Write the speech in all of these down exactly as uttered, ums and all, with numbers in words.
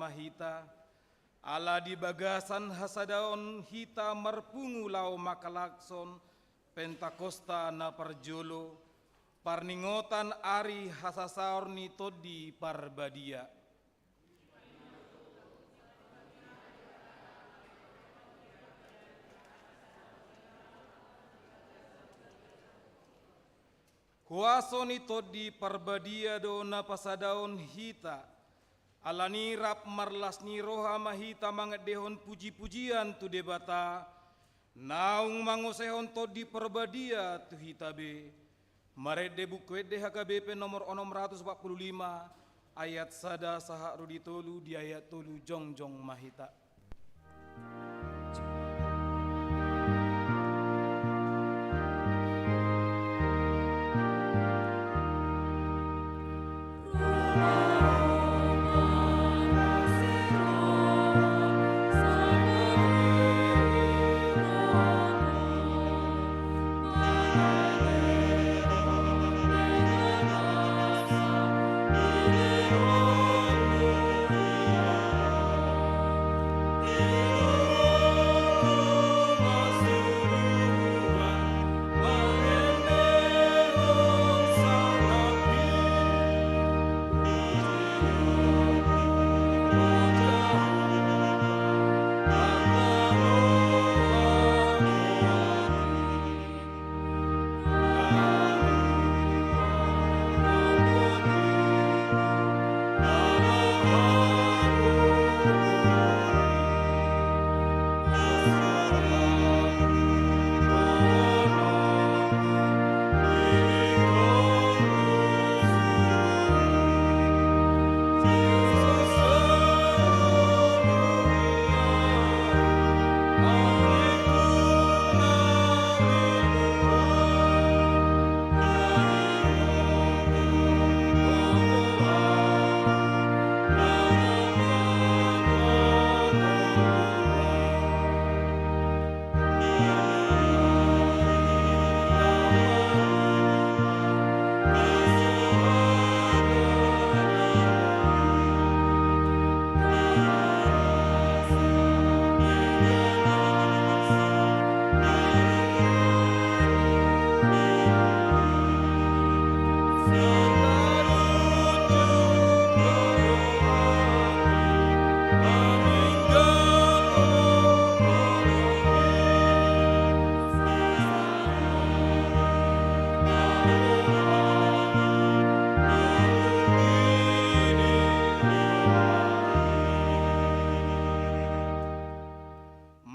hita, ala di bagasan hasadaon hita marpungu laho mangkalakhon Pentakosta na parjolo, parningotan ari hasasaor ni Tondi Parbadia. Huaso ni Tondi Parbadia do na pasadaon hita. Alani rap marlas ni roha ma hita mangendehon puji-pujian tu Debata, naung mangosehon Tondi Parbadia tu hita be. Marende Buku Ende H K B P nomor onom ratus empat puluh lima, ayat sada sahat ro di tolu, di ayat tolu jongjong ma hita.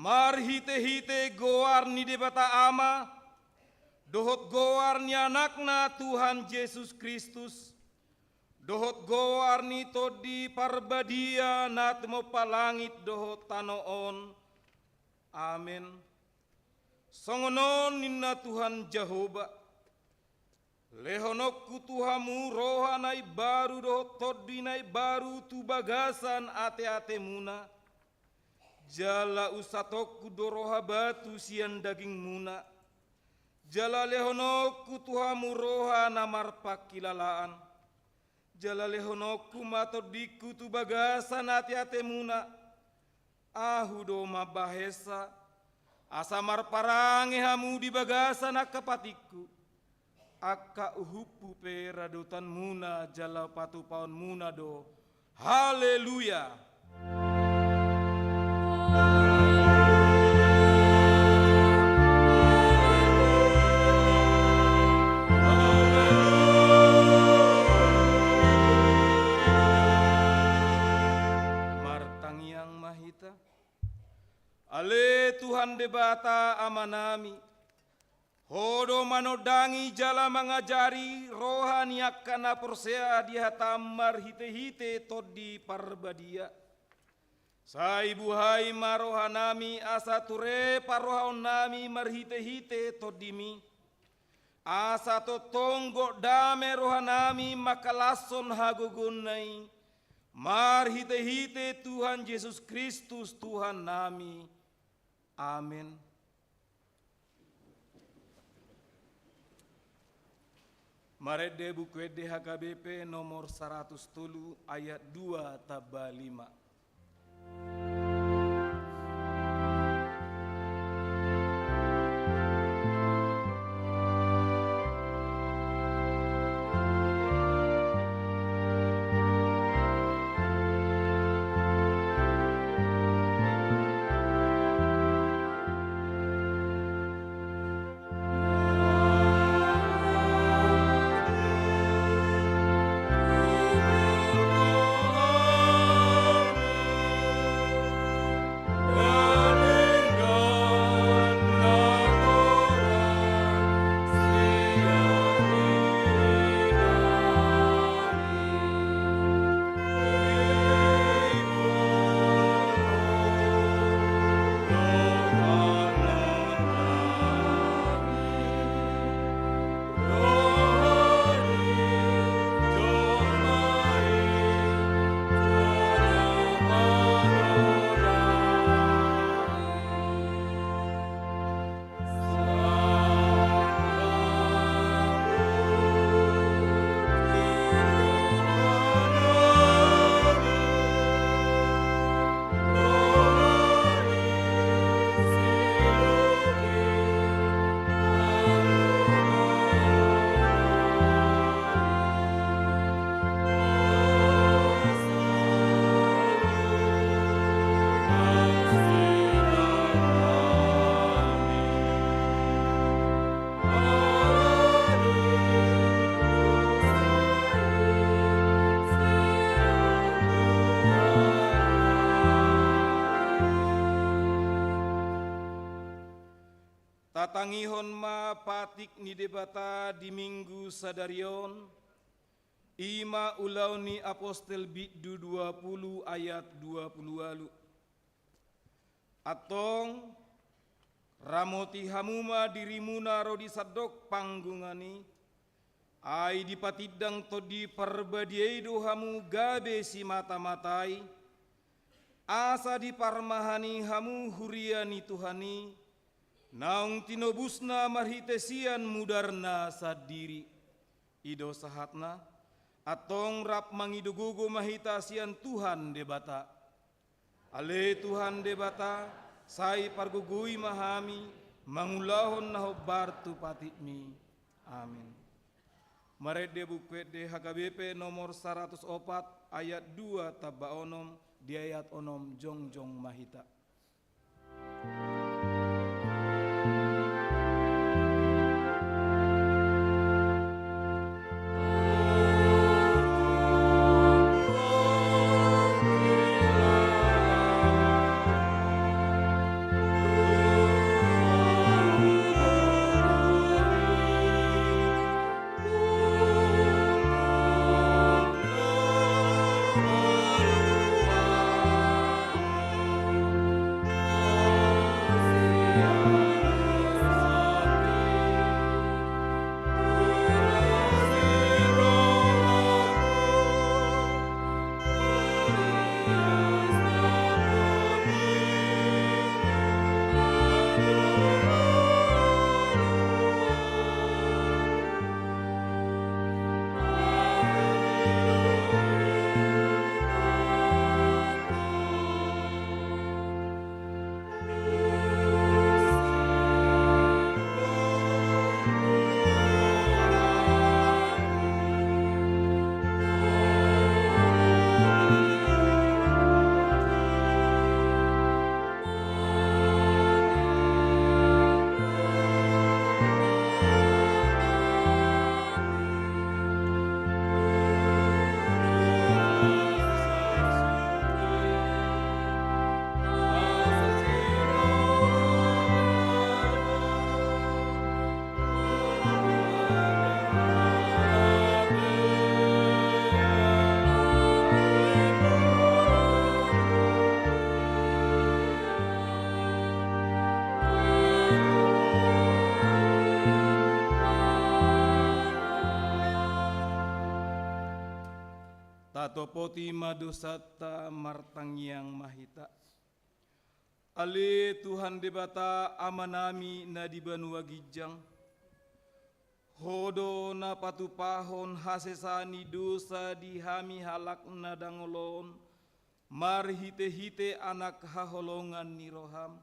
Marhitehite goar ni Debata Ama, dohot goar ni Anakna Tuhan Jesus Kristus, dohot goar ni Tondi Parbadia na tumompa langit dohot tano on. Amen. Songon on ninna Tuhan Jahowa: Lehononku tu hamu roha na imbaru dohot tondi na imbaru tu bagasan ateatemuna. Jala unsathonku do roha batu sian dagingmuna. Jala lehononku tu hamu roha na marpangkilalaan. Jala lehononku ma tondingku tu bagasan ateatemuna. Ahu do mambahensa, asa marparange hamu di bagasan angka patikku. Angka uhumhu pe radotanmuna jala patupaonmuna do. Haleluya. Martangiang ma hita. Ale Tuhan Debata Amanami, Ho do manondangi jala mangajari roha ni angka na porsea di hataM marhitehite Tondi Parbadia. Sai buhai ma rohanami asa ture parrohaonnami marhitehite TondiMi. Asa tongtong gok dame rohanami mangkalashon hagogoonNa i, marhitehite Tuhan Jesus Kristus Tuhannami. Amen. Marende Buku Ende H K B P nomor saratus tolu ayat dua tamba lima. Tatangihon ma patik ni Debata di Minggu sadari on, i ma Ulaon ni Apostel bindu dua pulu ayat dua pulu ualu. Antong, ramoti hamu ma dirimuna ro di sandok panggungan i, ai dipatindang Tondi Parbadia i do hamu gabe simata-matai, asa diparmahani hamu huria ni Tuhan i, naung tinobusna marhite sian mudarna sandiri. I do sahatna, antong rap mangido gogo ma hita sian Tuhan Debata. Ale Tuhan Debata, sai pargogoi ma hami, mangulahon na hombar tu patikmi. Amin. Marende Buku Ende H K B P nomor saratus opat ayat dua tamba onom, di ayat onom jongjong ma hita. Tatopoti ma dosanta, martangiang ma hita. Ale Tuhan Debata Amanami na di banua ginjang, Ho do na patupahon hasesaan ni dosa di hami halak na dangol on, Marhite-hite Anak haholongan ni roham,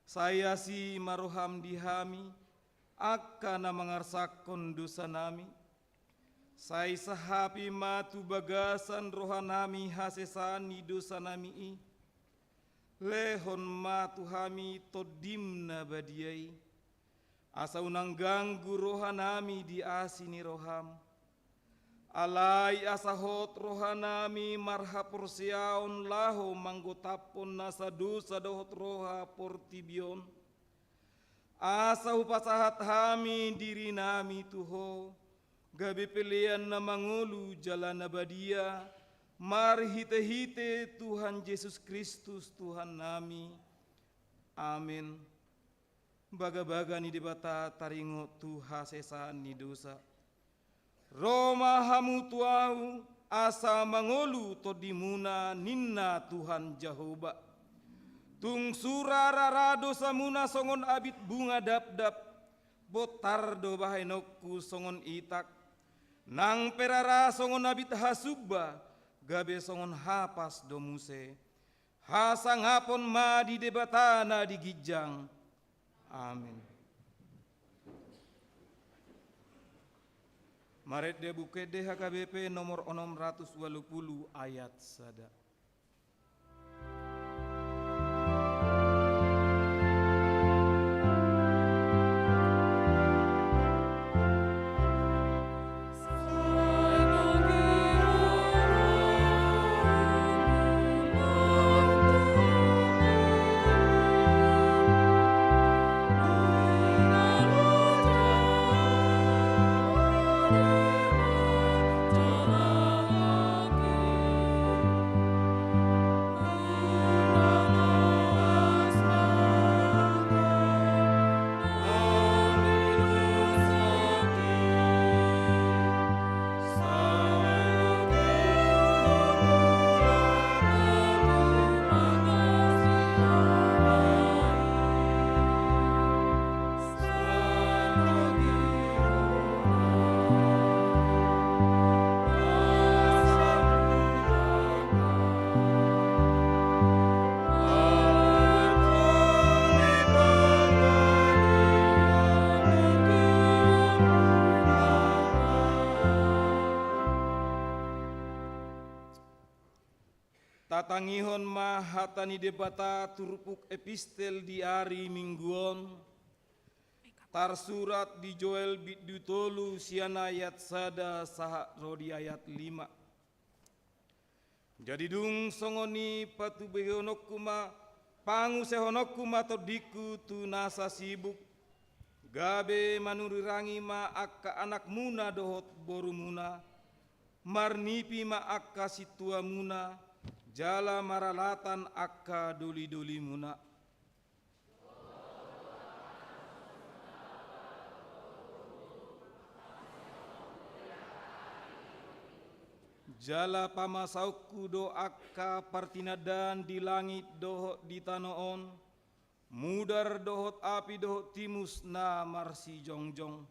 sai asi ma roham di hami, angka na mangarsakkon dosanami. Sai sahapi ma tu bagasan rohanami hasesaan ni dosanami i. Lehon ma tu hami Tondim na badia i, asa unang ganggu rohanami di asi ni roham. Alai asa hot rohanami marhaporseaon laho manggotaphon nasa dosa dohot roha portibi on. Asa hupasahat hami dirinami tu Ho, gabe pelean na mangolu jala na badia, marhite-hite Tuhan Jesus Kristus Tuhannami. Amen. Bagabaga ni Debata taringot tu hasesaan ni dosa. Ro ma hamu tu Ahu, asa mangolu tondimuna, ninna Tuhan Jahowa. Tung sura ra dosamuna songon abit bunga dapdap, bontar do bahenonku songon itak. Nang pe rara songon abit hasumba, gabe songon hapas do muse. Hasangapon ma di Debata na di ginjang. Amen. Marende Buku Ende H K B P nomor onom ratus ualu pulu ayat sada. Tatangihon ma hata ni Debata turpuk epistel di ari Minggu on, tarsurat di Joel bindu tolu sian ayat sada sahat ro di ayat lima. Jadi dung songon i patubegehononku ma, pangusehononku ma tondingku tu nasa sibuk, gabe manurirangi ma angka anakmuna dohot borumuna, marnipi ma angka sintuamuna, jala maralatan angka dolidolimuna. Jala pamasaonku do angka partinandaan di langit dohot di tano on, mudar dohot api dohot timus na marsijongjong.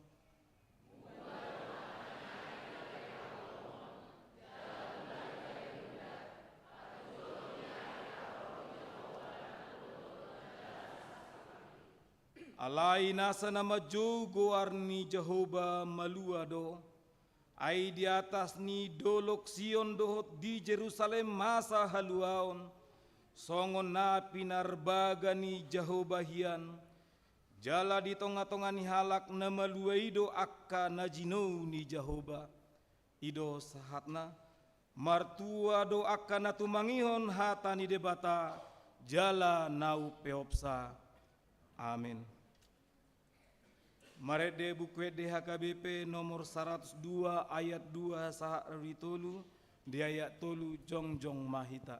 Alai nasa na manjou goar ni Jahowa malua do, ai di atas ni dolok Sion dohot di Jerusalem masa haluaon, songon na pinarbaga ni Jahowa hian, jala di tongatonga ni halak na malua i do angka na jinou ni Jahowa. I do sahatna, martua do angka na tumangihon hata ni Debata, jala na umpeopsa. Amen. Marende Buku Ende H K B P nomor saratus dua ayat dua sahat ro di tolu, di ayat tolu jongjong ma hita.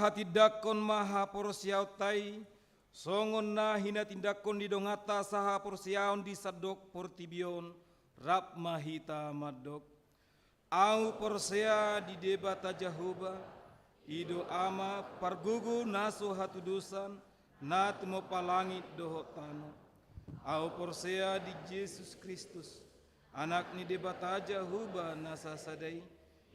Hatindangkon ma haporseaonta i, songon na hinatindangkon ni donganta sahaporseaon di sandok portibi on, rap ma hita mandok. Ahu porsea di Debata Jahowa, i do Ama pargogo na so hatudosan, na tumompa langit dohot tano. Ahu porsea di Jesus Kristus, Anak ni Debata Jahowa na sasada i,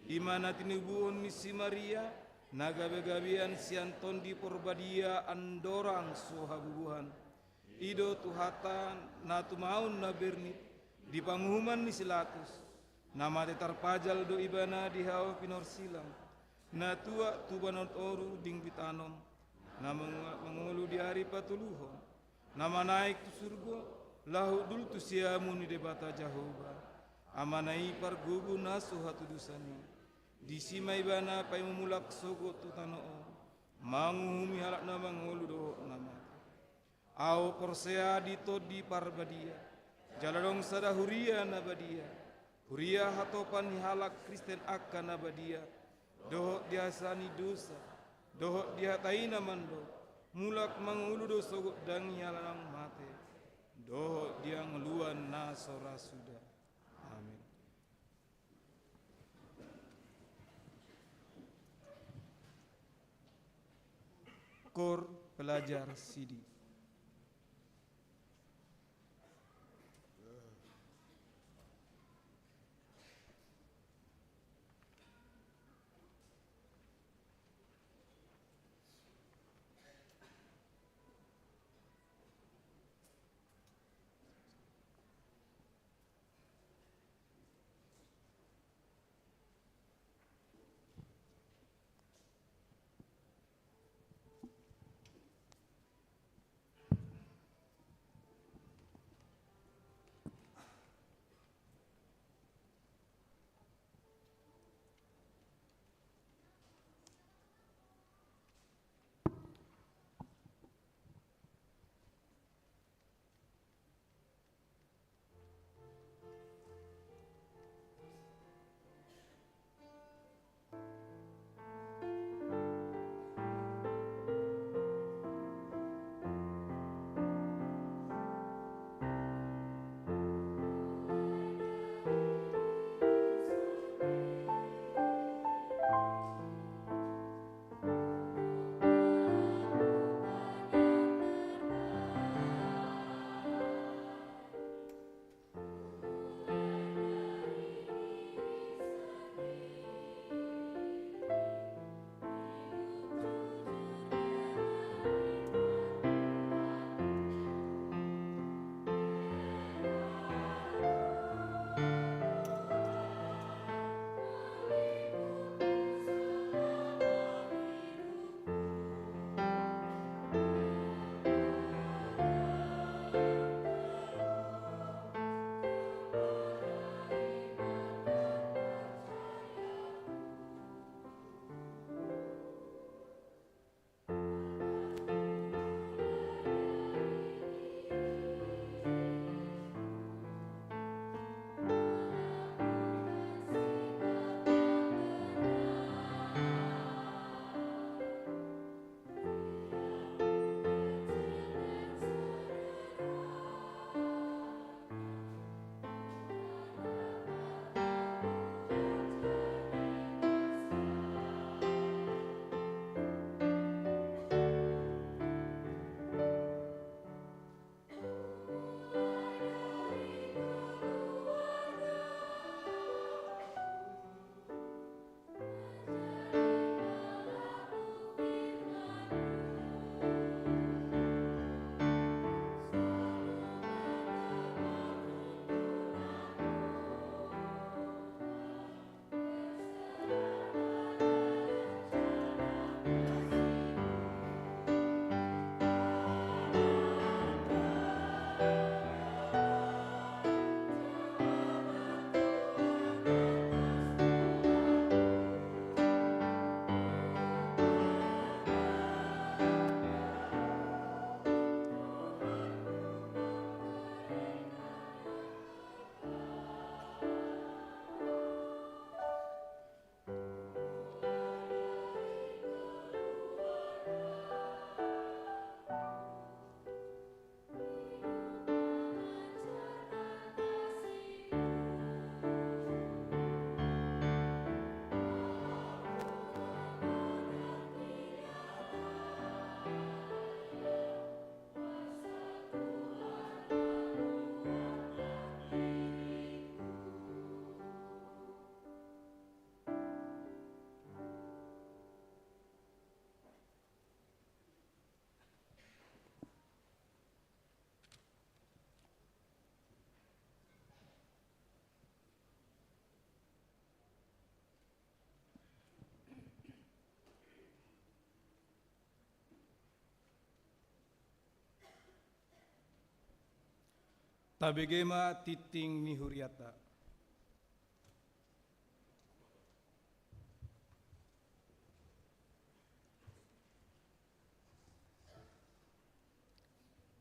i ma na tinubuhon ni si Maria, na gabegabean sian Tondi Porbadia andorang so habubuhan. I do Tuhanta na tumaon na bernit di panguhuman ni si Pilatus, na mate tarpajal do ibana di hau pinorsilang, na tuat tubu na toru ding ditanom, na mangu-, mangolu di ari patoluhon, na manaek tu surgo, laho hundul tu siamun ni Debata Jahowa, Amana i pargogo na so hatudosan i. Disi ma ibana paimumulak sogot tu tano on, manguhumi halak na mangolu dohot na mate. Ahu porsea di Tondi Parbadia, jala adong sada huria na badia, huria hatopan ni halak Kristen angka na badia, dohot di hasesaan ni dosa, dohot di hata i na mandok, mulak mangolu do sogot ndang i halak naung mate, dohot di hangoluan na so ra suda. Amin. Koor pelajar sidi. Tabege ma tingting ni hurianta.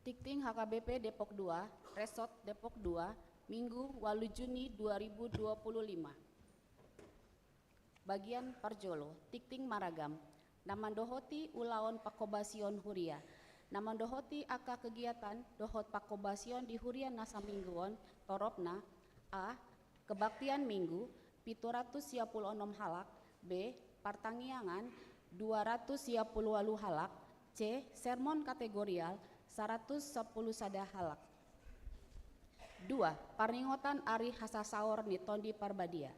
Tingting H K B P Depok dua, Resort Depok dua, Minggu, walu Juni dua ribu dua puluh lima. Bagian parjolo, tingting maragam. Na mandohoti ulaon panghobasion huria. Na mandohoti angka kegiatan dohot panghobasion di huria na saminggu on, toropna: A, kebaktian Minggu, pitu ratus sia pulu onom halak. B, partangiangan, dua ratus sia pulu walu halak. C, sermon kategorial, saratus sapulu sada halak. Dua, parningotan ari hasasaor ni Tondi Parbadia.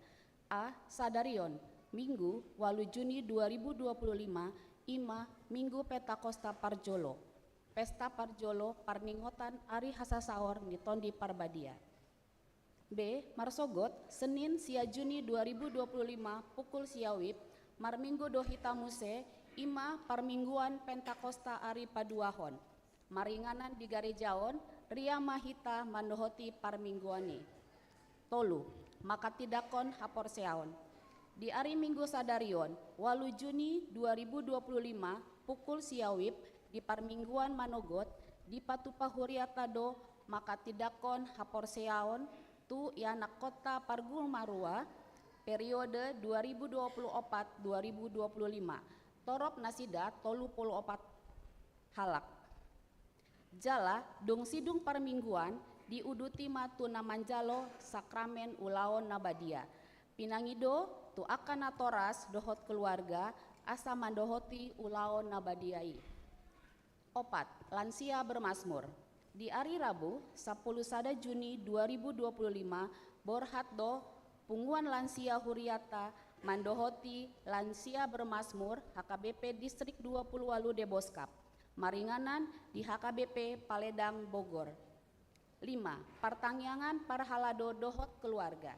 A, sadarion, Minggu, walu Juni dua ribu dua puluh lima, i ma Minggu Pentakosta parjolo. Pesta parjolo parningotan ari hasasaor ni Tondi Parbadia. B, marsogot, Senin, sia Juni dua ribu dua puluh lima, pukul sia WIB, marminggu do hita muse, i ma parmingguan Pentakosta ari paduahon. Maringanan di gareja on, ria ma hita mandohoti parmingguan i. Tolu, manghatindanghon haporseaon. Di ari Minggu sadarion, walu Juni dua ribu dua puluh lima, pukul sia WIB, di parmingguan manogot, dipatupa hurianta do manghatindanghon haporseaon tu ianakhonta parguru marua, periode dua ribu dua puluh opat dua ribu dua puluh lima. Torop nasida tolu pulu opat halak. Jala dung sidung parmingguan, diuduti ma tu na manjalo sakramen ulaon na badia. Pinangi do tu angka natoras dohot keluarga asa mandohoti ulaon na badia i. Opat, lansia bermazmur. Di ari Rabu, sapulu sada Juni dua ribu dua puluh lima, borhat do punguan lansia hurianta mandohoti lansia bermazmur H K B P Distrik dua puluh walu Deboskap, maringanan di H K B P Paledang, Bogor. Lima, partangiangan parhalado dohot keluarga.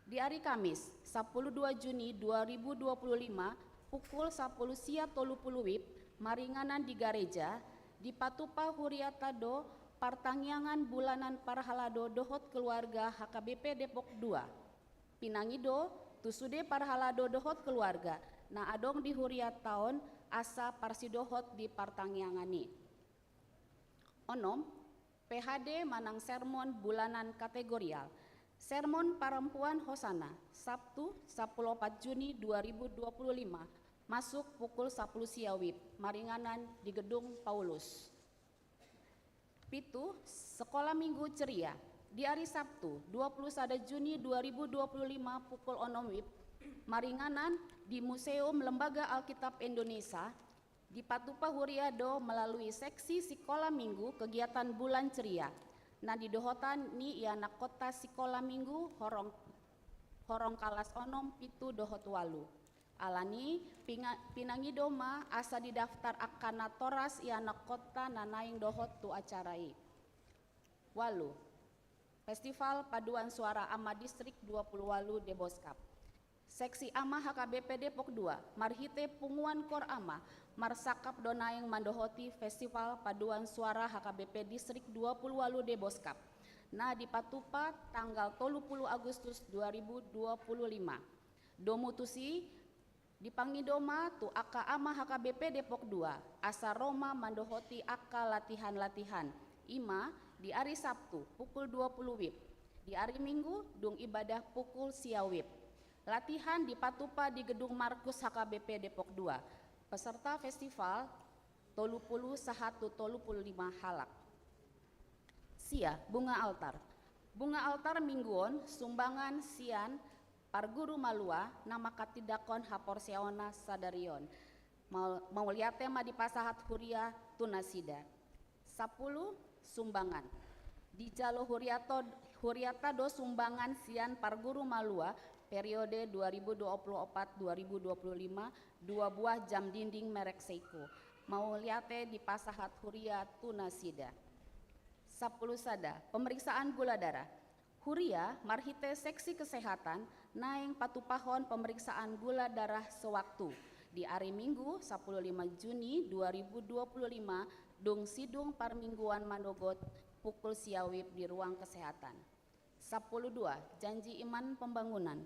Di ari Kamis, sapulu dua Juni dua ribu dua puluh lima, pukul sapulu sia tolu pulu WIB, maringanan di gareja, dipatupa hurianta do partangiangan bulanan parhalado dohot keluarga H K B P Depok dua. Pinangi do tu sude parhalado dohot keluarga na adong di hurianta on asa parsidohot di partangiangan i. Onom, P H D manang sermon bulanan kategorial. Sermon Parampuan Hosana, Sabtu, sapulu opat Juni dua ribu dua puluh lima, masuk pukul sapulu sia WIB, maringanan di Gedung Paulus. Pitu, Sekolah Minggu Ceria. Di ari Sabtu, dua puluh sada Juni dua ribu dua puluh lima, pukul onom WIB, maringanan di Museum Lembaga Alkitab Indonesia, dipatupa huria do melalui seksi Sikola Minggu kegiatan Bulan Ceria na nidohotan ni ianakhonta Sikola Minggu horong, horong kalas onom, pitu dohot walu. Alani, pinga-, pinangi do ma asa didaftar angka natoras ianakhonta na naeng dohot tu acara i. Walu, Festival Paduan Suara Ama Distrik dua puluh walu Deboskap. Seksi Ama H K B P Depok dua, marhite punguan Kor Ama, marsangkap do naeng mandohoti Festival Paduan Suara H K B P Distrik dua puluh walu Deboskap, na dipatupa tanggal tolu puluh Agustus dua ribu dua puluh lima. Domu tusi, dipangido ma tu angka Ama H K B P Depok dua, asa ro ma mandohoti angka latihan-latihan, i ma di ari Sabtu, pukul dua puluh WIB, di ari Minggu, dung ibadah, pukul sia WIB. Latihan dipatupa di Gedung Markus H K B P Depok dua. Peserta festival, tolu puluh sahat tu tolu puluh lima halak. Sia, bunga altar. Bunga altar minggu on sumbangan sian parguru malua na manghatindanghon haporseaonna sadari on. Mau-, mauliate ma dipasahat huria tu nasida. Sapulu, sumbangan. Dijalo huriato-, hurianta do sumbangan sian parguru malua periode dua ribu dua puluh opat dua ribu dua puluh lima, dua buah jam dinding merek Seiko. Mauliate dipasahat huria tu nasida. Sapulu sada, pemeriksaan gula darah. Huria marhite seksi kesehatan naeng patupahon pemeriksaan gula darah sewaktu di ari Minggu, sapulu lima Juni dua ribu dua puluh lima, dung sidung parmingguan manogot, pukul sia WIB di ruang kesehatan. Sampulu dua, janji iman pembangunan.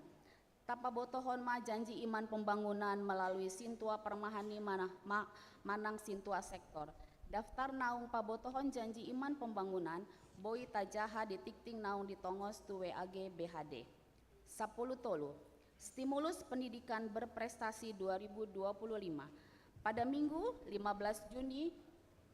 Tapabotohon ma janji iman pembangunan melalui sintua parmahani mana-, ma-, manang sintua sektor. Daftar naung pabotohon janji iman pembangunan boi tajaha di tingting naung ditongos tu W A G B H D. Sampulu tolu, stimulus pendidikan berprestasi dua ribu dua puluh lima. Pada Minggu, lima belas Juni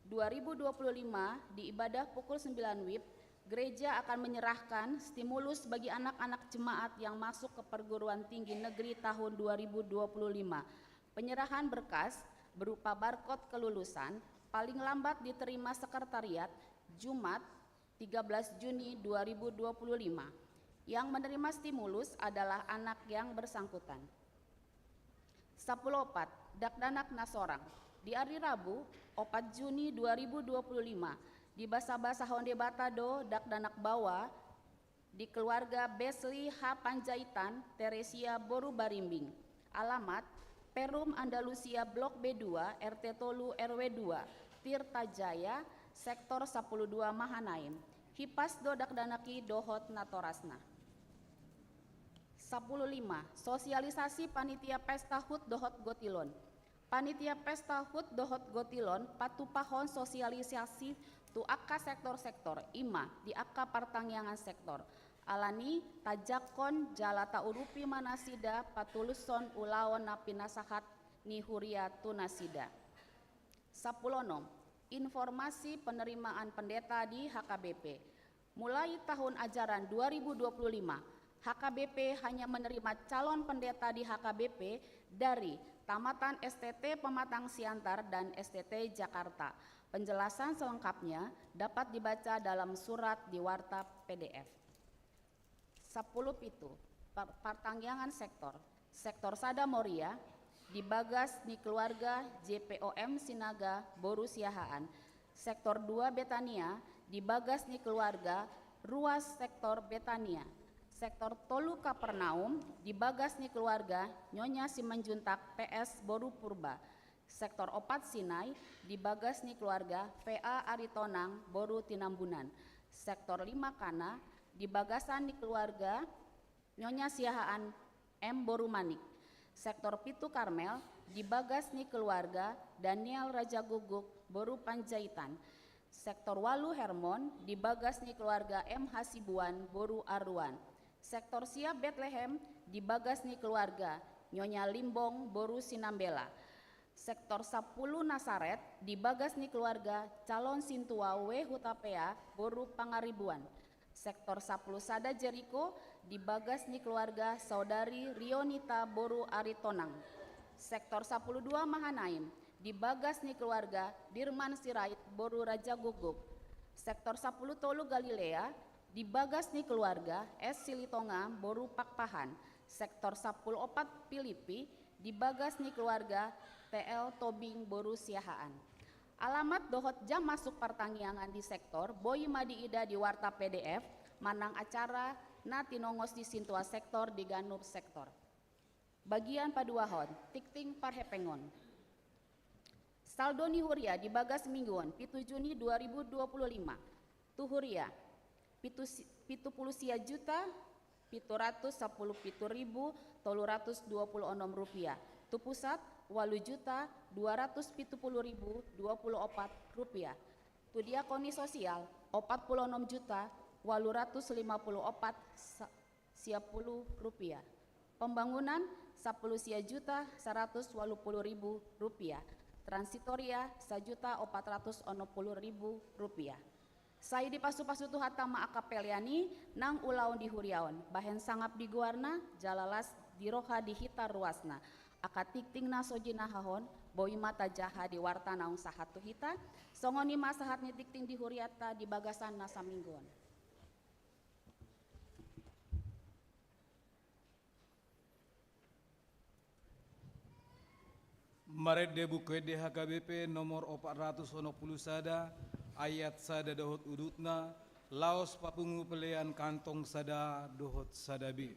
dua ribu dua puluh lima, di ibadah pukul sembilan WIB, gereja akan menyerahkan stimulus bagi anak-anak jemaat yang masuk ke perguruan tinggi negeri tahun dua ribu dua puluh lima. Penyerahan berkas berupa barcode kelulusan paling lambat diterima sekretariat Jumat, tiga belas Juni dua ribu dua puluh lima. Yang menerima stimulus adalah anak yang bersangkutan. Sampulu opat, dakdanak na sorang. Di ari Rabu, opat Juni dua ribu dua puluh lima, dibasabasahon Debata do dakdanak baoa di keluarga Besli H Panjaitan, Teresia boru Barimbing. Alamat, Perum Andalusia Blok B dua, R T tolu R W dua, Tirta Jaya, Sektor sampulu dua Mahanaim. Hipas do dakdanak i dohot natorasna. Sampulu lima, sosialisasi panitia pesta hut dohot gotilon. Panitia pesta hut dohot gotilon patupahon sosialisasi tu angka sektor-sektor, i ma di angka partangiangan sektor. Alani tajangkon jala taurupi ma nasida patulushon ulaon na pinasahat ni huria tu nasida. Sampulu onom, informasi penerimaan pendeta di H K B P. Mulai tahun ajaran dua ribu dua puluh lima, H K B P hanya menerima calon pendeta di H K B P dari tamatan S T T Pematang Siantar dan S T T Jakarta. Penjelasan selengkapnya dapat dibaca dalam surat di warta P D F. Sampulu pitu, par-, partangiangan sektor. Sektor sada Moria, di bagas ni keluarga J P O M Sinaga boru Siahaan. Sektor dua Betania, di bagas ni keluarga Ruas Sektor Betania. Sektor tolu Kapernaum, di bagas ni keluarga Nyonya Simanjuntak P S boru Purba. Sektor opat Sinai, di bagas ni keluarga V A Aritonang boru Tinambunan. Sektor lima Kana, di bagasan ni keluarga Nyonya Siahaan M boru Manik. Sektor pitu Karmel, di bagas ni keluarga Daniel Rajaguguk boru Panjaitan. Sektor walu Hermon, di bagas ni keluarga M Hasibuan boru Aruan. Sektor sia Betlehem, di bagas ni keluarga Nyonya Limbong boru Sinambela. Sektor sampulu Nasaret, di bagas ni keluarga calon sintua W Hutapea boru Pangaribuan. Sektor sampulu sada Jeriko, di bagas ni keluarga saudari Rionita boru Aritonang. Sektor sampulu dua Mahanaim, di bagas ni keluarga Dirman Sirait boru Rajaguguk. Sektor sampulu tolu Galilea, di bagas ni keluarga S Silitonga boru Pakpahan. Sektor sampulu opat Pilipi, di bagas ni keluarga T L Tobing boru Siahaan. Alamat dohot jam masuk partangiangan di sektor boi ma diida di warta P D F manang acara na tinongos di sintua sektor di ganup sektor. Bagian paduahon, tingting parhepengon. Saldo ni huria di bagas minggu on, pitu Juni dua ribu dua puluh lima. Tu huria, pitu si-, pitu pulu sia juta, pitu ratus sampulu pitu ribu, tolu ratus dua pulu onom rupiah. Tu pusat, walu juta, dua ratus pitu pulu ribu, dua pulu opat rupiah. Tu diakoni sosial, opat pulu onom juta, walu ratus lima pulu opat sa-, sia pulu rupiah. Pembangunan, sampulu sia juta, saratus walu pulu ribu rupiah. Transitoria, sajuta opat ratus onom pulu ribu rupiah. Sai dipasupasu Tuhanta ma angka pelean i nang ulaon di huria on, bahen sangap di goarna, jala las di roha di hita ruasna. Angka tingting na so jinahahon, boi ma tajaha di warta naung sahat tu hita, songon i ma sahat ni tingting di hurianta di bagasan na saminggu on. Marende Buku Ende H K B P nomor opat ratus onom pulu sada, ayat sada dohot udutna, laos papungu pelean kantong sada dohot sada B.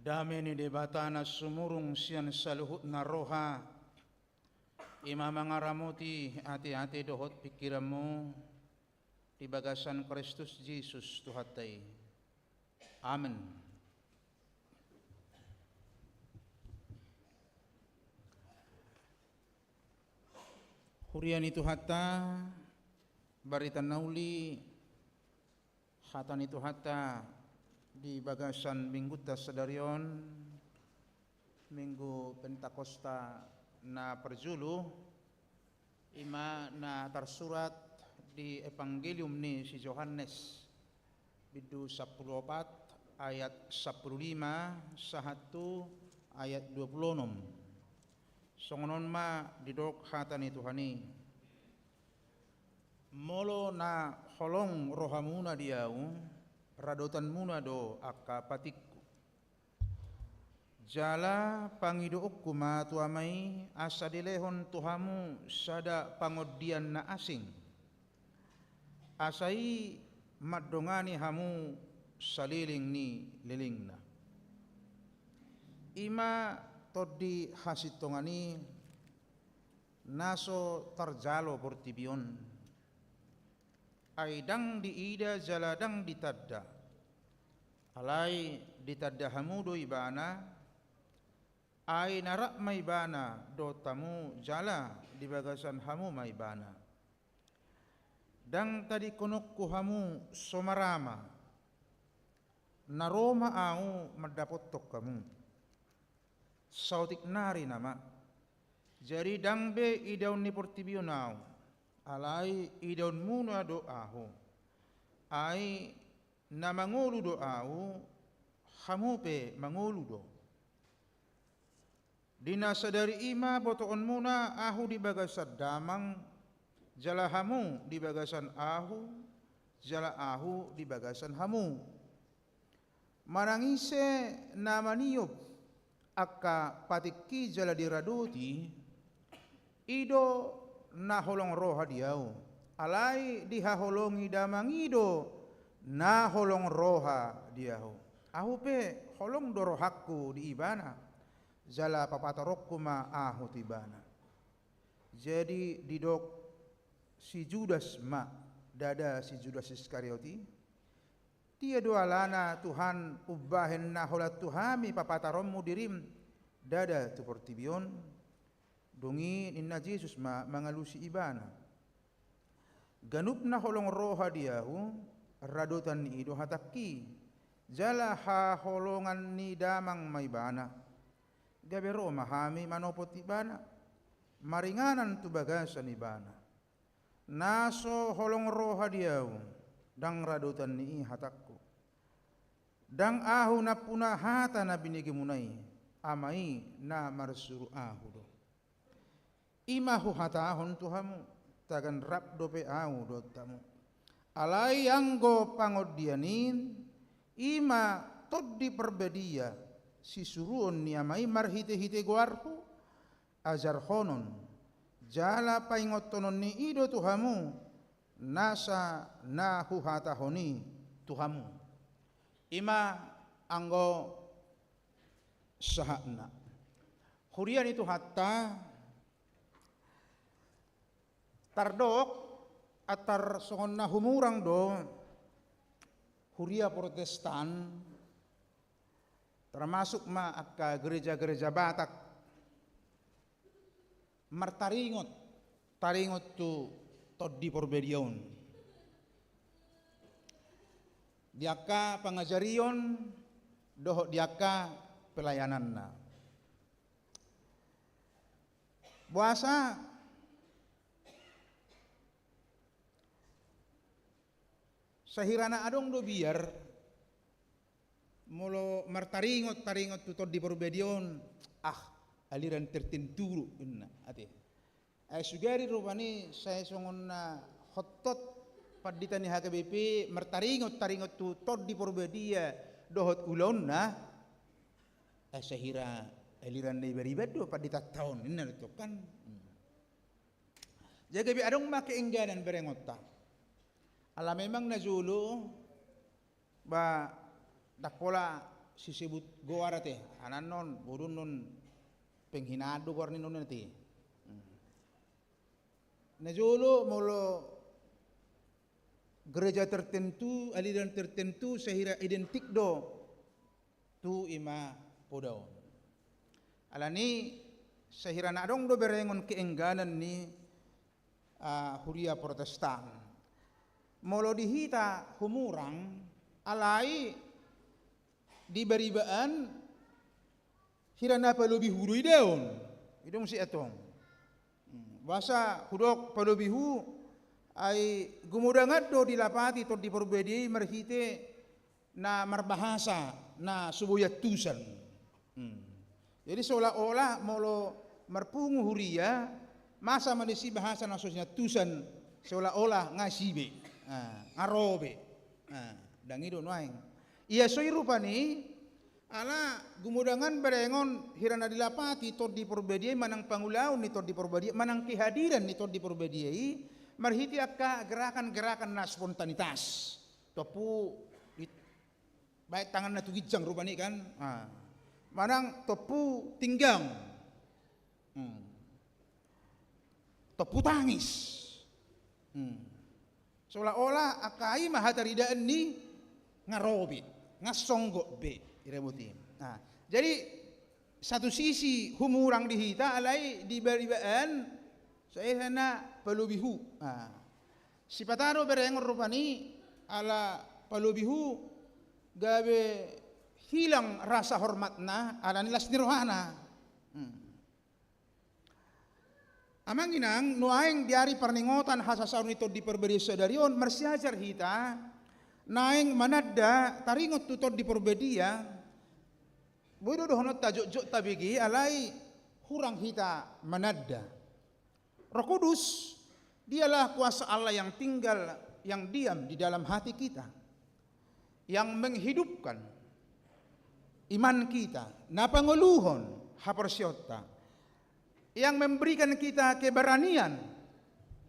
Dame ni Debata na sumurung sian saluhutna roha, i ma mangaramoti ateate dohot pingkiranmu di bagasan Kristus Jesus Tuhanta i. Amen. Huria ni Tuhanta, barita na uli, hata ni Tuhanta di bagasan minggunta sadari on, Minggu Pentakosta na parjolo, i ma na tarsurat di Evangelium ni si Johannes, bindu sampulu opat, ayat sampulu lima sahat tu ayat dua puluh enam. Songon on ma didok hata ni Tuhan i: Molo na holong rohamuna di ahu, radotanmuna do angka patikku. Jala pangidoonku ma tu Ama i, asa dilehon tu hamu sada pangondian na asing, asa i mandongani hamu saleleng ni lelengna. I ma tondi hasintongan i na so tarjalo portibi on. Ai ndang diida jala ndang ditanda. Alai ditanda hamu do Ibana, ai na rap ma Ibana dohot hamu jala di bagasan hamu ma Ibana. Ndang tadingkononku hamu so marama, na ro ma ahu mandapothon hamu. Saotik nari nama. Jadi ndang be idaon ni portibi on ahu, alai idaonmuna do ahu. Ai na mangolu do ahu, hamu pe mangolu do. Di na sadari i ma botoonmuna ahu di bagasan Damang, jala hamu di bagasan ahu, jala ahu di bagasan hamu. Manang ise na maniop angka patikki jala diradoti, i do na holong roha di ahu. Alai dihaholongi Damang i do na holong roha di ahu. Ahu pe holong do rohangku di Ibana, jala papatoronku ma ahu tu Ibana. Jadi didok si Judas ma, ndada si Judas Iskariot i: Dia do alana Tuhan umbahen na holan tu hami papatoronmu dirim, ndada tu portibi on? Dung i ninna Jesus ma mangalusi ibana: Ganup na holong roha di ahu, radotan ni i do hatangki, jala haholongan ni Damang ma Ibana. Gabe ro ma hami manopot Ibana, maringanan tu bagasan Ibana. Na so holong roha di ahu, ndang radotan ni i hatangku. Ndang ahu nampuna hata na binegemuna i, Ama i na marsuru ahu do. I ma huhatahon tu hamu, tagan rap dope ahu dohot hamu. Alai anggo pangondian i, i ma Tondi Parbadia, sisuruon ni Ama i marhitehite goarhu, ajarhonon jala paingothonon ni i do tu hamu nasa na huhatahon i tu hamu. I ma anggo sahatna. Huria ni Tuhanta, tardok antar songon na humurang do huria Protestan, termasuk ma angka gereja-gereja Batak, martaringot, taringot tu Tondi Parbadia on di angka pangajarion dohot di angka pelayananna. Boasa? Sahira na adong do biar, molo martaringot, taringot tu Tondi Parbadia on, ah, aliran tertentu do, ninna, ate. Ai sugari rupani sai songon na hottot pandita ni H K B P martaringot, taringot tu Tondi Parbadia dohot ulaonna, ai sahira aliran na ibariba do panditanta on, ninna do tong kan. Hmm. Jadi gabe adong ma keengganan berengonta. Ala memang na jolo, ba, ndang pola sisebut goar ate, anan non, bodon non, penghinaan do goar ni non ate. Hmm. Na jolo molo gereja tertentu, aliran tertentu, sahira identik do tu i ma poda on. Alani sahira na adong do berengon keengganan ni, ah, huria Protestan. Molo di hita humurang, alai di baribaan hira na palobihu do idaon. I do muse antong. Hmm, boasa hudok palobihu, ai gumodangan do dilapati Tondi Parbadia i marhite na marbahasa na so boi antusan. Hmm. Jadi seolah-olah molo marpungu huria, masa ma disi bahasa na so sinantusan, seolah-olah nga disi be. Ah, nga ro be. Ah, ndang i do nuaeng. Ia so i rupani, ala gumodangan berengon hira na dilapati Tondi Porbadia i manang pangulaon ni Tondi Porbadia, manang kehadiran ni Tondi Porbadia i, marhite angka gerakan-gerakan na spontanitas. Tompu di baen tanganna tu ginjang rupani kan. Ah. Manang tompu tinggang. Hmm. Tompu tangis. Hmm. Seolah-olah angka i ma hataridaan ni nga ro be, nga songgot be, ira boti. Nah, jadi satu sisi humurang di hita, alai di bariba an, sai hana palobihu. Nah, sipata do berengon rupani ala palobihu gabe hilang rasa hormatna, ala ni las ni rohana. Hmm. Amang inang, nuaeng di ari parningotan hasasaor ni Tondi Porbadia sadari on, marsiajar hita, naeng mananda taringot tu Tondi Porbadia, boi do dohononta jotjot tabege, alai hurang hita mananda. Roh Kudus, dialah kuasa Allah yang tinggal, yang diam di dalam hati kita, yang menghidupkan iman kita, na pangoluhon haporseaonta, yang memberikan kita keberanian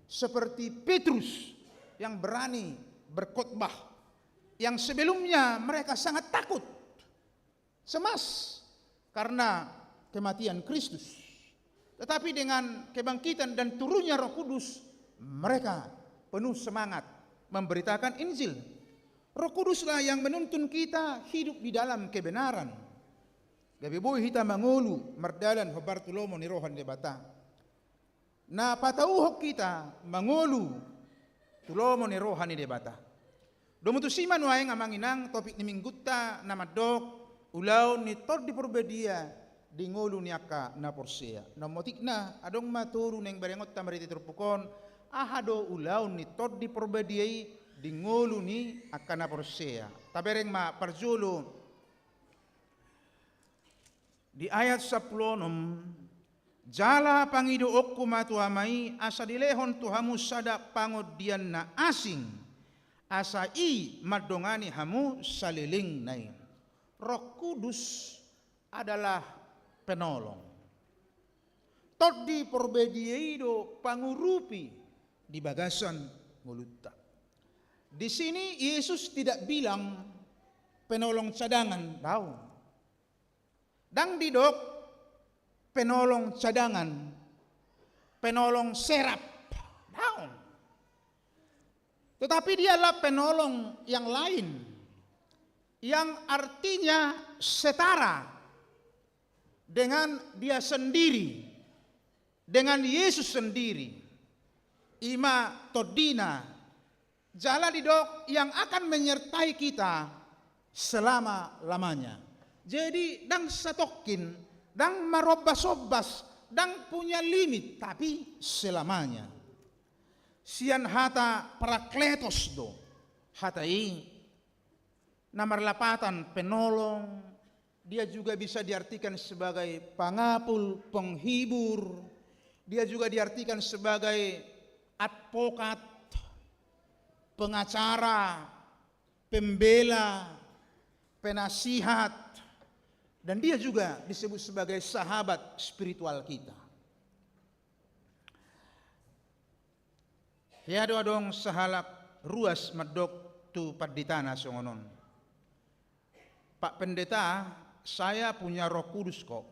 seperti Petrus yang berani berkhotbah, yang sebelumnya mereka sangat takut, cemas karena kematian Kristus. Tetapi dengan kebangkitan dan turunnya Roh Kudus, mereka penuh semangat memberitakan Injil. Roh Kuduslah yang menuntun kita hidup di dalam kebenaran. Gabe boi hita mangolu mardalan hombar tu lomo ni roha ni Debata. Na patauhon hita mangolu tu lomo ni roha ni Debata. Domu tusi ma nuaeng amang inang topik ni minggunta na mandok ulaon ni Tondi Porbadia di ngolu ni angka na porsea. Na motikna adong ma toru naeng berengonta marhite turpuk on, aha do ulaon ni Tondi Porbadia i di ngolu ni angka na porsea. Tabereng ma parjolo di ayat sampulu onom, jala pangidoonku ma tu Ama i, asa dilehon tu hamu sada pangondian na asing, asa i mandongani hamu salelengna i. Roh Kudus adalah penolong. Tondi Porbadia i do pangurupi di bagasan ngolunta. Di sini Yesus tidak bilang penolong cadangan, daong. Ndang didok penolong cadangan, penolong serap, daong. Tetapi dialah penolong yang lain, yang artinya setara dengan Dia sendiri, dengan Yesus sendiri. I ma tondina, jala didok yang akan menyertai kita selama-lamanya. Jadi, ndang satongkin, ndang marombas-ombas, ndang punya limit, tapi selamanya. Sian hata Parakletos do hata i, na marlapatan penolong, dia juga bisa diartikan sebagai pangapul, penghibur, dia juga diartikan sebagai advokat, pengacara, pembela, penasihat, dan dia juga disebut sebagai sahabat spiritual kita. Hea do adong sahalak ruas mandok tu panditana songon on. Pak Pendeta, saya punya Roh Kudus kok,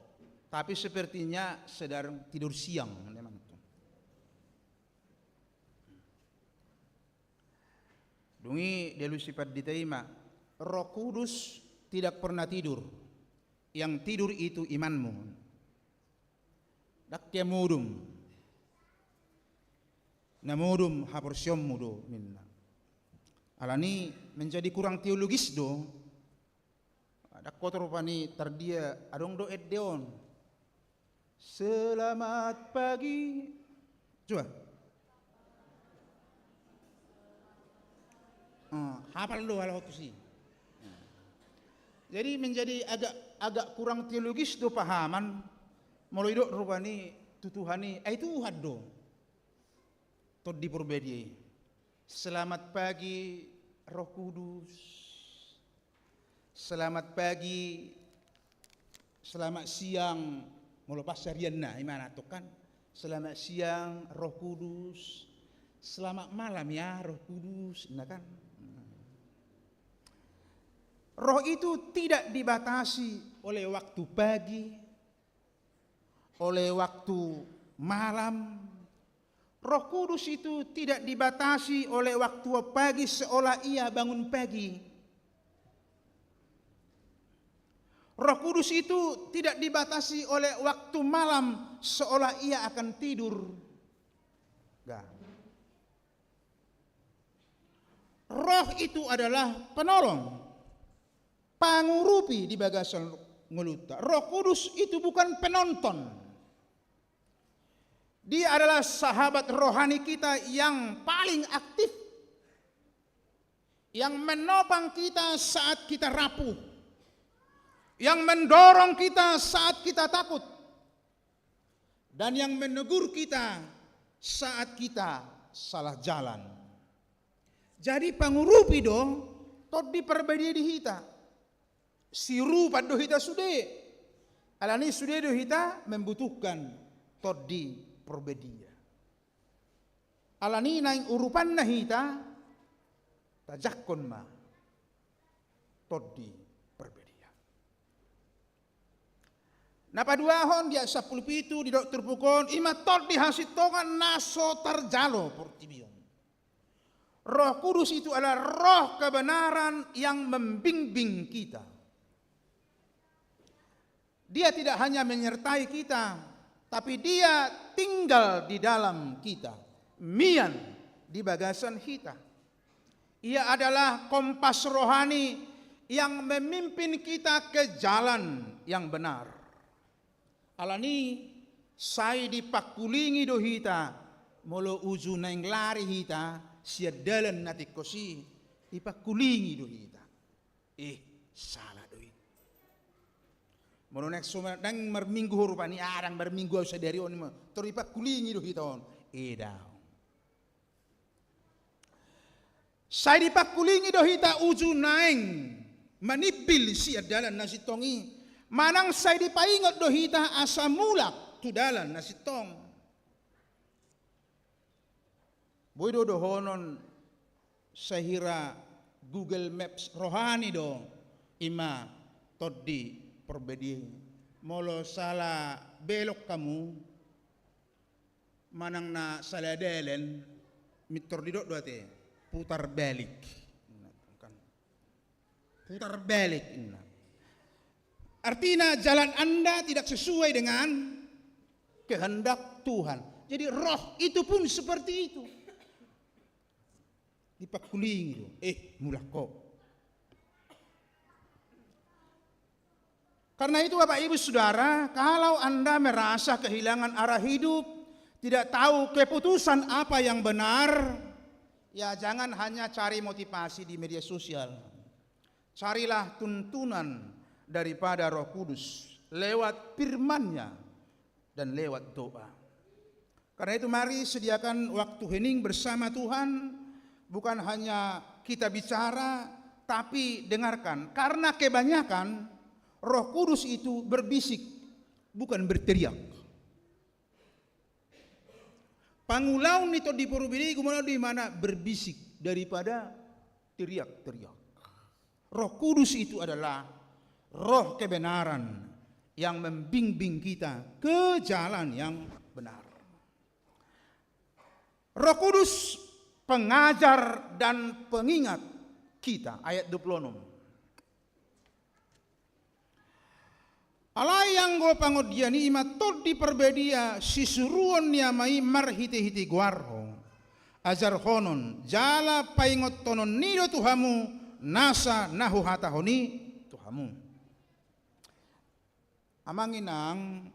tapi sepertinya sedang tidur siang, memang tu. Dung i dialusi pandita i ma, Roh Kudus tidak pernah tidur. Yang tidur itu imanmu. Ndang hea modom. Na modom haporseaonmu do ninna. Alani menjadi kurang teologis do. Ndang hot rupani tardia adong do ende on. Selamat pagi. Coba. Oh, hapal do halak hot tusi. Jadi menjadi agak agak kurang teologis do pahaman, molo didok rupani tu Tuhan i, ai Tuhan do Tondi Porbadia i. Selamat pagi, Roh Kudus. Selamat pagi, selamat siang, molo pas harian na, ima na tong kan. Selamat siang, Roh Kudus. Selamat malam ya, Roh Kudus, na kan. Roh itu tidak dibatasi oleh waktu pagi, oleh waktu malam. Roh Kudus itu tidak dibatasi oleh waktu pagi seolah ia bangun pagi. Roh Kudus itu tidak dibatasi oleh waktu malam seolah ia akan tidur. Enggak. Roh itu adalah penolong, pangurupi di bagasan ngolunta. Roh Kudus itu bukan penonton. Dia adalah sahabat rohani kita yang paling aktif, yang menopang kita saat kita rapuh, yang mendorong kita saat kita takut, dan yang menegur kita saat kita salah jalan. Jadi pangurupi do Tondi Porbadia di hita. Siurupan do hita sude. Alani sude do hita membutuhkan Tondi Porbadia. Alani naeng urupanna hita, tajangkon ma Tondi Porbadia. Na paduahon di ayat sampulu pitu didok turpuk on, ima tondi hasintongan na so tarjalo portibi on. Roh Kudus itu adalah roh kebenaran yang membimbing kita. Dia tidak hanya menyertai kita, tapi dia tinggal di dalam kita, mian di bagasan hita. Ia adalah kompas rohani yang memimpin kita ke jalan yang benar. Alani sai dipangkulingi do hita, molo uju naeng lari hita sian dalan na tingkos i, dipangkulingi do hita. Eh, sala do i. Molo naeng so ma-, naeng marminggu ho rupani, ah, ndang marminggu au sadari on, ima tor dipangkulingi do hita on. Eh, daong. Sai dipangkulingi do hita uju naeng manimbil sian dalan na sintong i, manang sai dipaingot do hita asa mulak tu dalan na sintong. Boi do dohonon sahira Google Maps rohani do, ima Tondi Porbadia i. Molo sala belok hamu, manang na sala dalan, mintor didok do ate, putar balik. Putar balik, inna. Artinya, jalan Anda tidak sesuai dengan kehendak Tuhan. Jadi, roh itu pun seperti itu. Dipangkulingi do, eh, mulak ho. Karena itu, Bapak, Ibu, Saudara, kalau Anda merasa kehilangan arah hidup, tidak tahu keputusan apa yang benar, ya, jangan hanya cari motivasi di media sosial. Carilah tuntunan daripada Roh Kudus lewat firman-Nya dan lewat doa. Karena itu, mari sediakan waktu hening bersama Tuhan, bukan hanya kita bicara, tapi dengarkan. Karena kebanyakan Roh Kudus itu berbisik, bukan berteriak. Pangulaon ni Tondi Porbadia i gumodang do imana berbisik daripada teriak-teriak. Roh Kudus itu adalah roh kebenaran yang membimbing kita ke jalan yang benar. Roh Kudus pengajar dan pengingat kita, ayat dua puluh enam. Alai anggo pangondian i ima Tondi Porbadia sisuruon ni Ama i marhitehite goar ho, ajarhonon jala paingothononni do tu hamu nasa na huhatahon i tu hamu. Amang inang,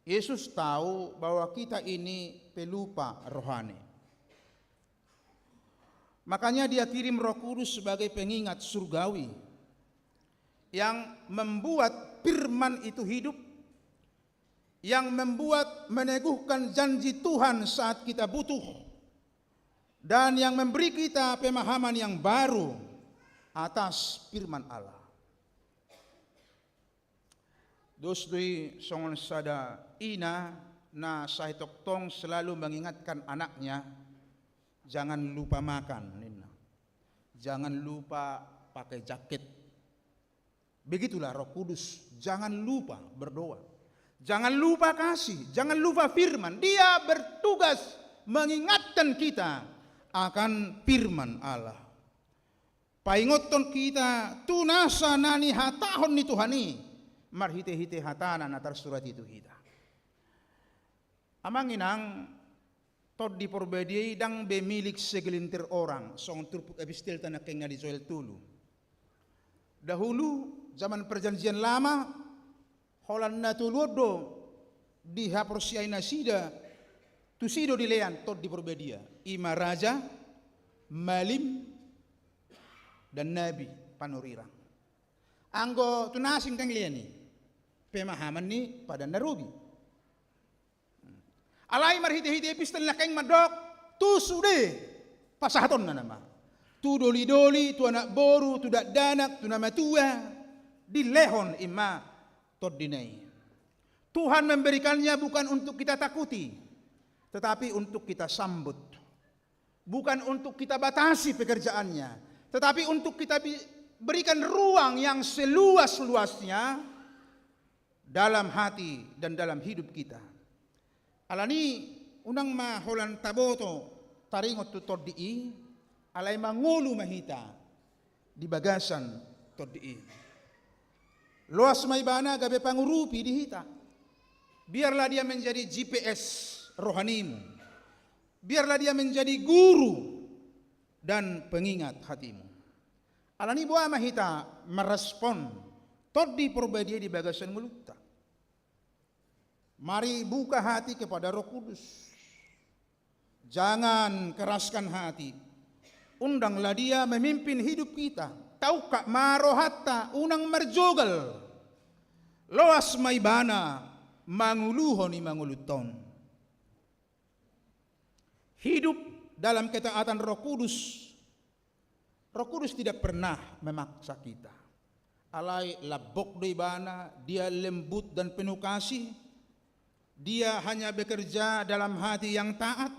Yesus tahu bahwa kita ini pelupa rohani. Makanya Dia kirim Roh Kudus sebagai pengingat surgawi. yang membuat firman itu hidup, yang membuat meneguhkan janji Tuhan saat kita butuh, dan yang memberi kita pemahaman yang baru atas firman Allah. Dos do i songon sada ina na sai tongtong selalu mengingatkan anaknya, "Jangan lupa makan," ninna. "Jangan lupa pakai jaket." Begitulah Roh Kudus, jangan lupa berdoa. Jangan lupa kasih, jangan lupa firman. Dia bertugas mengingatkan kita akan firman Allah. Paingothon hita tu nasa na nihatahon ni Tuhan i marhite-hite hatana na tarsurat i tu hita. Amang inang, Tondi Porbadia i ndang be milik segelintir orang, songon turpuk epistelta nangkin na di Joel tolu. Dahulu, zaman Perjanjian Lama, holan na tolu on do dihaporseai nasida, tusi do dilean Tondi Porbadia, i ma raja, malim, dan nabi panurirang. Anggo tu na asing ndang lean i, pemahaman ni Padan na Robi. Alai marhite-hite epistel nangkin mandok, tu sude pasahatonna nama. Tu doli-doli, tu anak boru, tu dakdanak, tu na matua, dilehon i ma tondina i. Tuhan memberikannya bukan untuk kita takuti, tetapi untuk kita sambut. Bukan untuk kita batasi pekerjaannya, tetapi untuk kita bi-, berikan ruang yang seluas-luasnya dalam hati dan dalam hidup kita. Alani, unang ma holan taboto taringot tu tondi i, alai mangolu ma hita di bagasan tondi i. Loas ma ibana gabe pangurupi di hita. Biarlah dia menjadi G P S rohanimu. Biarlah dia menjadi guru dan pengingat hatimu. Alani boha ma hita merespon Tondi Porbadia di bagasan ngolunta. Mari buka hati kepada Roh Kudus. Jangan keraskan hati. Undanglah dia memimpin hidup kita. Taungkap ma rohanta, unang marjogal. Loas ma ibana manguluhon i mangulunta on. Hidup dalam ketaatan Roh Kudus. Roh Kudus tidak pernah memaksa kita. Alai lambok do ibana, dia lembut dan penuh kasih. Dia hanya bekerja dalam hati yang taat.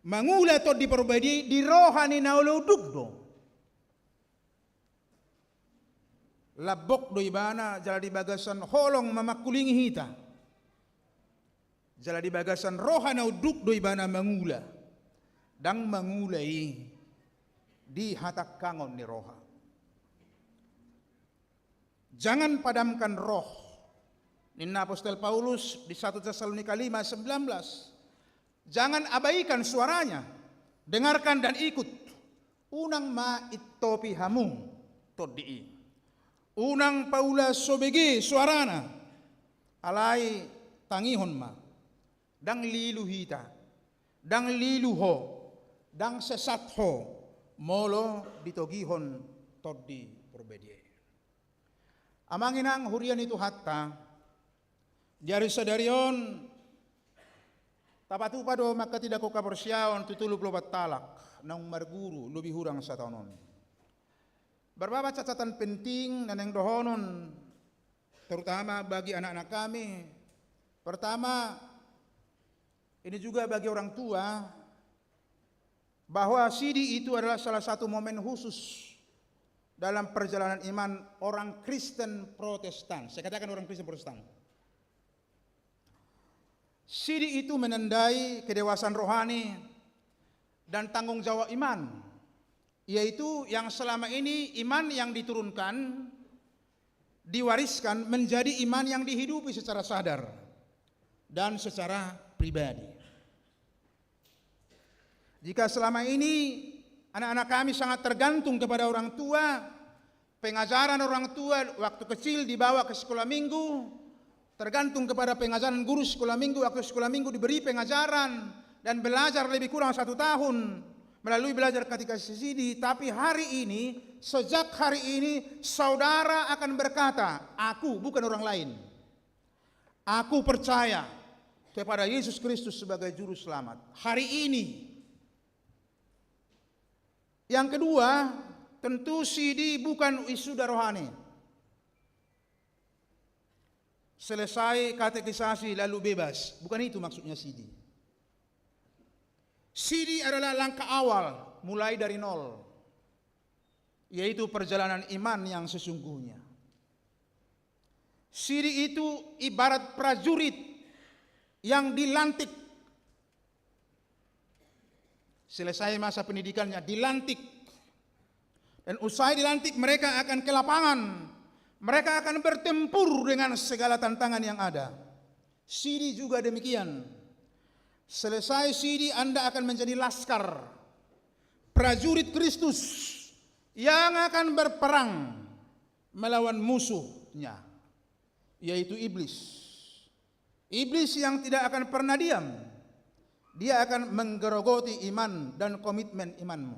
Mangula Tondi Porbadia i di roha ni na olo unduk do. Lambok do ibana jala di bagasan holong mamangkulingi hita. Jala di bagasan roha na unduk do ibana mangula. Ndang mangula i di hatangkangon ni roha. Jangan padamkan roh, ninna apostel Paulus di satu Tesalonika lima sembilan belas. Jangan abaikan suaranya, dengarkan dan ikut. Unang ma intopi hamu tondi i. Unang paula sobege suarana, alai tangihon ma. Ndang lilu hita, ndang lilu ho, ndang sesat ho, molo ditogihon Tondi Porbadia i. Amang inang huria ni Tuhanta, di ari sadari on, tapatupa do mangkatindangkon haporseaon tu tolu pulu opat halak naung marguru lobi hurang sataon on. Beberapa catatan penting na naeng dohonon, terutama bagi anak-anak kami. Pertama, ini juga bagi orang tua, bahwa sidi itu adalah salah satu momen khusus dalam perjalanan iman orang Kristen Protestan. Saya katakan orang Kristen Protestan. Sidi itu menandai kedewasaan rohani dan tanggung jawab iman, yaitu yang selama ini iman yang diturunkan, diwariskan menjadi iman yang dihidupi secara sadar dan secara pribadi. Jika selama ini anak-anak kami sangat tergantung kepada orang tua, pengajaran orang tua waktu kecil dibawa ke sekolah minggu, tergantung kepada pengajaran guru sekolah minggu, waktu sekolah minggu diberi pengajaran dan belajar lebih kurang satu tahun, melalui belajar katekisasi di, tapi hari ini, sejak hari ini, saudara akan berkata, "Aku, bukan orang lain. Aku percaya kepada Yesus Kristus sebagai Juru Selamat." Hari ini. Yang kedua, tentu sidi bukan wisuda rohani. Selesai katekisasi lalu bebas. Bukan itu maksudnya sidi. Sidi adalah langkah awal, mulai dari nol. Yaitu perjalanan iman yang sesungguhnya. Sidi itu ibarat prajurit yang dilantik. Selesai masa pendidikannya, dilantik. Dan usai dilantik, mereka akan ke lapangan. Mereka akan bertempur dengan segala tantangan yang ada. Sidi juga demikian. Selesai sidi, Anda akan menjadi laskar, prajurit Kristus yang akan berperang melawan musuhnya, yaitu iblis. Iblis yang tidak akan pernah diam. Dia akan menggerogoti iman dan komitmen imanmu.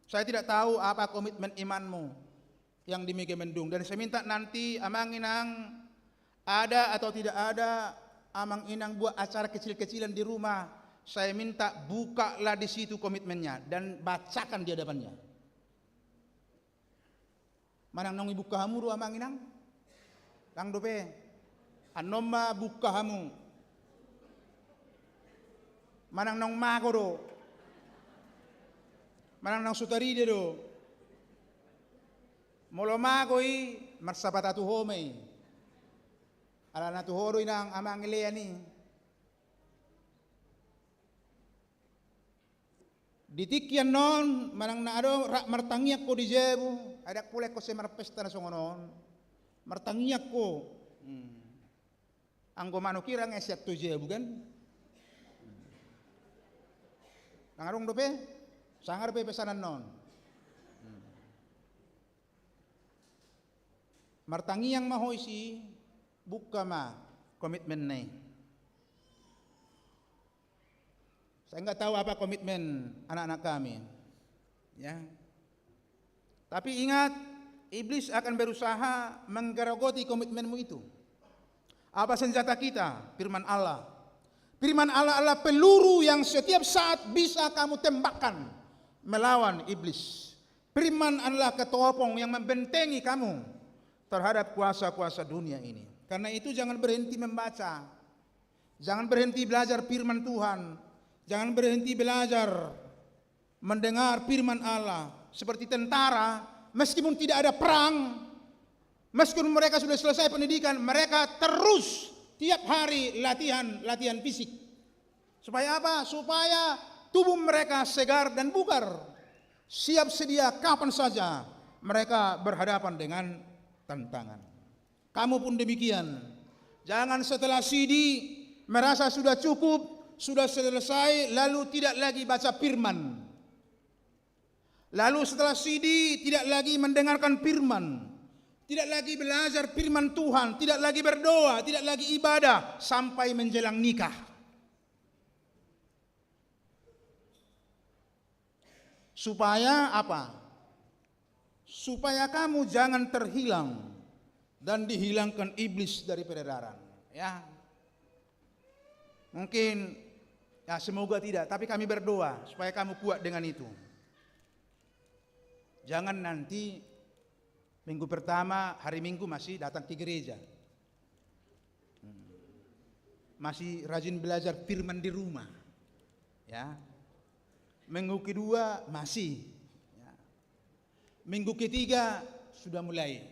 Saya tidak tahu apa komitmen imanmu yang di Megamendung. Dan saya minta nanti, Amang Inang, ada atau tidak ada, Amang Inang buat acara kecil-kecilan di rumah, saya minta bukalah di situ komitmennya dan bacakan di hadapannya. Manang naung dibuka hamu do, Amang Inang? Ndang dope. Annon ma buka hamu. Manang naung mago do. Manang naung so tarida do. Molo mago i, marsapata tu ho ma i. Alana tu ho do, Inang, Amang Lean i. Di tingki annon, manang na adong rap martangiang ho di jabu, ai ndang pola ingkon sai marpesta na songon on. Martangiang ho. Hmm. Anggo manuk i ndang sian tu jabu, kan? Ndang adong dope? Sanga dope pesan annon. Hmm. Martangiang ma ho disi, buka ma komitmenna i. Saya nggak tahu apa komitmen anak-anak kami. Ya. Tapi ingat, iblis akan berusaha menggerogoti komitmenmu itu. Apa senjata kita? Firman Allah. Firman Allah adalah peluru yang setiap saat bisa kamu tembakkan melawan iblis. Firman adalah ketopong yang membentengi kamu terhadap kuasa-kuasa dunia ini. Karena itu, jangan berhenti membaca. Jangan berhenti belajar firman Tuhan. Jangan berhenti belajar mendengar firman Allah. Seperti tentara, meskipun tidak ada perang, meskipun mereka sudah selesai pendidikan, mereka terus tiap hari latihan, latihan fisik. Supaya apa? Supaya tubuh mereka segar dan bugar. Siap sedia kapan saja mereka berhadapan dengan tantangan. Kamu pun demikian. Jangan setelah sidi merasa sudah cukup, sudah selesai, lalu tidak lagi baca firman. Lalu setelah sidi tidak lagi mendengarkan firman, tidak lagi belajar firman Tuhan, tidak lagi berdoa, tidak lagi ibadah sampai menjelang nikah. Supaya apa? Supaya kamu jangan terhilang dan dihilangkan iblis dari peredaran. Ya. Mungkin, ya, semoga tidak, tapi kami berdoa supaya kamu kuat dengan itu. Jangan nanti minggu pertama, hari Minggu masih datang ke gereja. Hmm. Masih rajin belajar firman di rumah. Ya. Minggu kedua masih. Ya. Minggu ketiga sudah mulai.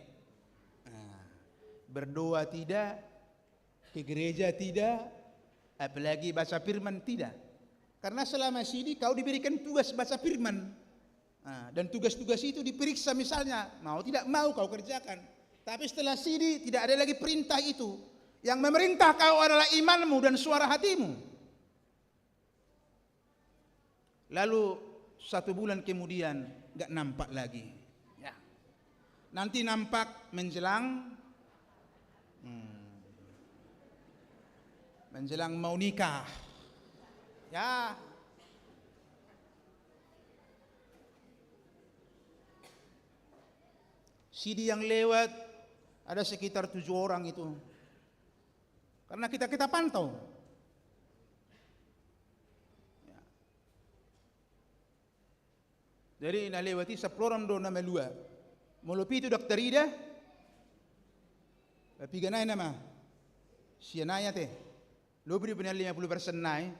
Nah, berdoa tidak, ke gereja tidak, apalagi baca firman tidak. Karena selama sini kau diberikan tugas baca firman. Nah, dan tugas-tugas itu diperiksa misalnya, mau tidak mau kau kerjakan. Tapi setelah sini tidak ada lagi perintah itu. Yang memerintah kau adalah imanmu dan suara hatimu. Lalu satu bulan kemudian nggak nampak lagi. Ya. Nanti nampak menjelang, hmm, menjelang mau nikah. Ya. Sidi yang lewat ada sekitar tujuh orang itu. Karena kita, kita pantau. Ya. Jadi na lewat i sampulu onom do na malua. Molo pitu ndang tarida, piga nai nama? Sia nai ate. Lobi do pe nian lima puluh persen nai.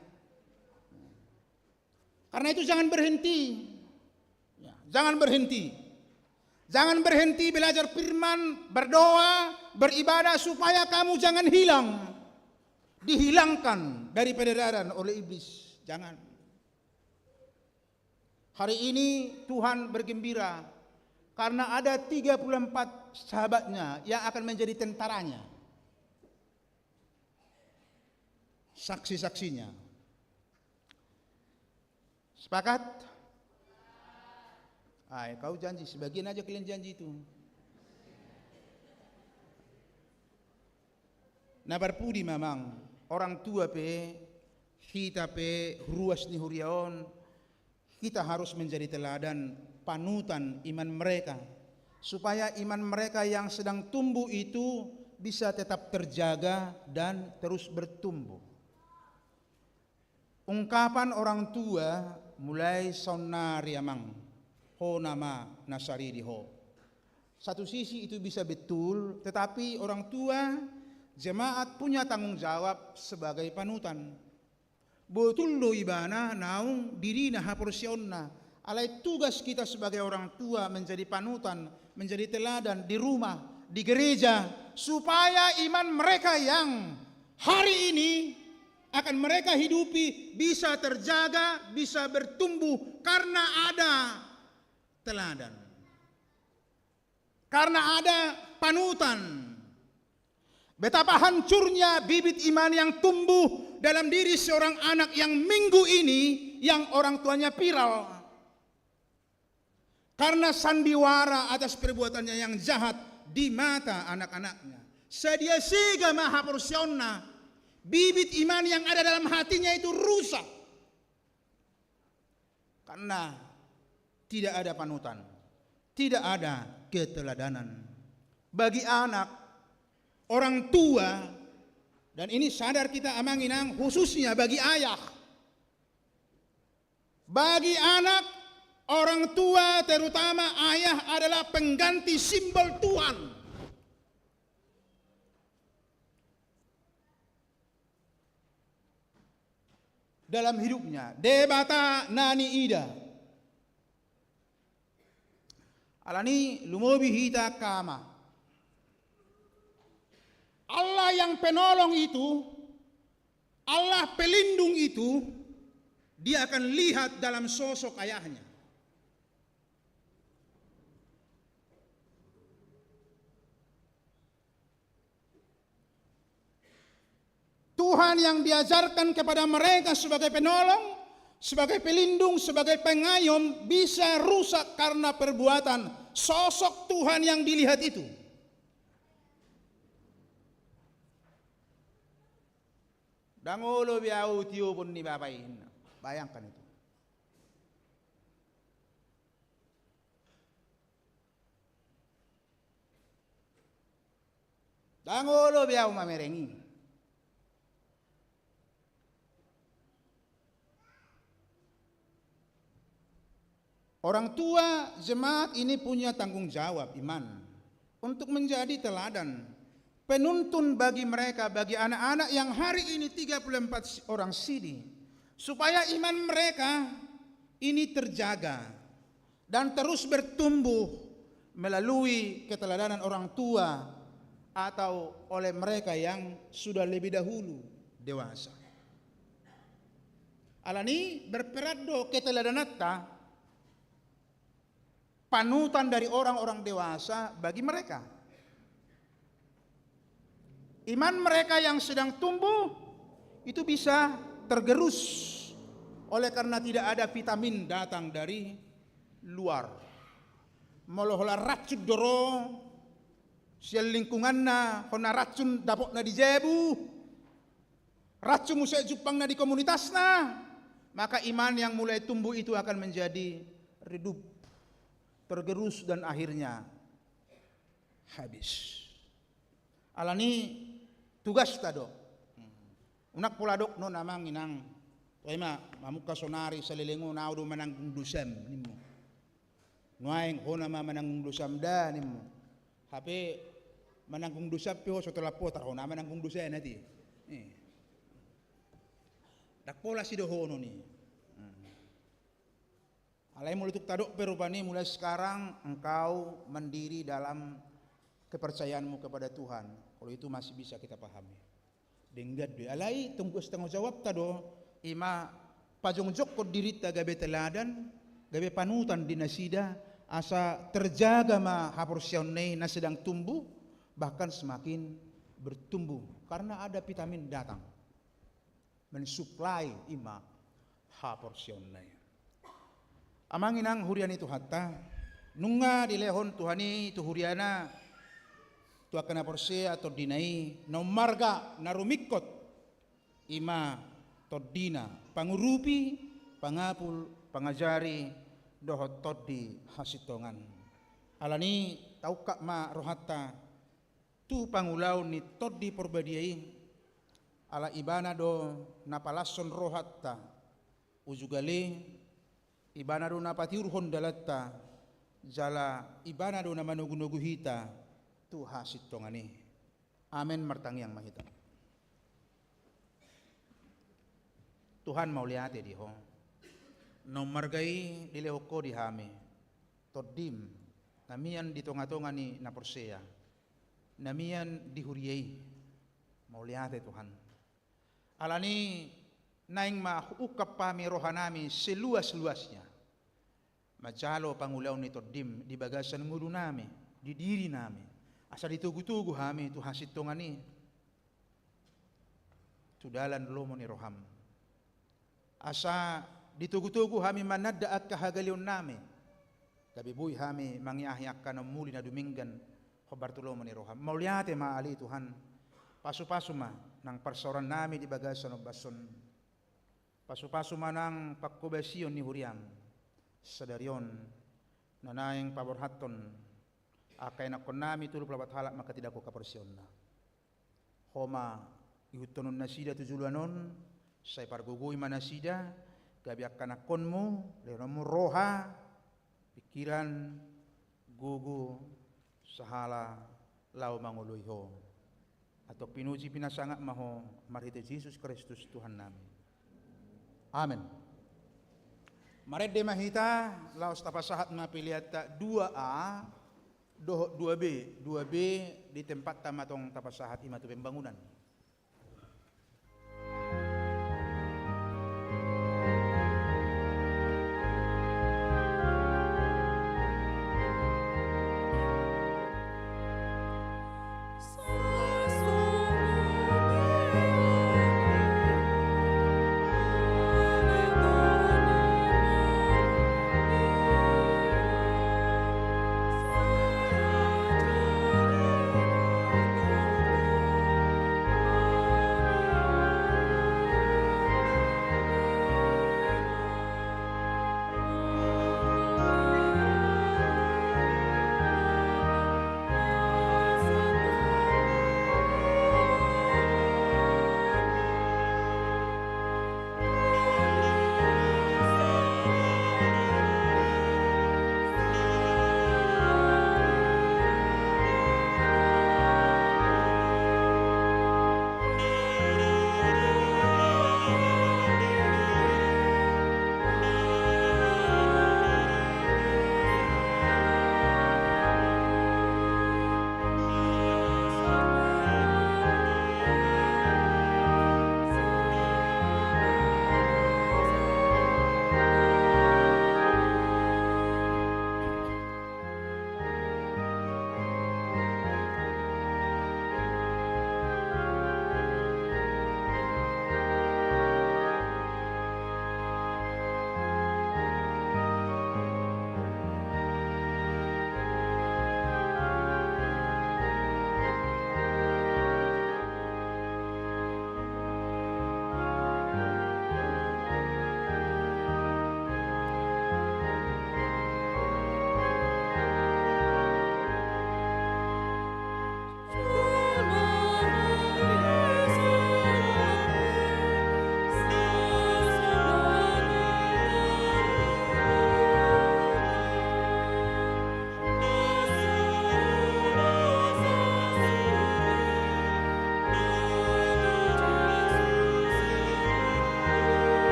Karena itu jangan berhenti. Ya, jangan berhenti. Jangan berhenti belajar firman, berdoa, beribadah supaya kamu jangan hilang. Dihilangkan dari peredaran oleh iblis. Jangan. Hari ini Tuhan bergembira karena ada tiga puluh empat sahabatnya yang akan menjadi tentaranya. Saksi-saksinya. Sepakat? Ai, kau janji, sebagian aja kalian janji itu. Na parpudi memang, orang tua pe, hita pe, ruas ni huria on, kita harus menjadi teladan, panutan iman mereka, supaya iman mereka yang sedang tumbuh itu bisa tetap terjaga dan terus bertumbuh. Ungkapan orang tua mulai saonnari amang, ho nama na saridi ho. Satu sisi itu bisa betul, tetapi orang tua jemaat punya tanggung jawab sebagai panutan. Botul do ibana naung dirina haporseaonna. Alai tugas kita sebagai orang tua menjadi panutan, menjadi teladan di rumah, di gereja, supaya iman mereka yang hari ini akan mereka hidupi bisa terjaga, bisa bertumbuh karena ada teladan. Karena ada panutan. Betapa hancurnya bibit iman yang tumbuh dalam diri seorang anak yang minggu ini, yang orang tuanya viral. Karena sandiwara atas perbuatannya yang jahat di mata anak-anaknya. Sadia sega ma haporseaonna, bibit iman yang ada dalam hatinya itu rusak. Karena tidak ada panutan, tidak ada keteladanan. Bagi anak, orang tua, dan ini sadar kita amang inang, khususnya bagi ayah. Bagi anak, orang tua, terutama ayah, adalah pengganti simbol Tuhan dalam hidupnya. Debata na niida. Alani lumobi hita angka ama. Allah yang penolong itu, Allah pelindung itu, dia akan lihat dalam sosok ayahnya. Tuhan yang diajarkan kepada mereka sebagai penolong, sebagai pelindung, sebagai pengayom bisa rusak karena perbuatan sosok Tuhan yang dilihat itu. Ndang olo be ahu tiopon ni bapa i, bayangkan itu. Ndang olo be ahu mamereng i. Orang tua jemaat ini punya tanggung jawab iman untuk menjadi teladan penuntun bagi mereka, bagi anak-anak yang hari ini tiga puluh empat orang sidi, supaya iman mereka ini terjaga dan terus bertumbuh melalui keteladanan orang tua atau oleh mereka yang sudah lebih dahulu dewasa. Alani berperan do keteladananta, panutan dari orang-orang dewasa bagi mereka. Iman mereka yang sedang tumbuh itu bisa tergerus oleh karena tidak ada vitamin datang dari luar. Molo holan racun do ro sian lingkunganna, hona racun dapotna di jabu, racun muse jumpangna di komunitasna, maka iman yang mulai tumbuh itu akan menjadi redup, tergerus, dan akhirnya habis. Alani tugasta do. Unang pola dok non amang inang, toe ma mamungka sonari saleleng on, au do mananggung dosam, nimmu. Nuaeng ho nama mananggung dosam da, nimmu. Hape mananggung dosam pe ho so tolap ho, tar ho nama mananggung dosana ate. Eh. Ndang pola sidohonon i. Hmm. Alai molo tung tadok pe rupani, mulai sekarang engkau mandiri dalam kepercayaanmu kepada Tuhan. Kalau itu masih bisa kita pahami. Denggan do i. Alai tanggung, tanggung jawabta do, ima pajongjongkon dirinta gabe teladan, gabe panutan di nasida, asa terjaga ma haporseaonna i na sedang tumbuh, bahkan semakin bertumbuh. Karena ada vitamin datang mensuplai ima haporseaonna i. Amang inang huria ni Tuhanta, nunga dilehon Tuhan i tu huriana, tu angka na porsea tondina i, na ummarga, na rumingkot, ima tondina pangurupi, pangapul, pangajari, dohot tondi hasintongan. Alani taungkap ma rohanta tu pangulaon ni Tondi Porbadia i, ala Ibana do na palashon rohanta uju gale, Ibana do na patiurhon dalanta, jala Ibana do na manogunogu hita tu hasintongan i. Amen. Martangiang ma hita. Tuhan, mauliate di Ho. Na ummarga i dilehon Ho di hami, Tondim, na mian di tongatonga ni na porsea, na mian di huria i. Mauliate Tuhan. Alani naeng ma huungkap hami rohanami seluas-luasnya manjalo pangulaon ni Tondim di bagasan ngolunami, di dirinami, asa ditogutogu hami tu hasintongan i, tu dalan lomo ni roham. Asa ditogutogu hami mananda angka hagaleonnami, gabe boi hami mangiahi angka na umuli na dumenggan hombar tu lomo ni roham. Mauliate ma ale Tuhan. Pasupasu ma nang parsaorannami di bagasan ombas on. Pasupasu ma nang panghobasion ni huriam sadari on, na naeng paborhathon angka ianakhonnami tolu pulu opat halak manghatindanghon haporseaonna. Ho ma ihuthononnasida tu joloan on, sai pargogoi ma nasida, gabe angka anakhonmu, lehononmu roha, pingkiran, gogo, sahala laho mangoloi Ho. Antong pinuji pinasangap ma Ho marhite Jesus Kristus Tuhannami. Amen. Marende ma hita, laos tapasahat ma peleanta dua A dohot dua B, dua B di tempatta ma tong tapasahat, ima tu pembangunan.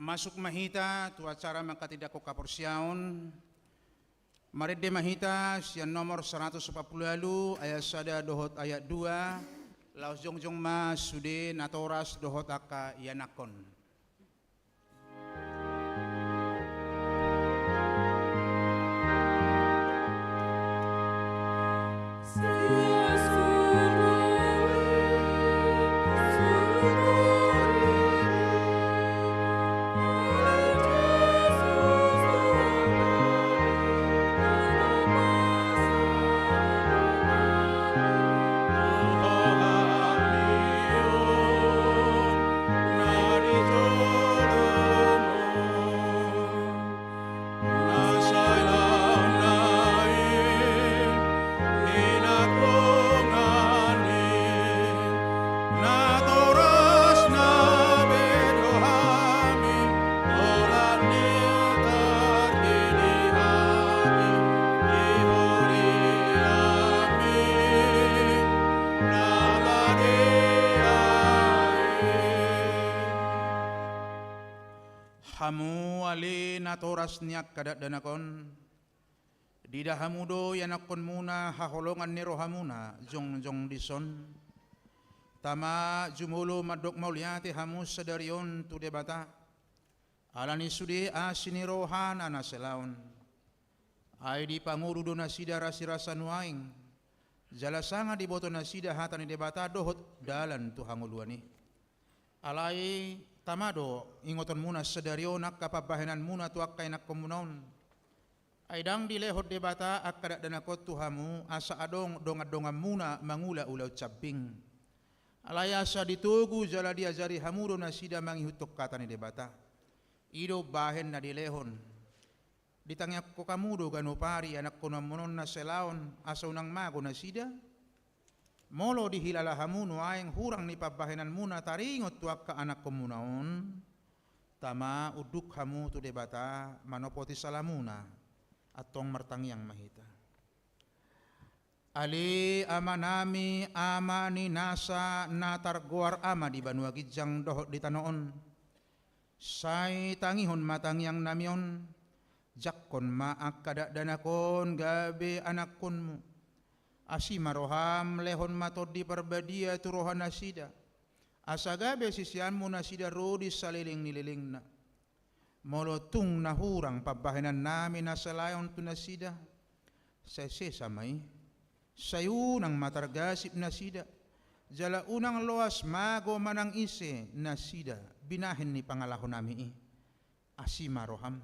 Masuk ma hita tu acara manghatindanghon haporseaon. Marende ma hita sian nomor saratus opat pulu ualu, ayat sada dohot ayat dua, laos jongjong ma sude natoras dohot angka ianakhon. Hamu ale natoras ni angka dakdanak on, diida hamu do ianakhonmuna haholongan ni rohamuna jongjong dison. Tama, jumolo mandok mauliate hamu sadari on tu Debata, ala ni sude asi ni rohana na salaon. Ai dipangolu do nasida rasirasa nuaeng, jala sanga diboto nasida hata ni Debata dohot dalan tu hangoluan i. Alai tama do ingotonmuna sadari on angka pambahenanmuna tu angka ianakhonmuna on. Ai ndang dilehon Debata angka dakdanak on tu hamu asa adong dongandonganmuna mangula ulaon sambing. Alai asa ditogu jala diajari hamu do nasida mangihuthon hata ni Debata. I do bahen na dilehon. Ditangiangkon hamu do ganup ari ianakhonmuna on na salaon asa unang mago nasida? Molo dihilala hamu nuaeng hurang ni pambahenanmuna taringot tu angka anakhonmuna on, tama unduk hamu tu Debata manopoti salamuna. Antong martangiang ma hita. Ale Amanami, Ama ni nasa na targoar Ama di banua ginjang dohot di tano on, sai tangihon ma tangiangnami on. Jangkon ma angka dakdanak on gabe anakhonmu. Asi ma roham, lehon ma Tondi Parbadia tu rohanasida, asa gabe siseanmu nasida ro di saleleng ni lelengna. Molo tung na hurang pambahenannami na salaon tu nasida, sai sesa ma i. Sai unang ma targasip nasida, jala unang loas mago manang ise nasida binahen ni pangalahonami i. Asi ma roham,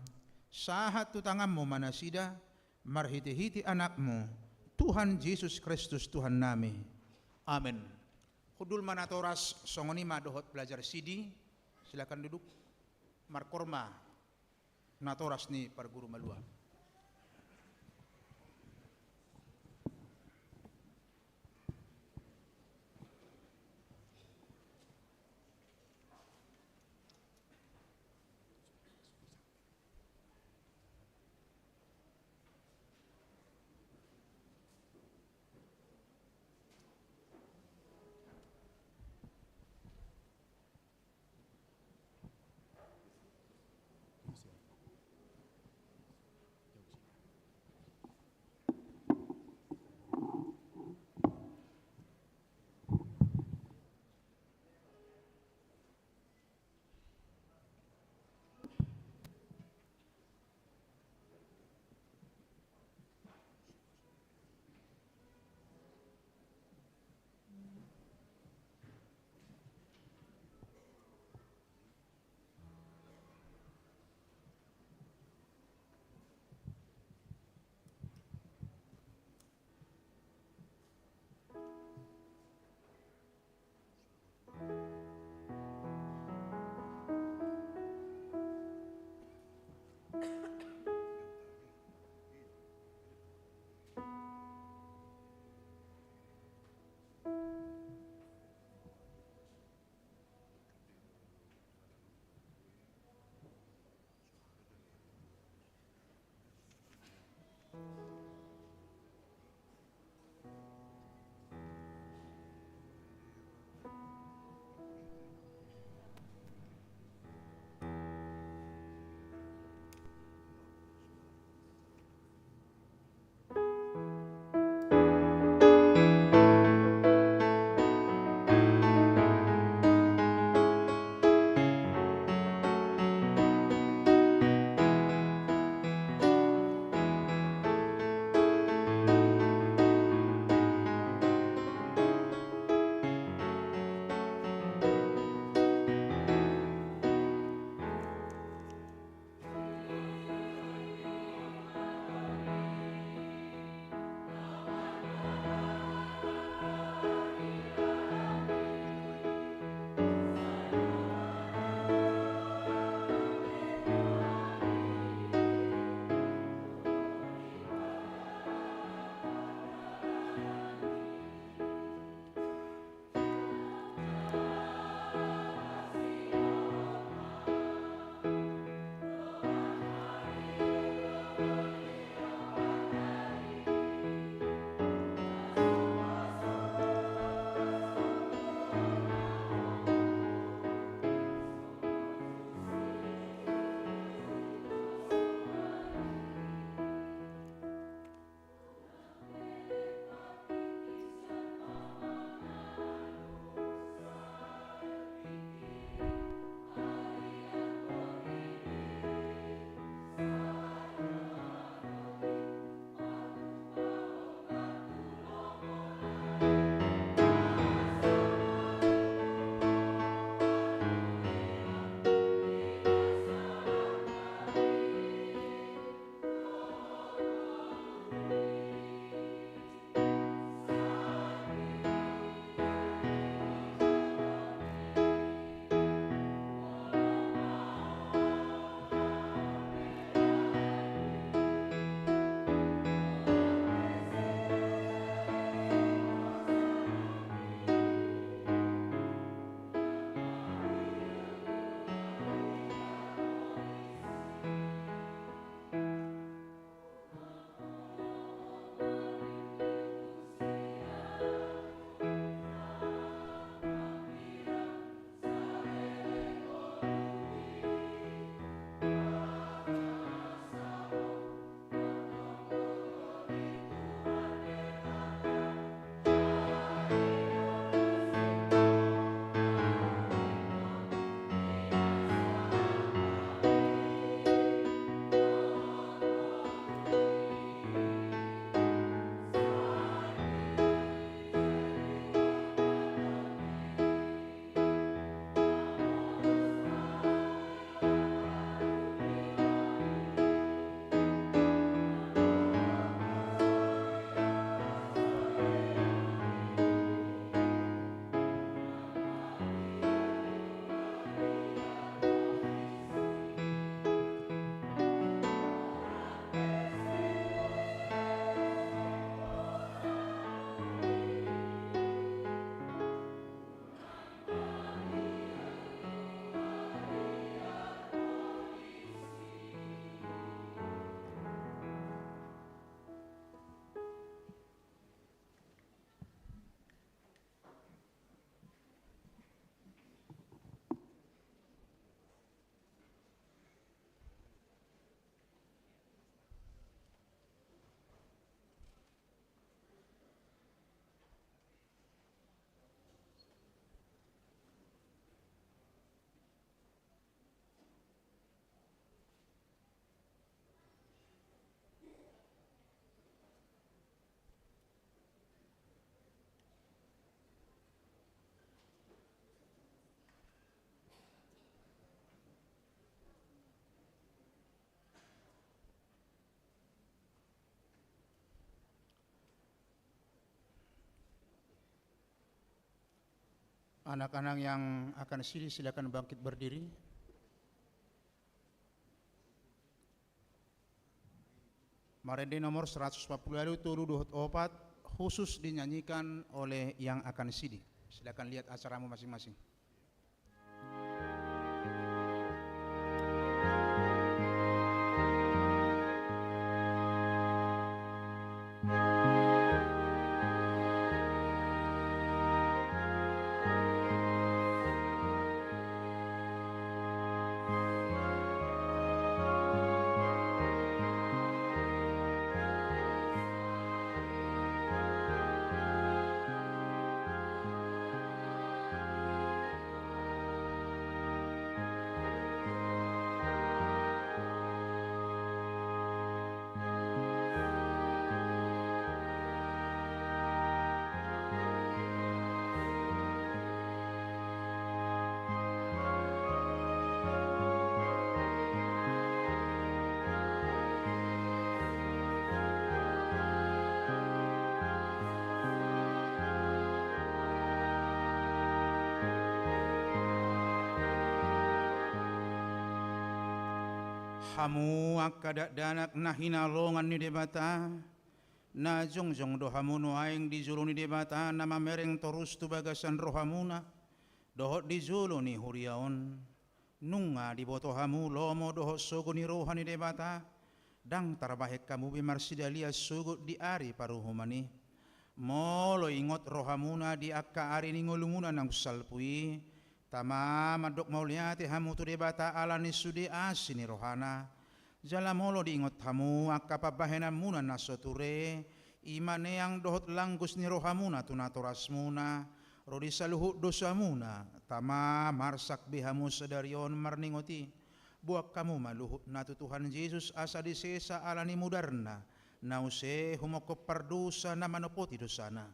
sahat tu tanganmu ma nasida, marhitehite Anakmu, Tuhan Jesus Kristus Tuhannami. Amen. Hundul ma natoras, songon i ma dohot belajar sidi. Silakan duduk. Markoor ma natoras ni parguru malua. Anak-anak yang akan sidi, silakan bangkit berdiri. Marende nomor seratus empat puluh lalu tolu dohot opat, khusus dinyanyikan oleh yang akan sidi. Silakan lihat acaramu masing-masing. Hamu angka dakdanak na hinaholongan ni Debata, na jongjong do hamu nuaeng di jolo ni Debata na mamereng torus tu bagasan rohamuna, dohot di jolo ni huria on. Nunga diboto hamu lomo dohot sogo ni roha ni Debata, ndang tarbahen hamu be marsidalian sogot di ari paruhuman i. Molo ingot rohamuna di angka ari ni ngolumuna naung salpu i, tama mandok mauliate hamu tu Debata ala ni sude asi ni rohana. Jala molo diingot hamu angka pambahenanmuna na so ture, i ma neang dohot langgus ni rohamuna tu natorasmuna, ro di saluhut dosamuna, tama marsak be hamu sadari on marningot i. Boan hamu ma luhutna tu Tuhan Jesus asa disesa ala ni mudarna, na use humongkop pardosa na manopoti dosana.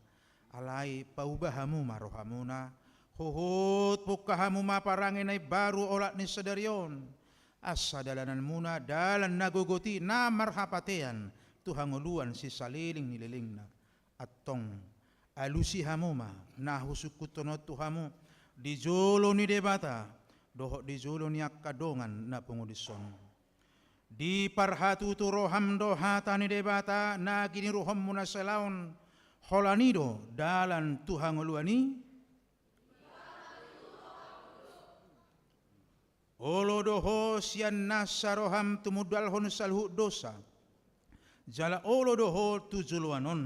Alai pauba hamu ma rohamuna, huhut pungka hamu ma parange na imbaru olat ni sadari on, asa dalananmuna dalan na gogot i na marhapatean tu hangoluan sisaleleng ni lelengna. Antong, alusi hamu ma na husungkunhon on tu hamu di jolo ni Debata dohot di jolo ni angka dongan na pungu dison. Diparhatutu roham do hata ni Debata na giniruhonmu na salaon, holan i do dalan tu hangoluan i. Olo do ho sian nasa roham tumundalhon saluhut dosa, jala olo do ho tu joloan on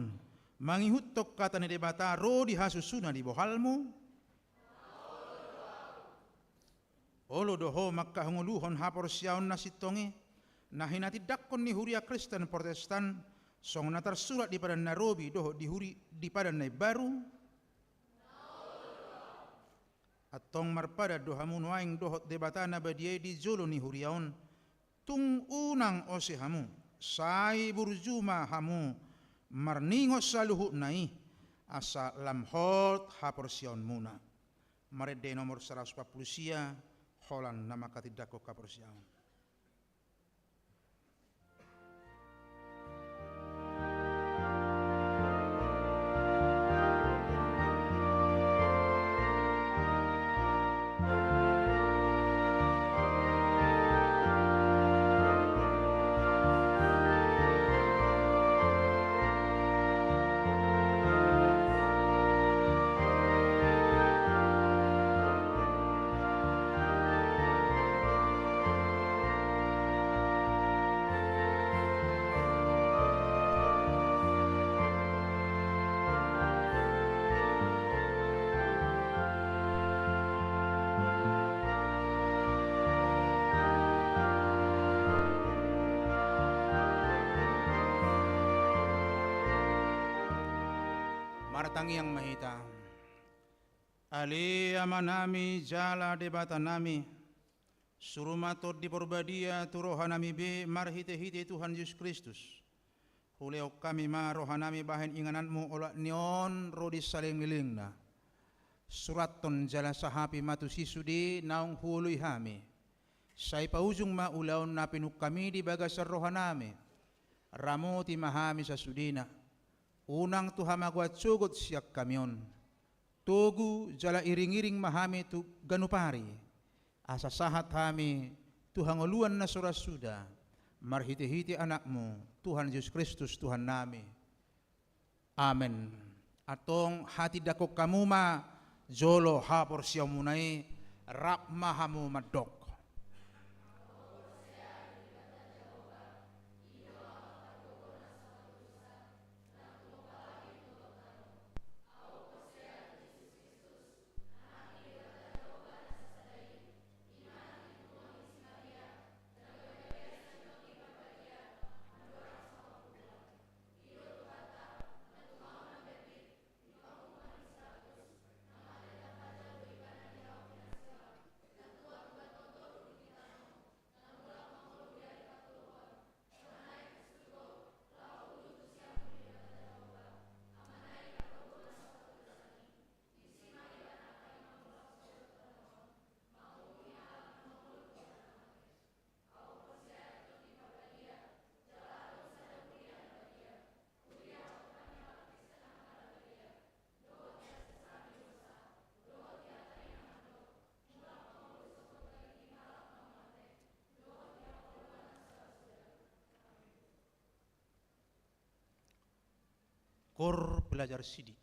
mangihuthon hata ni Debata ro di hasusuna di bohalmu. Olo do ho mangkahangoluhon haporseaon na sintong i, na hinatindangkon ni huria Kristen Protestan, songon na tarsurat di Padan na Robi dohot di huri, di Padan na Imbaru. Antong marpadan do hamu nuaeng dohot Debata na badia i di jolo ni huria on, tung unang ose hamu, sai burju ma hamu marningot saluhutna i, asa lam hot haporseaonmuna. Marende nomor saratus opat pulu sia, holan na mangkatindangkon haporseaon. Martangiang ma hita. Ale Amanami jala Debatanami, suru ma Tondi Porbadia tu rohanami be marhitehite Tuhan Jesus Kristus. Hulehon hami ma rohanami bahen ingananmu olat ni on ro di saleleng ni lelengna. Surathon jala sahapi ma tusi sude naung huoloi hami. Sai paujung ma ulaon na pinungkami di bagasan rohanami. Ramoti ma hami sasudena. Unang tu hamagoan sogot sian hami on. Togu jala iring-iring ma hami tu ganup ari, asa sahat hami tu hangoluan na so ra suda, marhite-hite Anakmu, Tuhan Jesus Kristus, Tuhannami. Amen. Antong hatindangkon hamu ma jolo haporseaonmuna i, rap ma hamu mandok. Kor belajar sidi.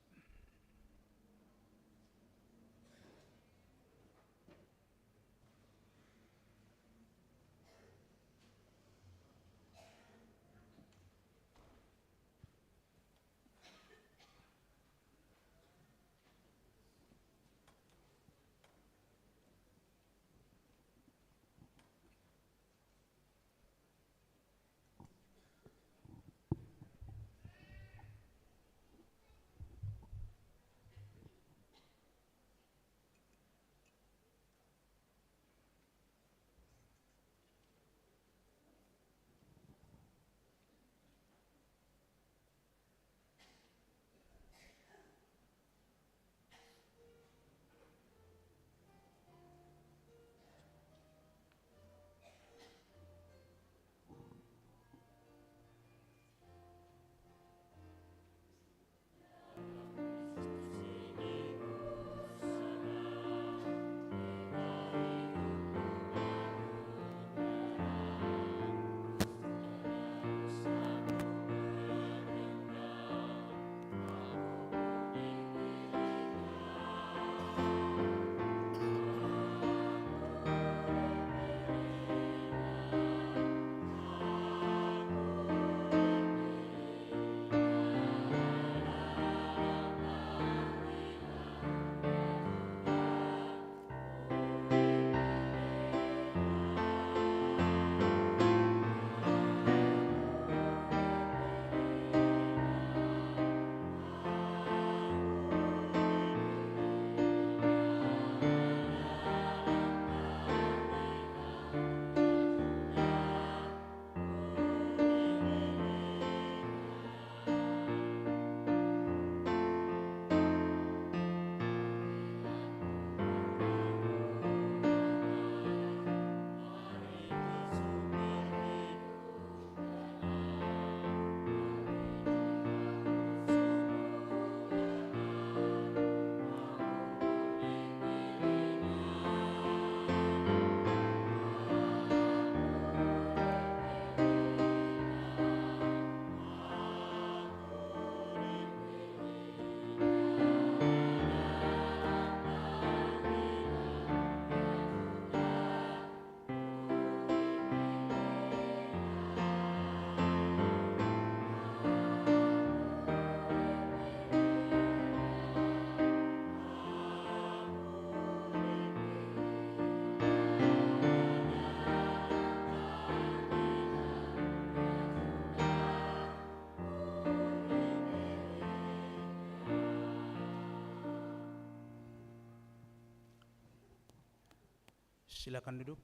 Silakan duduk.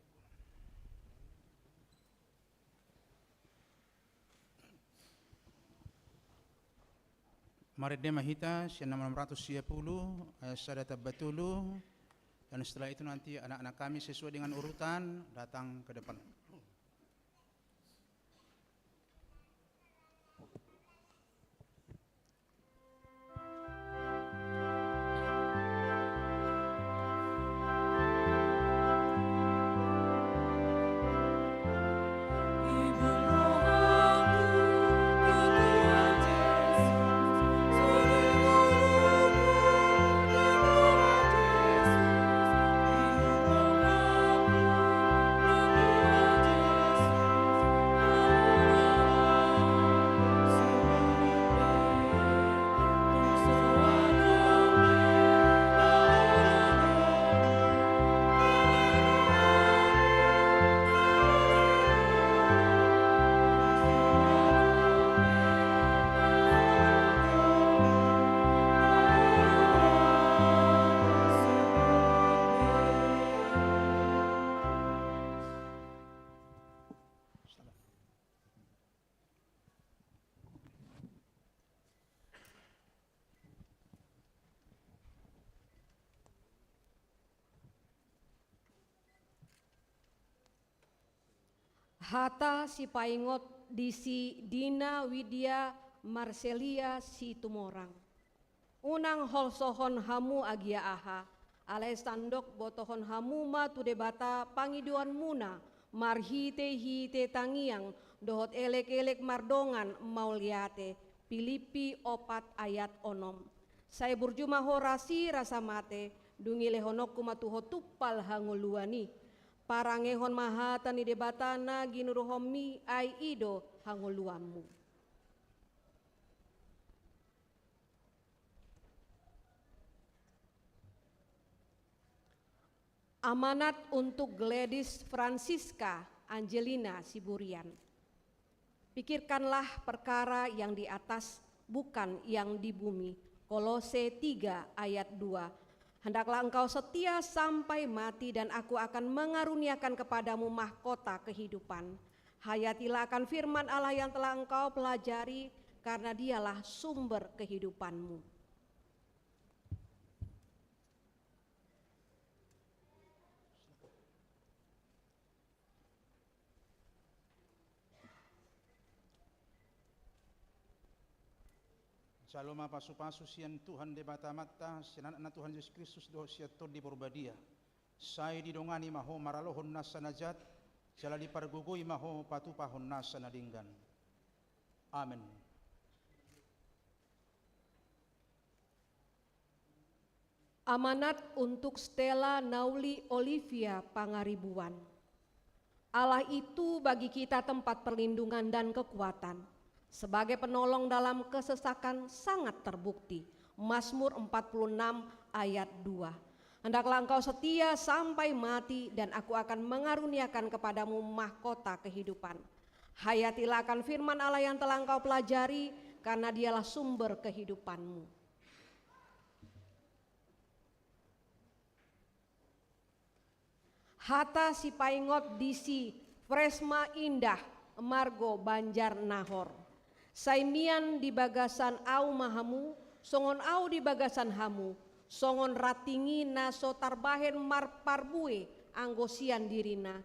Marende ma hita sian nomor enam ratus sia pulu, ayat sada tamba tolu, dan setelah itu nanti anak-anak kami sesuai dengan urutan datang ke depan. Hata sipaingot di si Dina Widya Marselia Situmorang. Unang holsohon hamu agia aha, alai sandok botohon hamu ma tu Debata pangidoanmuna marhitehite tangiang dohot elekelek mardongan mauliate. Pilippi opat ayat onom. Sai burju ma ho rasi rasa mate, dung i lehononku ma tu ho tumpal hangoluan i. Parangehon ma hata ni Debata na ginuruhonmi, ai i do hangoluanmu. Amanat untuk Gladys Francisca Angelina Siburian. Pikirkanlah perkara yang di atas, bukan yang di bumi. Kolose tiga ayat dua. Hendaklah engkau setia sampai mati, dan aku akan mengaruniakan kepadamu mahkota kehidupan. Hayatilah akan firman Allah yang telah engkau pelajari, karena dialah sumber kehidupanmu. Jalo ma pasupasu sian Tuhan Debata Amanta, sian Anakna Tuhan Jesus Kristus dohot sian Tondi Porbadia. Sai didongani ma ho maralohon nasa na jat, jala dipargogoi ma ho patupahon nasa na denggan. Amen. Amanat untuk Stella Nauli Olivia Pangaribuan. Allah itu bagi kita tempat perlindungan dan kekuatan. Sebagai penolong dalam kesesakan sangat terbukti. Mazmur empat puluh enam ayat dua. Hendaklah engkau setia sampai mati, dan aku akan mengaruniakan kepadamu mahkota kehidupan. Hayatilah akan firman Allah yang telah engkau pelajari, karena dialah sumber kehidupanmu. Hata sipaingot di si Fresma Indah, marga Banjar Nahor. Sai mian di bagasan ahu ma hamu, songon ahu di bagasan hamu, songon ranting i na so tarbahen marparbue anggo sian dirina,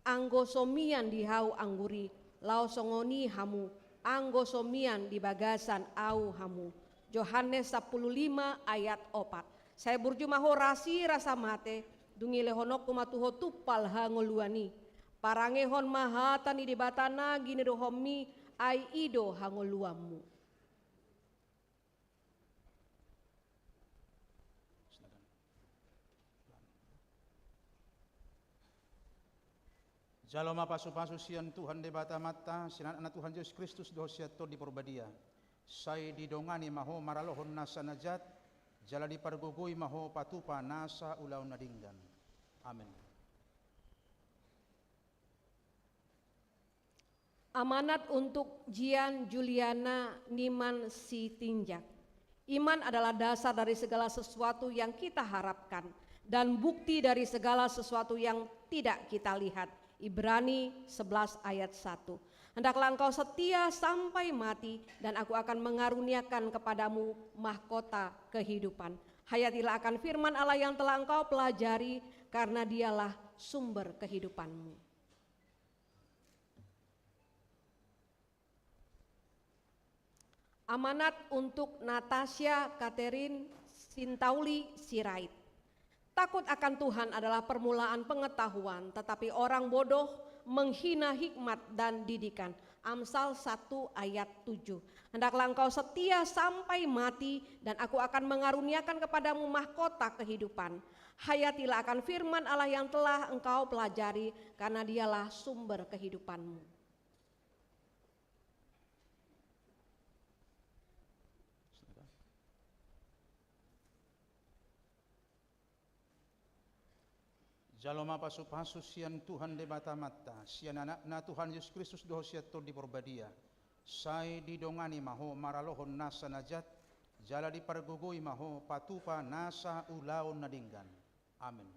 anggo so mian di ahu anggur i, laos songon i hamu, anggo so mian di bagasan ahu hamu. Johannes sampulu lima ayat opat. Sai burju ma ho rasi rasa mate, dung i lehononku ma tu ho tumpal hangoluan i. Parangehon ma hata ni Debata na ginuruhonmi, ai i do hangoluanmu. Jalo ma pasupasu sian Tuhan Debata Amanta, sian Anakna Tuhan Jesus Kristus dohot sian Tondi Porbadia. Sai didongani ma ho maralohon nasa na jat, jala dipargogoi ma ho patupa nasa ulaon na denggan. Amen. Amanat untuk Jian Juliana Niman Sitinjak. Iman adalah dasar dari segala sesuatu yang kita harapkan dan bukti dari segala sesuatu yang tidak kita lihat. Ibrani sebelas ayat satu. Hendaklah engkau setia sampai mati, dan aku akan mengaruniakan kepadamu mahkota kehidupan. Hayatilah akan firman Allah yang telah engkau pelajari, karena dialah sumber kehidupanmu. Amanat untuk Natasha Catherine Sintauli Sirait. Takut akan Tuhan adalah permulaan pengetahuan, tetapi orang bodoh menghina hikmat dan didikan. Amsal satu ayat tujuh. Hendaklah engkau setia sampai mati, dan aku akan mengaruniakan kepadamu mahkota kehidupan. Hayatilah akan firman Allah yang telah engkau pelajari, karena dialah sumber kehidupanmu. Jalo ma pasupasu sian Tuhan Debata Amanta, sian Anakna Tuhan Jesus Kristus dohot sian Tondi Porbadia. Sai didongani ma ho maralohon nasa na jat, jala dipargogoi ma ho patupa nasa ulaon na denggan. Amen.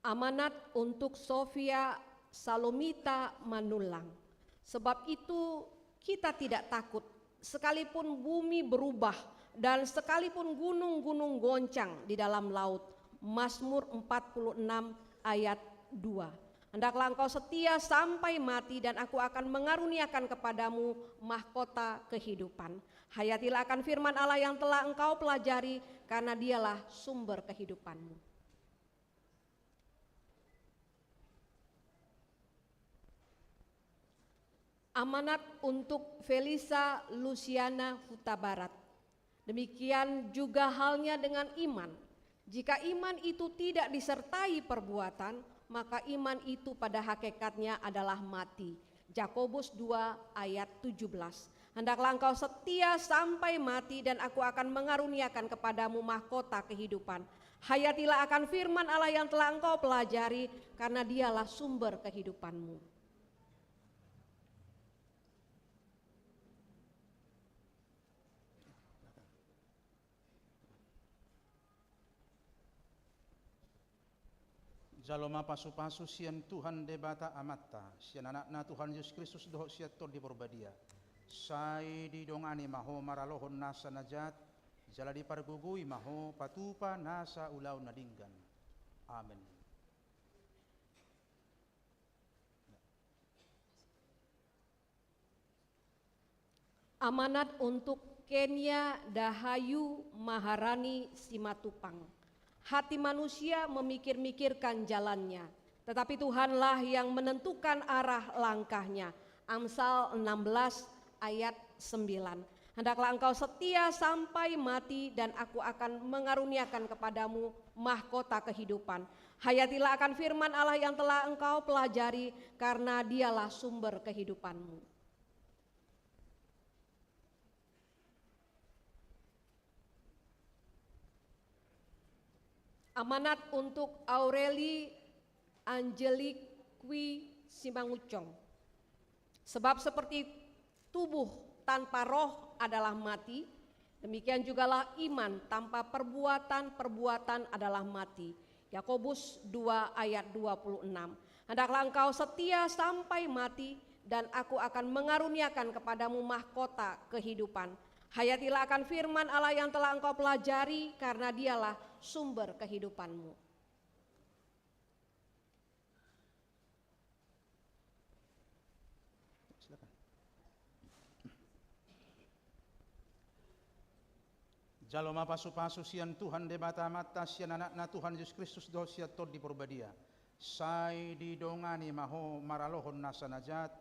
Amanat untuk Sofia Salomita Manullang. Sebab itu, kita tidak takut, sekalipun bumi berubah dan sekalipun gunung-gunung goncang di dalam laut. Mazmur empat puluh enam ayat dua. Hendaklah engkau setia sampai mati, dan aku akan mengaruniakan kepadamu mahkota kehidupan. Hayatilah akan firman Allah yang telah engkau pelajari, karena dialah sumber kehidupanmu. Amanat untuk Felisa Luciana Hutabarat. Demikian juga halnya dengan iman. Jika iman itu tidak disertai perbuatan, maka iman itu pada hakikatnya adalah mati. Jakobus dua ayat tujuh belas. Hendaklah engkau setia sampai mati, dan aku akan mengaruniakan kepadamu mahkota kehidupan. Hayatilah akan firman Allah yang telah engkau pelajari, karena dialah sumber kehidupanmu. Jalo ma pasupasu sian Tuhan Debata Amanta, sian Anakna Tuhan Jesus Kristus dohot sian Tondi Porbadia. Sai didongani ma ho maralohon nasa na jat, jala dipargogoi ma ho patupa nasa ulaon na denggan. Amen. Amanat untuk Kenia Dahayu Maharani Simatupang. Hati manusia memikir-mikirkan jalannya, tetapi Tuhanlah yang menentukan arah langkahnya. Amsal enam belas ayat sembilan. Hendaklah engkau setia sampai mati, dan aku akan mengaruniakan kepadamu mahkota kehidupan. Hayatilah akan firman Allah yang telah engkau pelajari, karena dialah sumber kehidupanmu. Amanat untuk Aureli Angeliqui Simangucong. Sebab seperti tubuh tanpa roh adalah mati, demikian jugalah iman tanpa perbuatan-perbuatan adalah mati. Yakobus dua ayat dua puluh enam. Hendaklah engkau setia sampai mati, dan aku akan mengaruniakan kepadamu mahkota kehidupan. Hayatilah akan firman Allah yang telah engkau pelajari, karena dialah sumber kehidupanmu. Silakan. Jalo ma pasupasu sian Tuhan Debata Amanta, sian Anakna Tuhan Jesus Kristus dohot sian Tondi Porbadia. Sai didongani ma ho maralohon nasa na jat,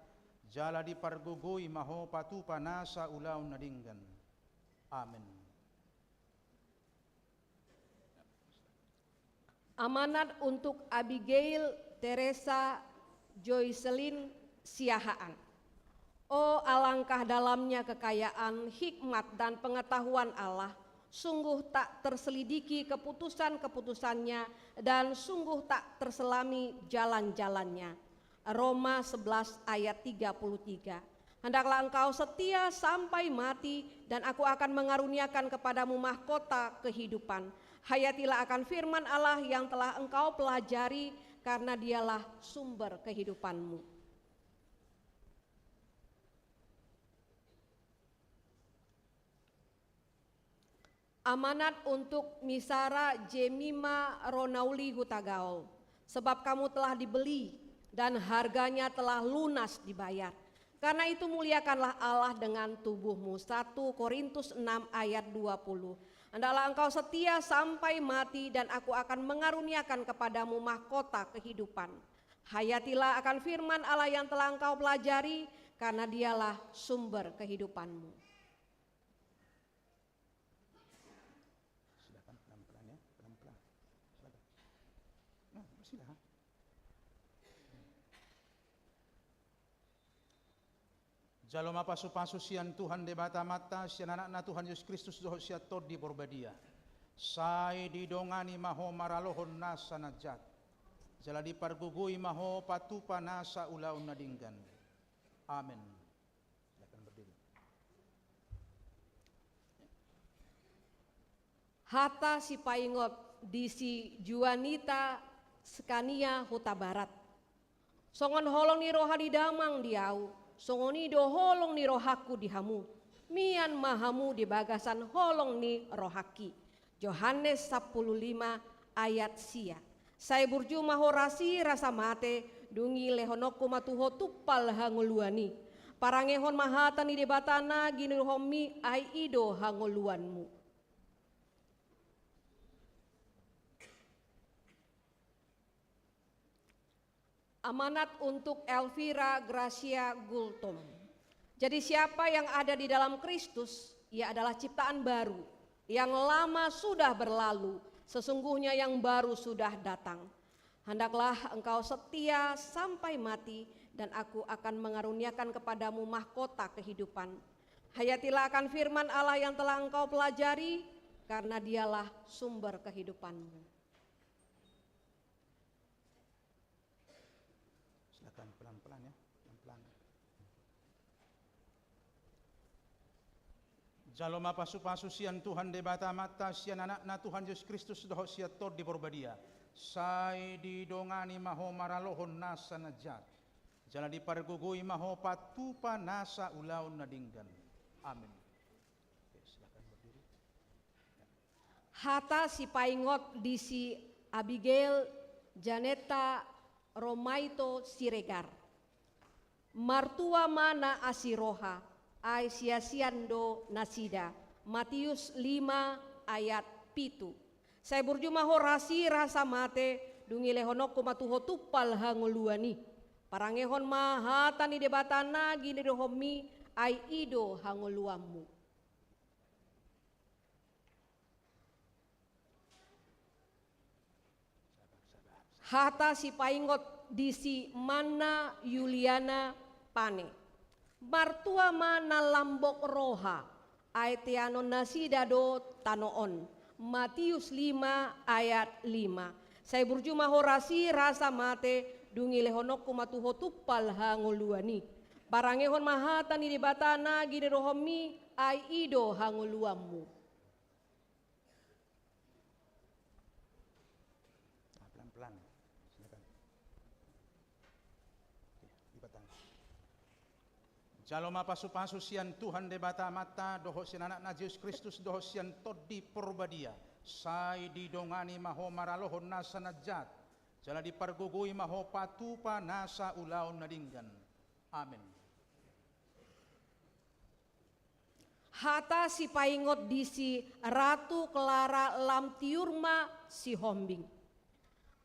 jala dipargogoi ma ho patupa nasa ulaon na denggan. Amen. Amanat untuk Abigail Teresa Joycelyn Siahaan. Oh, alangkah dalamnya kekayaan, hikmat, dan pengetahuan Allah. Sungguh tak terselidiki keputusan-keputusannya, dan sungguh tak terselami jalan-jalannya. Roma sebelas ayat tiga puluh tiga. Hendaklah engkau setia sampai mati, dan aku akan mengaruniakan kepadamu mahkota kehidupan. Hayatilah akan firman Allah yang telah engkau pelajari, karena dialah sumber kehidupanmu. Amanat untuk Misara Jemima Ronauli Hutagaol. Sebab kamu telah dibeli, dan harganya telah lunas dibayar. Karena itu muliakanlah Allah dengan tubuhmu. Satu Korintus enam ayat dua puluh. Hendaklah engkau setia sampai mati, dan aku akan mengaruniakan kepadamu mahkota kehidupan. Hayatilah akan firman Allah yang telah engkau pelajari, karena dialah sumber kehidupanmu. Silakan pelan-pelan ya, pelan-pelan. Silakan. Nah, silakan. Jalo ma pasupasu sian Tuhan Debata Amanta, sian Anakna Tuhan Jesus Kristus dohot sian Tondi Porbadia. Sai didongani ma ho maralohon nasa na jat, jala dipargogoi ma ho patupa nasa ulaon na denggan. Amen. Silakan berdiri. Hata sipaingot di si Juanita Skania Hutabarat. Songon holong ni roha ni damang di ahu, songon i do holong ni rohangku di hamu. Mian ma hamu di bagasan holong ni rohangki. Johannes sampulu lima ayat sia. Sai burju ma ho rasi rasa mate, dung i lehononku ma tu ho tumpal hangoluan i. Parangehon ma hata ni Debata na ginidohonmi, ai i do hangoluanmu. Amanat untuk Elvira Gracia Gultom. Jadi, siapa yang ada di dalam Kristus, ia adalah ciptaan baru. Yang lama sudah berlalu, sesungguhnya yang baru sudah datang. Hendaklah engkau setia sampai mati, dan Aku akan mengaruniakan kepadamu mahkota kehidupan. Hayatilah akan firman Allah yang telah engkau pelajari, karena Dialah sumber kehidupanmu. Silakan pelan-pelan ya, pelan-pelan. Jalo ma pasu-pasu sian Tuhan Debata Amanta, sian Anakna Tuhan Jesus Kristus dohot sian Tondi Porbadia, sai didongani ma ho maralohon nasa na jat, jala dipargogoi ma ho patupa nasa ulaon na denggan. Amin. Oke, silakan berdiri. Hata sipaingot di si Abigail Janetta Romaito Siregar. Martua ma na asi roha, ai siasian do nasida. Matius lima ayat pitu. Sai burju ma ho rasi rasa mate, dung i lehononku ma tu ho tumpal hangoluan i. Parangehon ma hata ni Debata na ginidohonmi, ai i do hangoluanmu. Hata sipaingot di si Manna Yuliana Pane. Martua ma na lambok roha, ai teanon nasida do tano on. Matius lima ayat lima. Sai burju ma ho rasi rasa mate, dung i lehononku ma tu ho tumpal hangoluan i. Parangehon ma hata ni Debata na ginidohonmi, ai i do hangoluanmu. Nah, pelan-pelan. Silakan. Oke, lipat tangan. Jalo ma pasu-pasu sian Tuhan Debata Amanta, dohot sian Anakna Jesus Kristus, dohot sian Tondi Porbadia. Sai didongani ma ho maralohon nasa na jat, jala dipargogoi ma ho patupa nasa ulaon na denggan. Amin. Hata sipaingot di si Ratu Clara Lamtiurma Sihombing.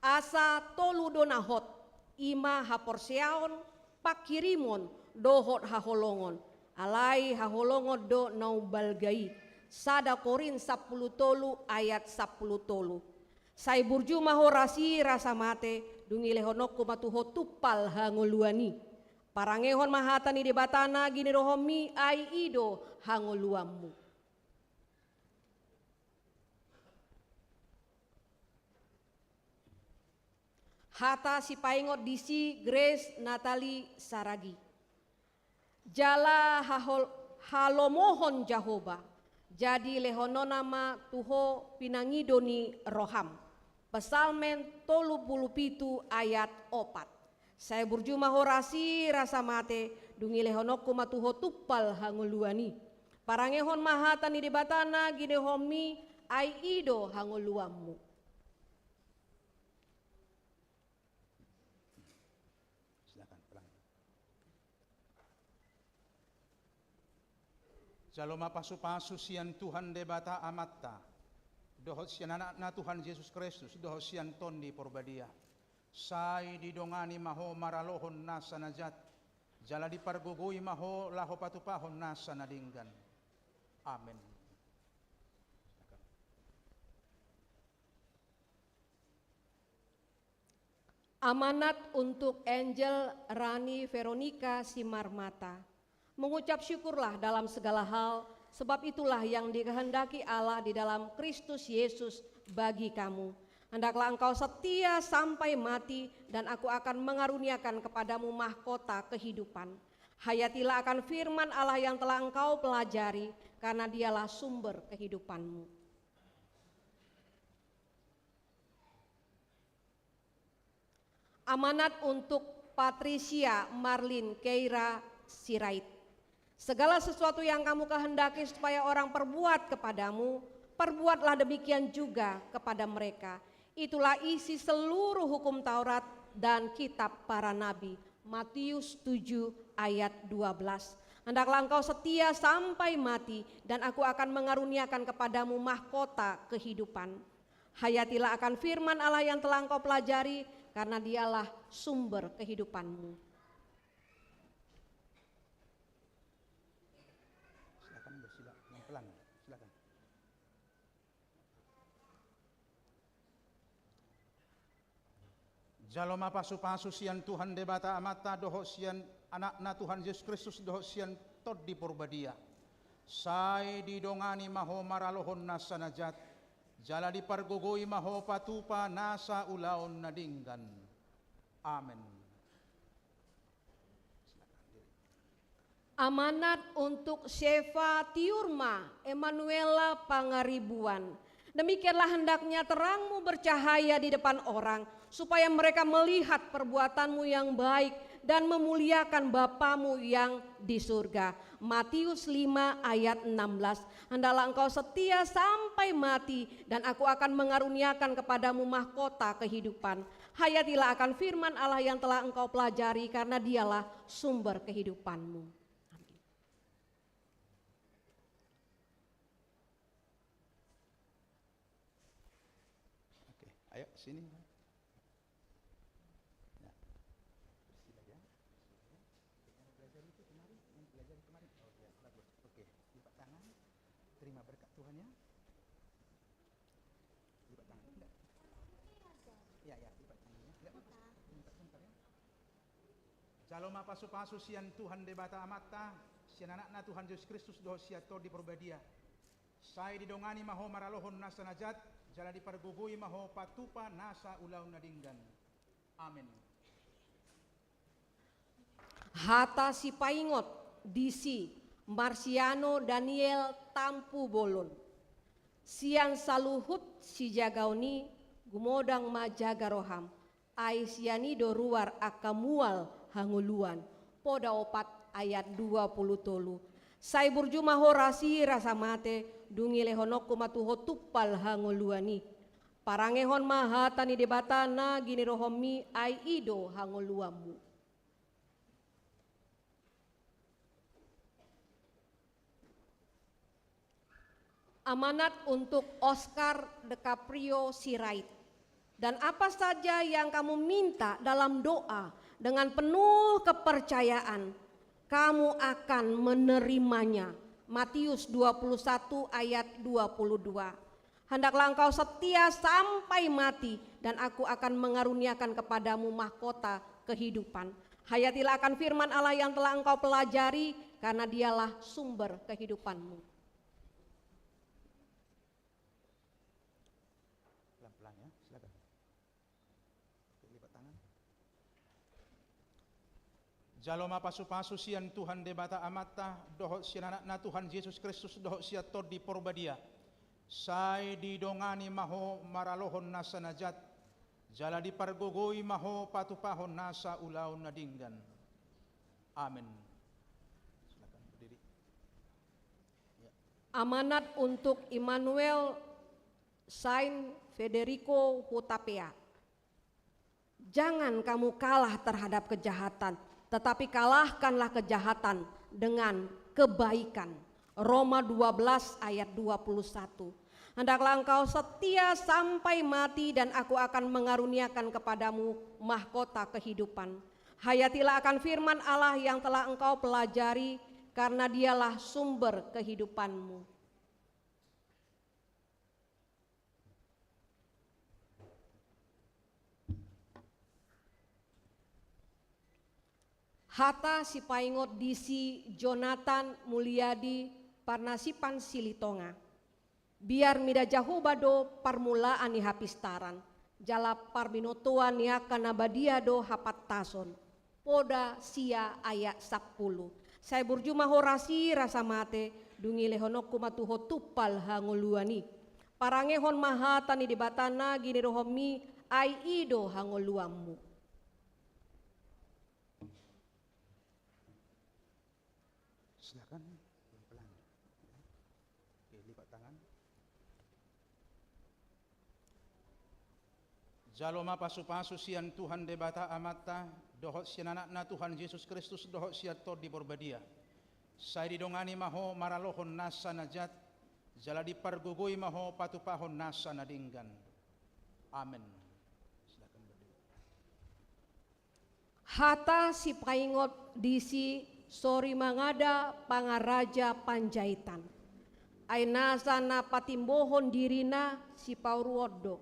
Asa tolu do na hot, i ma haporseaon, panghirimon, dohot haholongon. Alai haholongon do na umbalga i. Sada Korint sampulu tolu ayat sampulu tolu. Sai burju ma ho rasi rasa mate, dung i lehononku ma tu ho tumpal hangoluan i. Parangehon ma hata ni Debata na ginidohonmi, ai i do hangoluanmu. Hata sipaingot di si Grace Natalie Saragi. Jala hahol-, halomohon Jahowa, jadi lehononna ma tu ho pinangido ni roham. Psalmen tolu pulu pitu ayat opat. Sai burju ma ho rasi rasa mate, dung i lehononku ma tu ho tumpal hangoluan i. Parangehon ma hata ni Debata na ginidohonmi, ai i do hangoluanmu. Silakan, pelan. Jalo ma pasu-pasu sian Tuhan Debata Amanta, dohot sian Anakna Tuhan Jesus Kristus, dohot sian Tondi Porbadia. Sai didongani ma ho maralohon nasa na jat, jala dipargogoi ma ho laho patupahon nasa na denggan. Amen. Amanat untuk Angel Rani Veronica Simarmata. Mengucap syukurlah dalam segala hal, sebab itulah yang dikehendaki Allah di dalam Kristus Yesus bagi kamu. Hendaklah engkau setia sampai mati, dan Aku akan mengaruniakan kepadamu mahkota kehidupan. Hayatilah akan firman Allah yang telah engkau pelajari, karena Dialah sumber kehidupanmu. Amanat untuk Patricia Marlin Keira Sirait. Segala sesuatu yang kamu kehendaki supaya orang perbuat kepadamu, perbuatlah demikian juga kepada mereka. Itulah isi seluruh hukum Taurat dan kitab para nabi. Matius tujuh ayat dua belas. Hendaklah engkau setia sampai mati, dan aku akan mengaruniakan kepadamu mahkota kehidupan. Hayatilah akan firman Allah yang telah engkau pelajari, karena dialah sumber kehidupanmu. Silakan bersila, pelan-pelan. Silakan. Jalo ma pasu-pasu sian Tuhan Debata Amanta dohot sian Anakna Tuhan Jesus Kristus dohot sian Tondi Porbadia. Sai didongani ma ho maralohon nasa na jat, jala dipargogoi ma ho patupa nasa ulaon na denggan. Amen. Amanat untuk Shefa Tiurma Emanuela Pangaribuan. Demikianlah hendaknya terangmu bercahaya di depan orang, supaya mereka melihat perbuatanmu yang baik dan memuliakan Bapamu yang di surga. Matius lima ayat enam belas. Hendaklah engkau setia sampai mati, dan aku akan mengaruniakan kepadamu mahkota kehidupan. Hayatilah akan firman Allah yang telah engkau pelajari, karena dialah sumber kehidupanmu. Amin. Oke, ayo sini. Ya. Bersila ya. Yang belajar itu kemarin, yang belajar kemarin. Oh ya, bagus. Oke, lipat tangan. Terima berkat Tuhan ya. Lipat tangan. Enggak. Ya, ya, lipat tangan ya. Enggak apa-apa. Sebentar, sebentar ya. Jalo ma pasu-pasu sian Tuhan Debata Amanta, sian Anakna Tuhan Jesus Kristus dohot sian Tondi Porbadia. Sai didongani ma ho maralohon nasa na jat, jala dipargogoi ma ho patupa nasa ulaon na denggan. Amen. Hata sipaingot disi Marsiano Daniel Tampubolon. Sian saluhut sijagaon i, gumodang ma jaga roham. Ai sian i do ruar angka mual hangoluan. Poda opat ayat dua pulu tolu. Sai burju ma ho rasi rasa mate, dung i lehononku ma tu ho tumpal hangoluan i. Parangehon ma hata ni Debata na ginirohonmi, ai i do hangoluanmu. Amanat untuk Oscar DiCaprio Sirait. Dan apa saja yang kamu minta dalam doa dengan penuh kepercayaan, kamu akan menerimanya. Matius dua puluh satu ayat dua puluh dua. Hendaklah engkau setia sampai mati, dan aku akan mengaruniakan kepadamu mahkota kehidupan. Hayatilah akan firman Allah yang telah engkau pelajari, karena dialah sumber kehidupanmu. Pelan-pelan ya, silakan. Oke, lipat tangan. Jalo ma pasu-pasu sian Tuhan Debata Amanta, dohot sian Anakna Tuhan Jesus Kristus, dohot sian Tondi Porbadia. Sai didongani ma ho maralohon nasa na jat, jala dipargogoi ma ho patupahon nasa ulaon na denggan. Amen. Silakan berdiri. Ya. Amanat untuk Immanuel Saint Federico Hutapea. Jangan kamu kalah terhadap kejahatan, tetapi kalahkanlah kejahatan dengan kebaikan. Roma dua belas ayat dua puluh satu. Hendaklah engkau setia sampai mati, dan aku akan mengaruniakan kepadamu mahkota kehidupan. Hayatilah akan firman Allah yang telah engkau pelajari, karena dialah sumber kehidupanmu. Hata sipaingot disi Jonathan Muliadi Parnasipan Silitonga. Biar mida Jahowa do parmulaan ni hapistaran, jala parbinotoan ni angka na badia do hapantason. Poda sia ayat sampulu. Sai burju ma ho rasi rasa mate, dung i lehononku ma tu ho tumpal hangoluan i. Parangehon ma hata ni Debata na ginirohonmi, ai i do hangoluanmu. Silakan, pelan-pelan. Oke, lipat tangan. Jalo ma pasupasu sian Tuhan Debata Amanta, dohot sian Anakna Tuhan Jesus Kristus, dohot sian Tondi Porbadia. Sai didongani ma ho maralohon nasa na jat, jala dipargogoi ma ho patupahon nasa na denggan. Amen. Silakan berdiri. Hata sipaingot disi Sori Mangada Pangaraja Panjaitan. Ai nasa na patimbohon dirina sipaoruon do,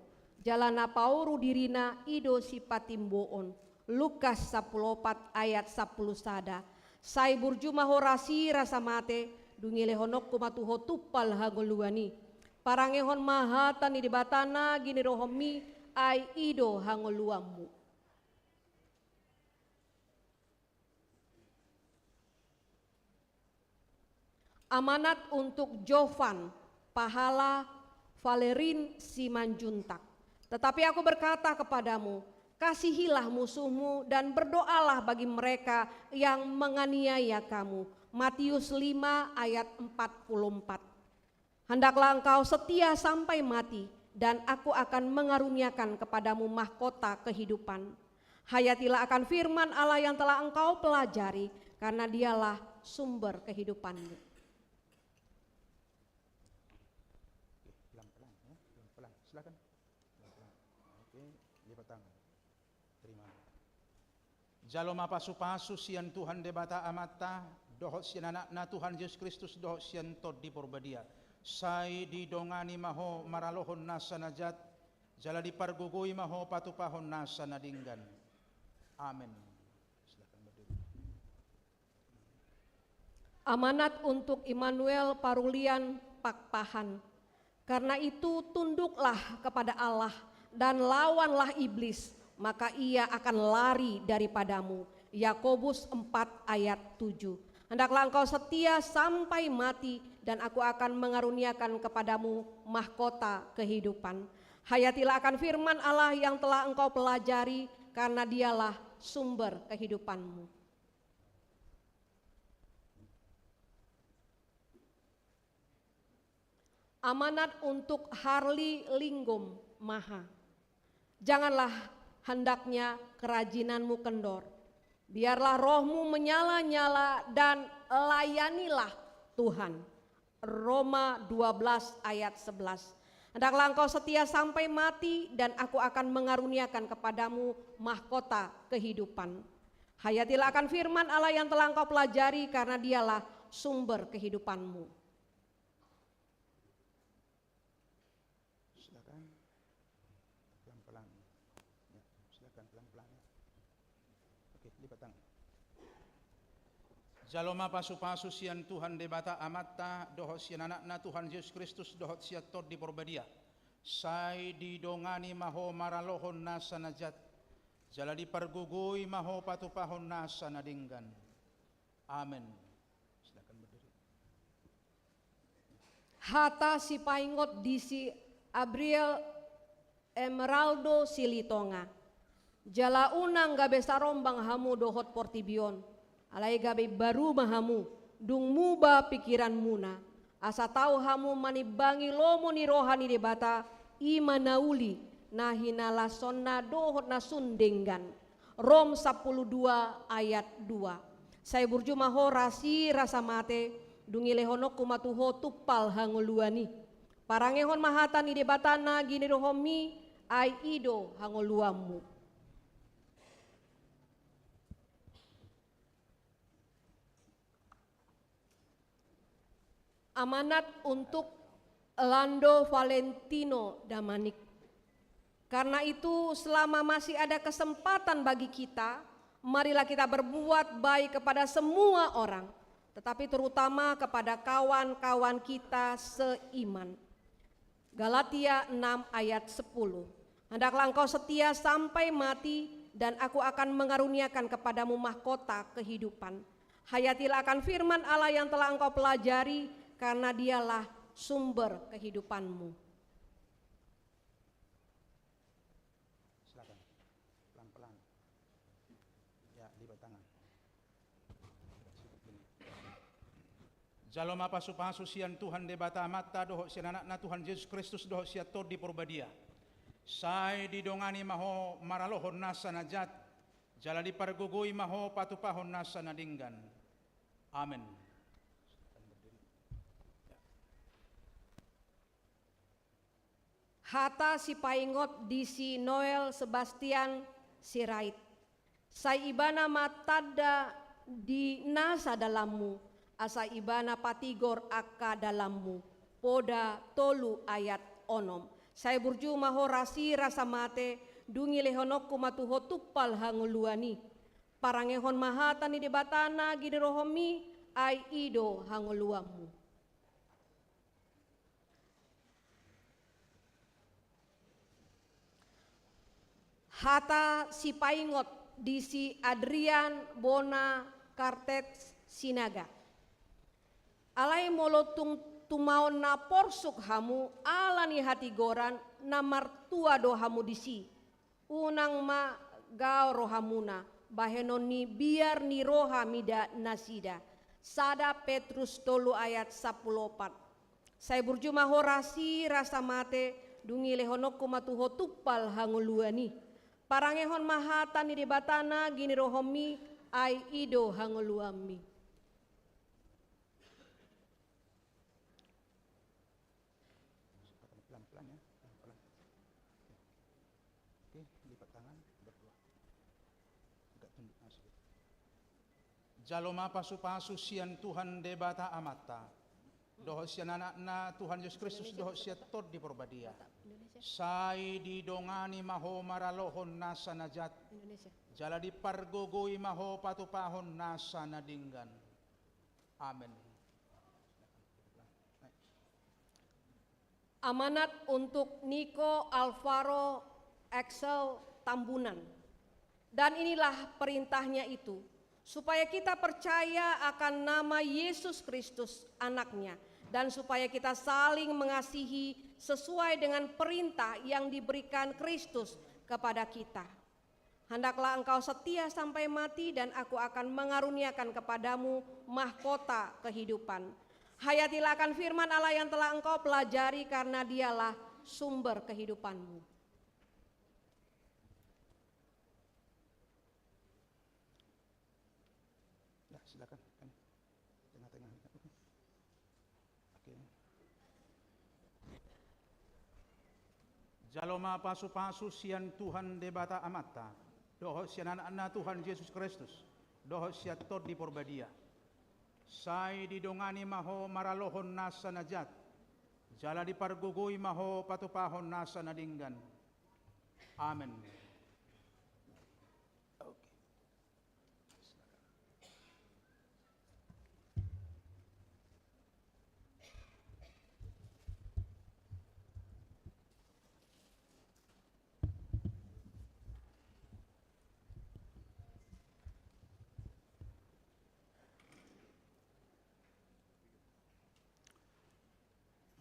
jala na paoru dirina i do sipatimboon. Lukas sampulu opat ayat sampulu sada. Sai burju ma ho rasi rasa mate, dung i lehononku ma tu ho tumpal hangoluan i. Parangehon ma hata ni Debata na ginirohonmi, ai i do hangoluanmu. Amanat untuk Jovan, pahala Valerin Simanjuntak. Tetapi aku berkata kepadamu, kasihilah musuhmu dan berdoalah bagi mereka yang menganiaya kamu. Matius lima ayat empat puluh empat. Handaklah engkau setia sampai mati, dan aku akan mengaruniakan kepadamu mahkota kehidupan. Hayatilah akan firman Allah yang telah engkau pelajari, karena dialah sumber kehidupanmu. Oke, pelan-pelan, ya, pelan-pelan. Silakan. Pelan-pelan. Oke, lipat tangan. Terima. Jalo ma pasupasu sian Tuhan Debata Amanta, dohot sian Anakna Tuhan Jesus Kristus, dohot sian Tondi Porbadia. Sai didongani ma ho maralohon nasa na jat, jala dipargogoi ma ho patupahon nasa na denggan. Amen. Silakan berdiri. Amanat untuk Immanuel Parulian Pakpahan. Karena itu, tunduklah kepada Allah dan lawanlah iblis, maka ia akan lari daripadamu. Yakobus empat ayat tujuh. Hendaklah engkau setia sampai mati, dan aku akan mengaruniakan kepadamu mahkota kehidupan. Hayatilah akan firman Allah yang telah engkau pelajari, karena dialah sumber kehidupanmu. Amanat untuk Harli Linggom Maha. Janganlah hendaknya kerajinanmu kendor. Biarlah rohmu menyala-nyala dan layanilah Tuhan. Roma dua belas ayat sebelas. Hendaklah engkau setia sampai mati, dan aku akan mengaruniakan kepadamu mahkota kehidupan. Hayatilah akan firman Allah yang telah engkau pelajari, karena dialah sumber kehidupanmu. Silakan. Pelan-pelan. Ya, silakan pelan-pelan, ya. Oke, lipat tangan. Jalo ma pasupasu sian Tuhan Debata Amanta, dohot sian Anakna Tuhan Jesus Kristus, dohot sian Tondi Porbadia. Sai didongani ma ho maralohon nasa na jat, jala dipargogoi ma ho patupahon nasa na denggan. Amen. Silakan berdiri. Hata sipaingot disi Abriel Emeraldo Silitonga. Jala unang gabe sarombang hamu dohot portibi on, alai gabe imbaru ma hamu, dung muba pikiranmuna, asa tau hamu manimbangi lomo ni roha ni Debata, i ma na uli, na hinalashonna dohot na sun denggan. Rom sampulu dua ayat dua. Sai burju ma ho rasi rasa mate, dung i lehononku ma tu ho tumpal hangoluan i. Parangehon ma hata ni Debata na ginirohonmi, ai i do hangoluanmu. Amanat untuk Lando Valentino Damanik. Karena itu, selama masih ada kesempatan bagi kita, marilah kita berbuat baik kepada semua orang, tetapi terutama kepada kawan-kawan kita seiman. Galatia enam ayat sepuluh. Hendaklah engkau setia sampai mati, dan aku akan mengaruniakan kepadamu mahkota kehidupan. Hayatilah akan firman Allah yang telah engkau pelajari, karena dialah sumber kehidupanmu. Silakan. Pelan-pelan. Ya, lipat tangan. Jalo ma pasupasu sian Tuhan Debata Amanta, dohot sian Anakna Tuhan Jesus Kristus, dohot sian Tondi Porbadia. Sai didongani ma ho maralohon nasa na jat, jala dipargogoi ma ho patupahon nasa na denggan. Amen. Hata sipaingot di si Noel Sebastian Sirait. Sai ibana ma tanda di nasa dalanmu, asa ibana patigor angka dalanmu. Poda tolu ayat onom. Sai burju ma ho rasi rasa mate, dung i lehononku ma tu ho tumpal hangoluan i. Parangehon ma hata ni Debata na ginirohonmi, ai i do hangoluanmu. Hata sipaingot di si Adrian Bona Kartet Sinaga. Alai molo tung tumaon na porsuk hamu ala ni hatigoran na martua do hamu disi, unang ma gao rohamuna, bahenon ni biar ni roha mida nasida. Sada Petrus tolu ayat sampulu opat. Sai burju ma ho rasi rasa mate, dung i lehononku ma tu ho tumpal hangoluan i. Parangehon ma hata ni Debata na ginirohonmi, ai i do hangoluanmi. Pelan-pelan ya, pelan-pelan. Oke, lipat tangan, berdua. Agak tunduk nasi. Jalo ma pasupasu sian Tuhan Debata Amanta, dohot sian Anakna Tuhan Jesus Kristus, dohot sian Tondi Porbadia. Sai didongani ma ho maralohon nasa na jat, jala dipargogoi ma ho patupahon nasa na denggan. Amen. Amanat untuk Niko Alvaro Axel Tambunan. Dan inilah perintahnya itu, supaya kita percaya akan nama Yesus Kristus, Anaknya, dan supaya kita saling mengasihi sesuai dengan perintah yang diberikan Kristus kepada kita. Hendaklah engkau setia sampai mati, dan aku akan mengaruniakan kepadamu mahkota kehidupan. Hayatilah akan firman Allah yang telah engkau pelajari, karena dialah sumber kehidupanmu. Nah, silakan. Tengah-tengah. Oke. Jalo ma pasupasu sian Tuhan Debata Amanta, dohot sian Anakna Tuhan Jesus Kristus, dohot sian Tondi Porbadia. Sai didongani ma ho maralohon nasa na jat, jala dipargogoi ma ho patupahon nasa na denggan. Amen. Oke.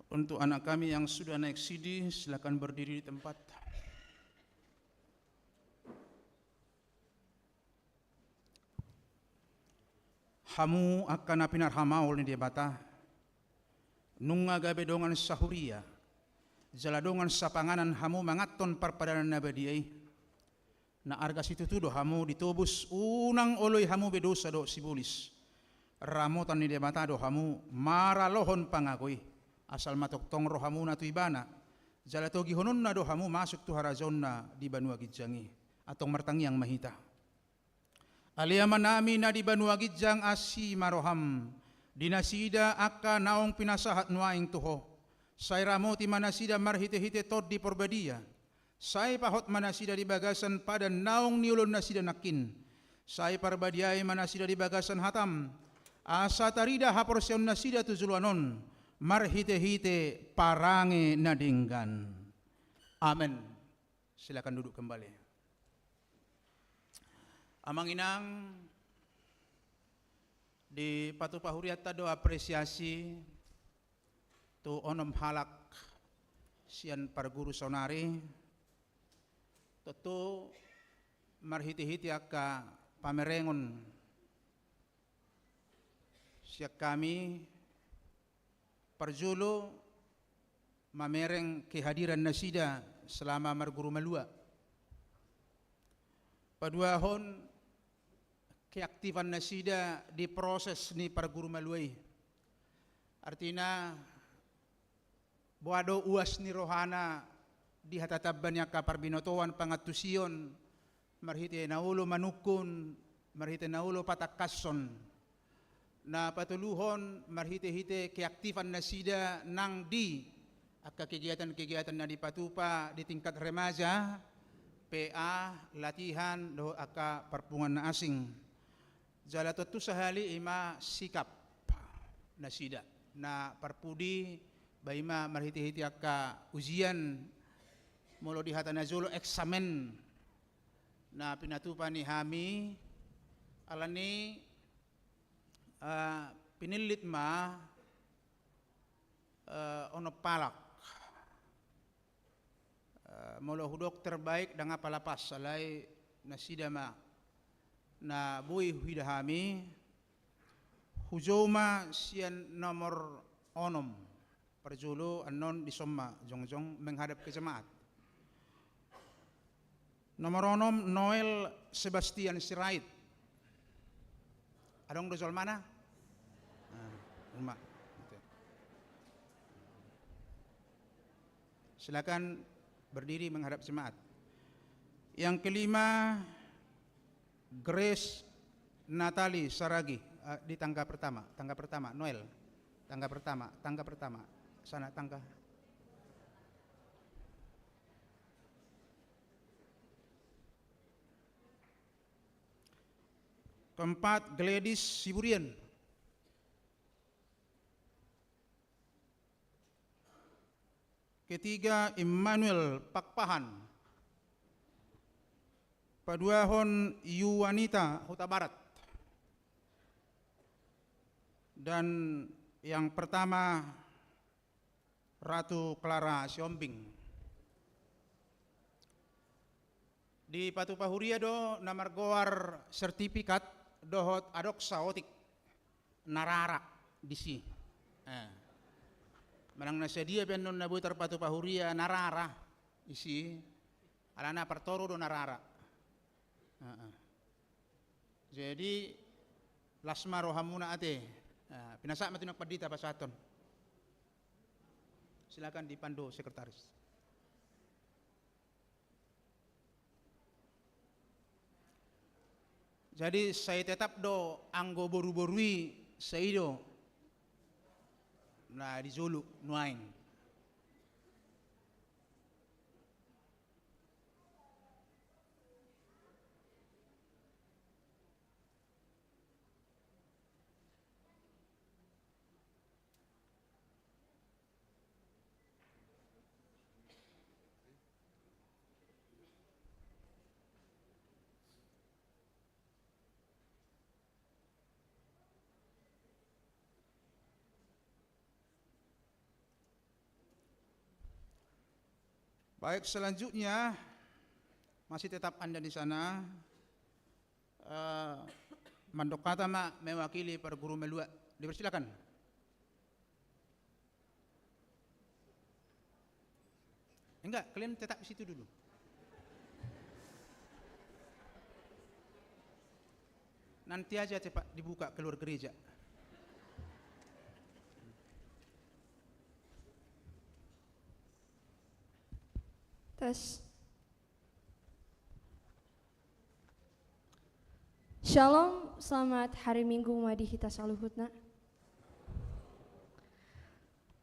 Untuk anak kami yang sudah naik sidi, silakan berdiri di tempat. Hamu angka na pinarhamaol ni Debata, nunga gabe dongan sahuria jala dongan sapanganan hamu manganhon parpadanan na badia i. Na arga situtu do hamu ditobus, unang oloi hamu be dosa dohot sibolis. Ramotan ni Debata do hamu maralohon pangago i, asal ma tongtong rohamuna tu Ibana, jala togihononna do hamu masuk tu harajaonna di banua ginjang i. Antong martangiang ma hita. Ale Amanami na di banua ginjang, asi ma roham di nasida angka naung pinasahat nuaeng tu Ho. Sai ramoti ma nasida marhitehite Tondi Porbadia. Sai pahot ma nasida di bagasan padan naung niolon nasida nangkin. Sai parbadiai ma nasida di bagasan hatam, asa tarida haporseaon nasida tu joloan on marhitehite parange na denggan. Amen. Silakan duduk kembali. Amang inang, dipatupa hurianta do apresiasi tu onom halak sian parguru saonari. Tontu marhitehite angka pamerengon sian hami, parjolo mamereng kehadiran nasida selama marguru malua. Paduahon keaktifan nasida di proses ni parguru malua i. Artina, boha do uas ni rohana di hata tamba ni angka parbinotoan, pangantusion, marhite na olo manungkun, marhite na olo patangkashon. Na patoluhon marhite-hite keaktifan nasida nang di angka kegiatan-kegiatan na dipatupa di tingkat remaja, P A, latihan, dohot angka parpunguan na asing. Jala tontu sahali i ma sikap nasida. Na parpudi, ba i ma marhite-hite angka ujian, molo di hata na jolo eksamen, na pinatupa ni hami, alani, eh, pinillit ma, eh, onom halak. Eh, molo hudok terbaik ndang apala pas, alai nasida ma na boi huida hami, hujou ma sian nomor onom. Parjolo annon dison ma jongjong menghadap ke jemaat. Nomor onom, Noel Sebastian Sirait. Adong do jolmana? Ah, ima. Oke. Silakan berdiri menghadap jemaat. Yang kelima, Grace Natali Saragi, eh, di tangga pertama, tangga pertama, Noel. Tangga pertama, tangga pertama. Sana tangga. Keempat, Gladys Siburian. Ketiga, Immanuel Pakpahan. Paduahon, Yuanita Hutabarat. Dan yang pertama, Ratu Clara Sihombing. Dipatupa huria do na margoar sertifikat dohot adong saotik na rara disi. Eh. Manang na sadia pe annon na boi tarpatupa huria na rara disi, alana partoru do na rara. Heeh. Jadi, las ma rohamuna ate. Eh, pinasahat ma tu nang pandita pasahathon. Silakan di Pando, sekretaris. Jadi, sai tetap do anggo boru-boru i, sai do na di jolo nuaeng. Baik, selanjutnya masih tetap Anda di sana. Eh, mandok hata ma mewakili parguru malua. Dipersilakan. Enggak, kalian tetap di situ dulu. Nanti aja cepat dibuka keluar gereja. Tes. Shalom, selamat hari Minggu ma di hita saluhutna.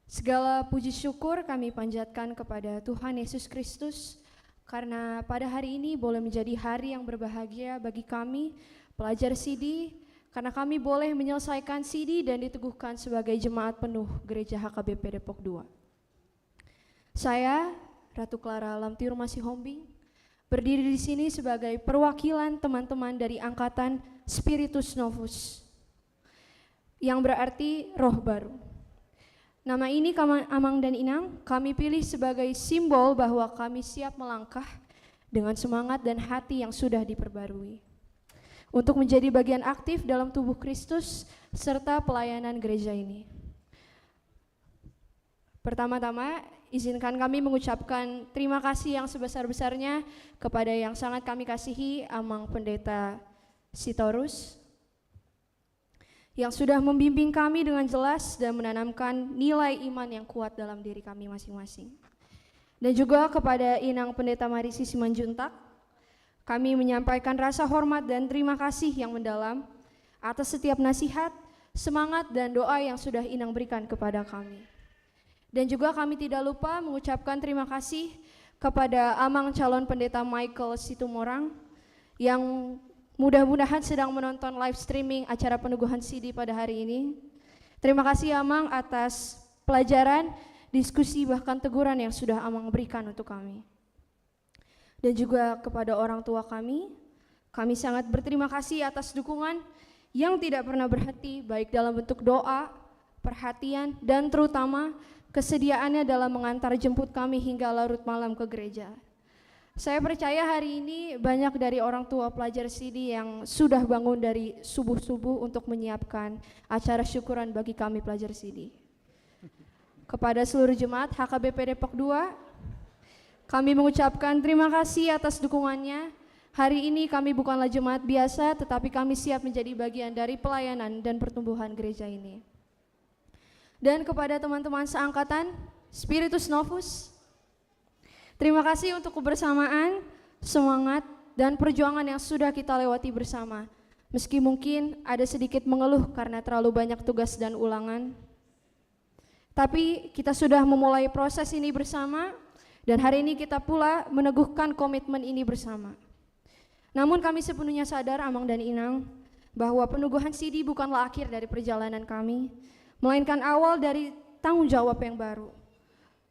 Segala puji syukur kami panjatkan kepada Tuhan Yesus Kristus, karena pada hari ini boleh menjadi hari yang berbahagia bagi kami, pelajar Sidi, karena kami boleh menyelesaikan Sidi dan diteguhkan sebagai jemaat penuh Gereja H K B P Depok dua. Saya, Ratu Clara Lamtiur Masihombing, berdiri di sini sebagai perwakilan teman-teman dari angkatan Spiritus Novus, yang berarti roh baru. Nama ini, kama-, Amang dan Inang, kami pilih sebagai simbol bahwa kami siap melangkah dengan semangat dan hati yang sudah diperbarui untuk menjadi bagian aktif dalam tubuh Kristus serta pelayanan gereja ini. Pertama-tama, Izinkan kami mengucapkan terima kasih yang sebesar-besarnya kepada yang sangat kami kasihi, Amang Pendeta Sitorus, yang sudah membimbing kami dengan jelas dan menanamkan nilai iman yang kuat dalam diri kami masing-masing. Dan juga kepada Inang Pendeta Marisi Simanjuntak, kami menyampaikan rasa hormat dan terima kasih yang mendalam atas setiap nasihat, semangat, dan doa yang sudah Inang berikan kepada kami. Dan juga kami tidak lupa mengucapkan terima kasih kepada Amang Calon Pendeta Michael Situmorang yang mudah-mudahan sedang menonton live streaming acara peneguhan sidi pada hari ini. Terima kasih, Amang, atas pelajaran, diskusi, bahkan teguran yang sudah Amang berikan untuk kami. Dan juga kepada orang tua kami, kami sangat berterima kasih atas dukungan yang tidak pernah berhenti, baik dalam bentuk doa, perhatian, dan terutama kesediaannya dalam mengantar jemput kami hingga larut malam ke gereja. Saya percaya hari ini banyak dari orang tua pelajar sidi yang sudah bangun dari subuh-subuh untuk menyiapkan acara syukuran bagi kami pelajar sidi. Kepada seluruh jemaat H K B P Depok dua, kami mengucapkan terima kasih atas dukungannya. Hari ini kami bukanlah jemaat biasa, tetapi kami siap menjadi bagian dari pelayanan dan pertumbuhan gereja ini. Dan kepada teman-teman seangkatan, Spiritus Novus, terima kasih untuk kebersamaan, semangat, dan perjuangan yang sudah kita lewati bersama. Meski mungkin ada sedikit mengeluh karena terlalu banyak tugas dan ulangan, tapi kita sudah memulai proses ini bersama, dan hari ini kita pula meneguhkan komitmen ini bersama. Namun kami sepenuhnya sadar, Amang dan Inang, bahwa peneguhan sidi bukanlah akhir dari perjalanan kami, melainkan awal dari tanggung jawab yang baru.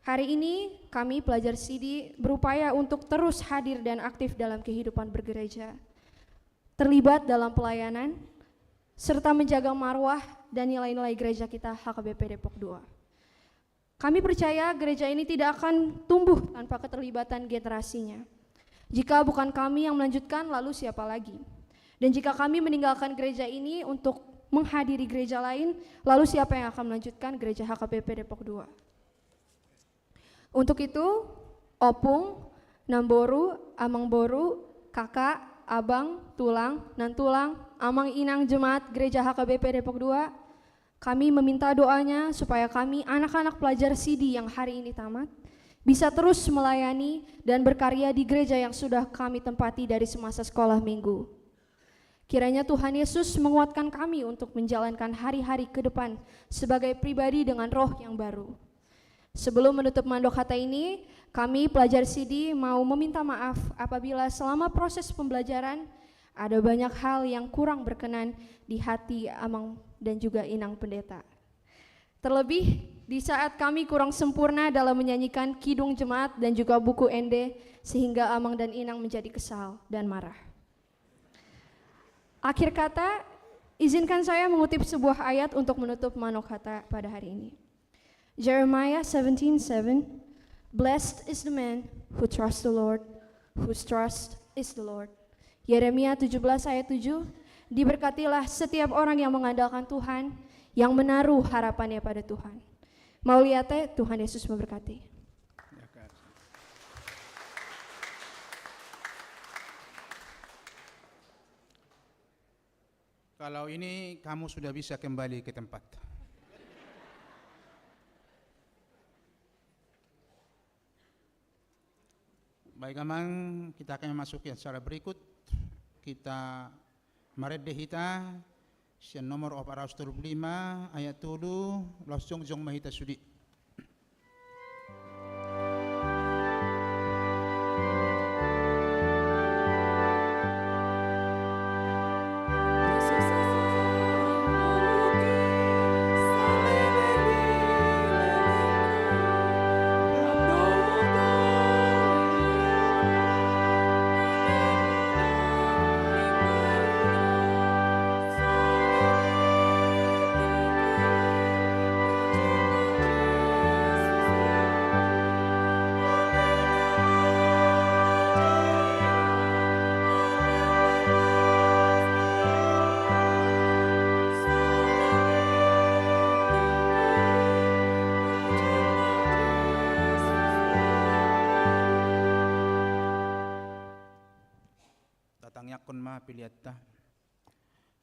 Hari ini kami pelajar sidi berupaya untuk terus hadir dan aktif dalam kehidupan bergereja, terlibat dalam pelayanan, serta menjaga marwah dan nilai-nilai gereja kita H K B P Depok dua. Kami percaya gereja ini tidak akan tumbuh tanpa keterlibatan generasinya. Jika bukan kami yang melanjutkan, lalu siapa lagi? Dan jika kami meninggalkan gereja ini untuk menghadiri gereja lain, lalu siapa yang akan melanjutkan gereja H K B P Depok dua? Untuk itu, opung, namboru, amangboru, kakak, abang, tulang, nantulang, amang inang jemaat gereja H K B P Depok dua, kami meminta doanya supaya kami, anak-anak pelajar sidi yang hari ini tamat, bisa terus melayani dan berkarya di gereja yang sudah kami tempati dari semasa sekolah minggu. Kiranya Tuhan Yesus menguatkan kami untuk menjalankan hari-hari ke depan sebagai pribadi dengan roh yang baru. Sebelum menutup mandok hata ini, kami pelajar sidi mau meminta maaf apabila selama proses pembelajaran ada banyak hal yang kurang berkenan di hati amang dan juga inang pendeta. Terlebih di saat kami kurang sempurna dalam menyanyikan kidung jemaat dan juga buku ende, sehingga amang dan inang menjadi kesal dan marah. Akhir kata, izinkan saya mengutip sebuah ayat untuk menutup mandok hata pada hari ini. Jeremiah seventeen seven, "Blessed is the man who trusts the Lord, whose trust is the Lord." Yeremia tujuh belas ayat tujuh, "Diberkatilah setiap orang yang mengandalkan Tuhan, yang menaruh harapannya pada Tuhan." Mauliate, Tuhan Yesus memberkati. Kalau ini kamu sudah bisa kembali ke tempat. Baik, amang, kita akan memasuki acara berikut. Kita marende hita sian nomor opat ratus tolu pulu lima ayat tolu, laos jongjong ma hita sude. Peleanta.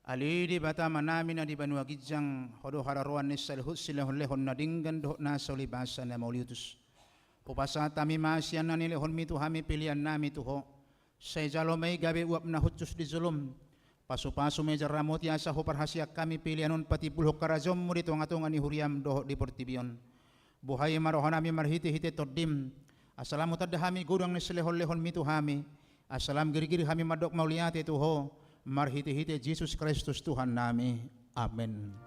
Ale Debata Amanami na di banua ginjang, Ho do haroroan ni saluhut silehonlehon na denggan dohot nasa ulibasa na mauliutus. Hupasahat hami ma sian na nilehonMi tu hami peleannami tu Ho. Sai jalo ma i gabe uap na hushus di jolom. Pasupasu ma i jala ramoti asa huparhaseang hami pelean on patimbulhon harajaonMu di tongatonga ni huriaM dohot di portibi on. Buhai ma rohanami marhitehite TondiM, asa lam hutanda hami godang ni silehonlehonMi tu hami, asa lam girgir hami mandok mauliate tu Ho, marhitehite Jesus Kristus Tuhannami. Amen.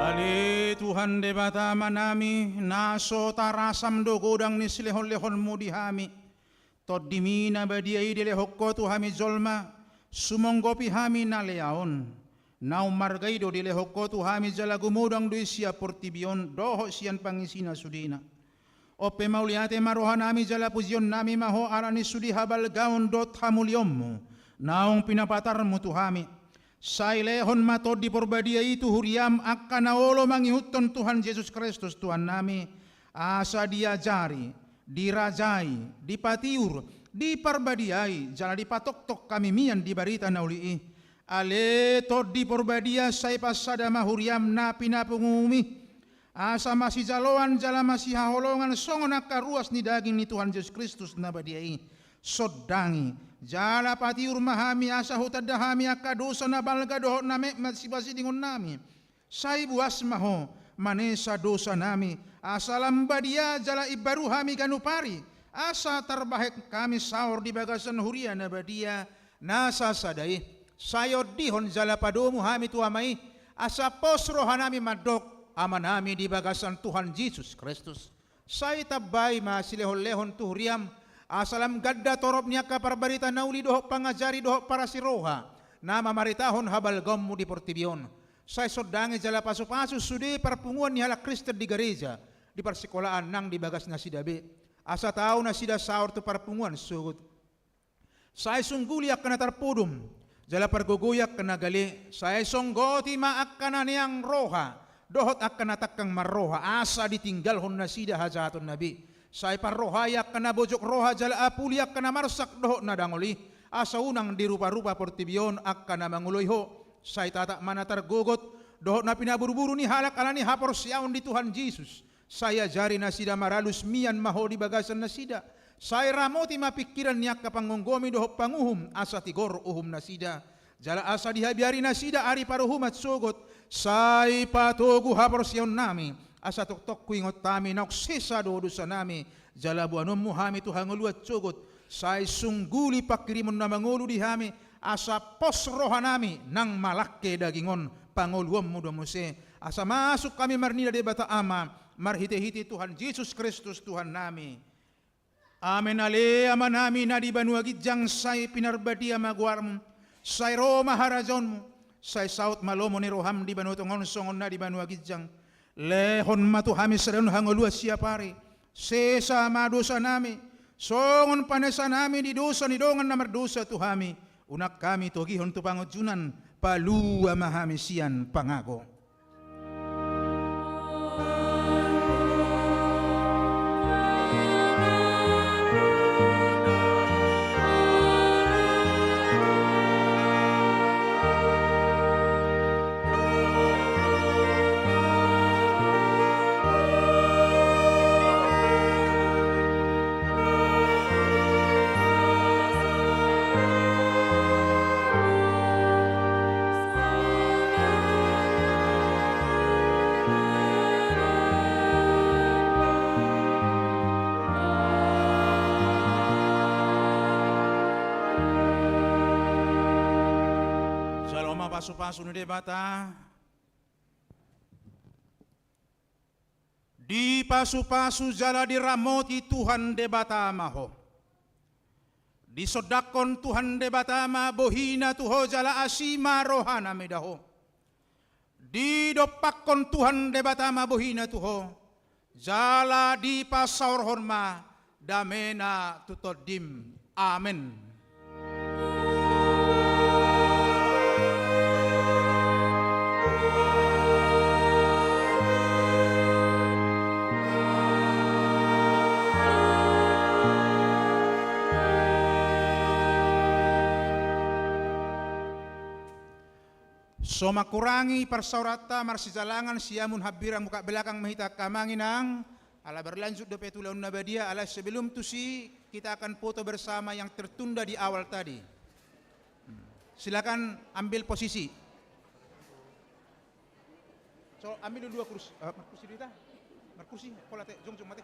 Ale Tuhan Debata Amanami, na so tarasam do godang ni silehonlehonMu di hami. TondiMi na badia i dilehon Ho tu hami jolma, sumonggopi hami na lea on. Naung marga i do dilehon Ho tu hami jala gumodang do i sian portibi on dohot sian pangisina sudena. On pe mauliate ma rohanami jala pujionnami ma Ho ala ni sude habalgaon dohot hamuliaonMu naung pinapatarMu tu hami. Sai lehon ma Tondi Porbadia i tu huriaM angka na olo mangihuthon Tuhan Jesus Kristus Tuhannami, asa diajari, dirajai, dipatiur, diparbadiai jala dipatoktok hami mian di barita na uli i. Ale Tondi Porbadia, sai pasada ma huriaM na pinapunguMi, asa masijaloan jala masihaholongan songon angka ruas ni daging ni Tuhan Jesus Kristus na badia i. Sondangi jala patiur ma hami asa hutanda hami angka dosa na balga dohot na metmet sipasidingonnami. Sai buas ma Ho manesa dosanami, asa lam badia jala imbaru hami ganup ari, asa tarbahen hami saor di bagasan huria na badia na sasada i. Sai ondihon jala padomu hami tu Ama i, asa pos rohanami mandok, Amanami di bagasan Tuhan Jesus Kristus. Sai tambai ma silehonlehon tu huriaM, asa lam ganda torop ni angka parbarita na uli dohot pangajari dohot parasiroha na mamaritahon habalgaonMu di portibi on. Sai sondangi jala pasupasu sude parpunguan ni halak Kristen di gareja, di parsikolaan nang di bagas nasida be, asa tau nasida saor tu parpunguan sogot. Sai sungguli angka na tarpodom, jala pargogoi angka na gale. Sai songgoti ma angka na neang roha dohot angka na tangkang marroha, asa ditinggalhon nasida hajahatonna be. Sai parrohai angka na bojok roha jala apuli angka na marsak dohot na dangol i, asa unang diruparupa portibi on angka na mangoloi Ho. Sai tatap ma na targogot dohot na pinaburuburu ni halak ala ni haporseaon di Tuhan Jesus. Sai ajari nasida maralus mian ma Ho di bagasan nasida. Sai ramoti ma pingkiran ni angka panggomgomi dohot panguhum asa tigor uhumnasida, jala asa dihabiari nasida ari paruhuman sogot. Sai patogu haporseaonnami, asa tongtong huingot hami naung sesa do dosanami, jala boanonmu hami tu hangoluan sogot. Sai sungguli panghirimon na mangolu di hami, asa pos rohanami nang malangke daging on, pangoluonmu do muse. Asa masuk hami marnida Debata Ama, marhitehite Tuhan Jesus Kristus Tuhannami. Amen. Ale Amanami na di banua ginjang, sai pinarbadia ma goarmu, sai ro ma harajaonmu, sai saut ma lomo ni roham di banua tonga on songon na di banua ginjang. Lehon ma tu hami sadari on hangoluan siapari. Sesa ma dosanami, songon panesanami di dosa ni dongan na mardosa tu hami. Unang hami togihon tu pangunjunan, palua ma hami sian pangago. Jalo ma pasupasu ni Debata. Dipasupasu jala diramoti Tuhan Debata ma ho. Disondangkon Tuhan Debata ma bohina tu ho jala asi ma rohana mida ho. Didompakkon Tuhan Debata ma bohina tu ho, jala dipasaorhon ma damena tu tondim. Amen. So mangkurangi parsaoranta marsijalangan siamun hambirang mukabelakang ma hita angka amang inang, ala berlanjut dope tu ulaon na badia, ala sebelum tusi kita akan foto bersama yang tertunda di awal tadi. Silakan ambil posisi. So, ambil dulu dua kursi. Eh, markursi do hita? Markursi, pola te, jongjong ma te.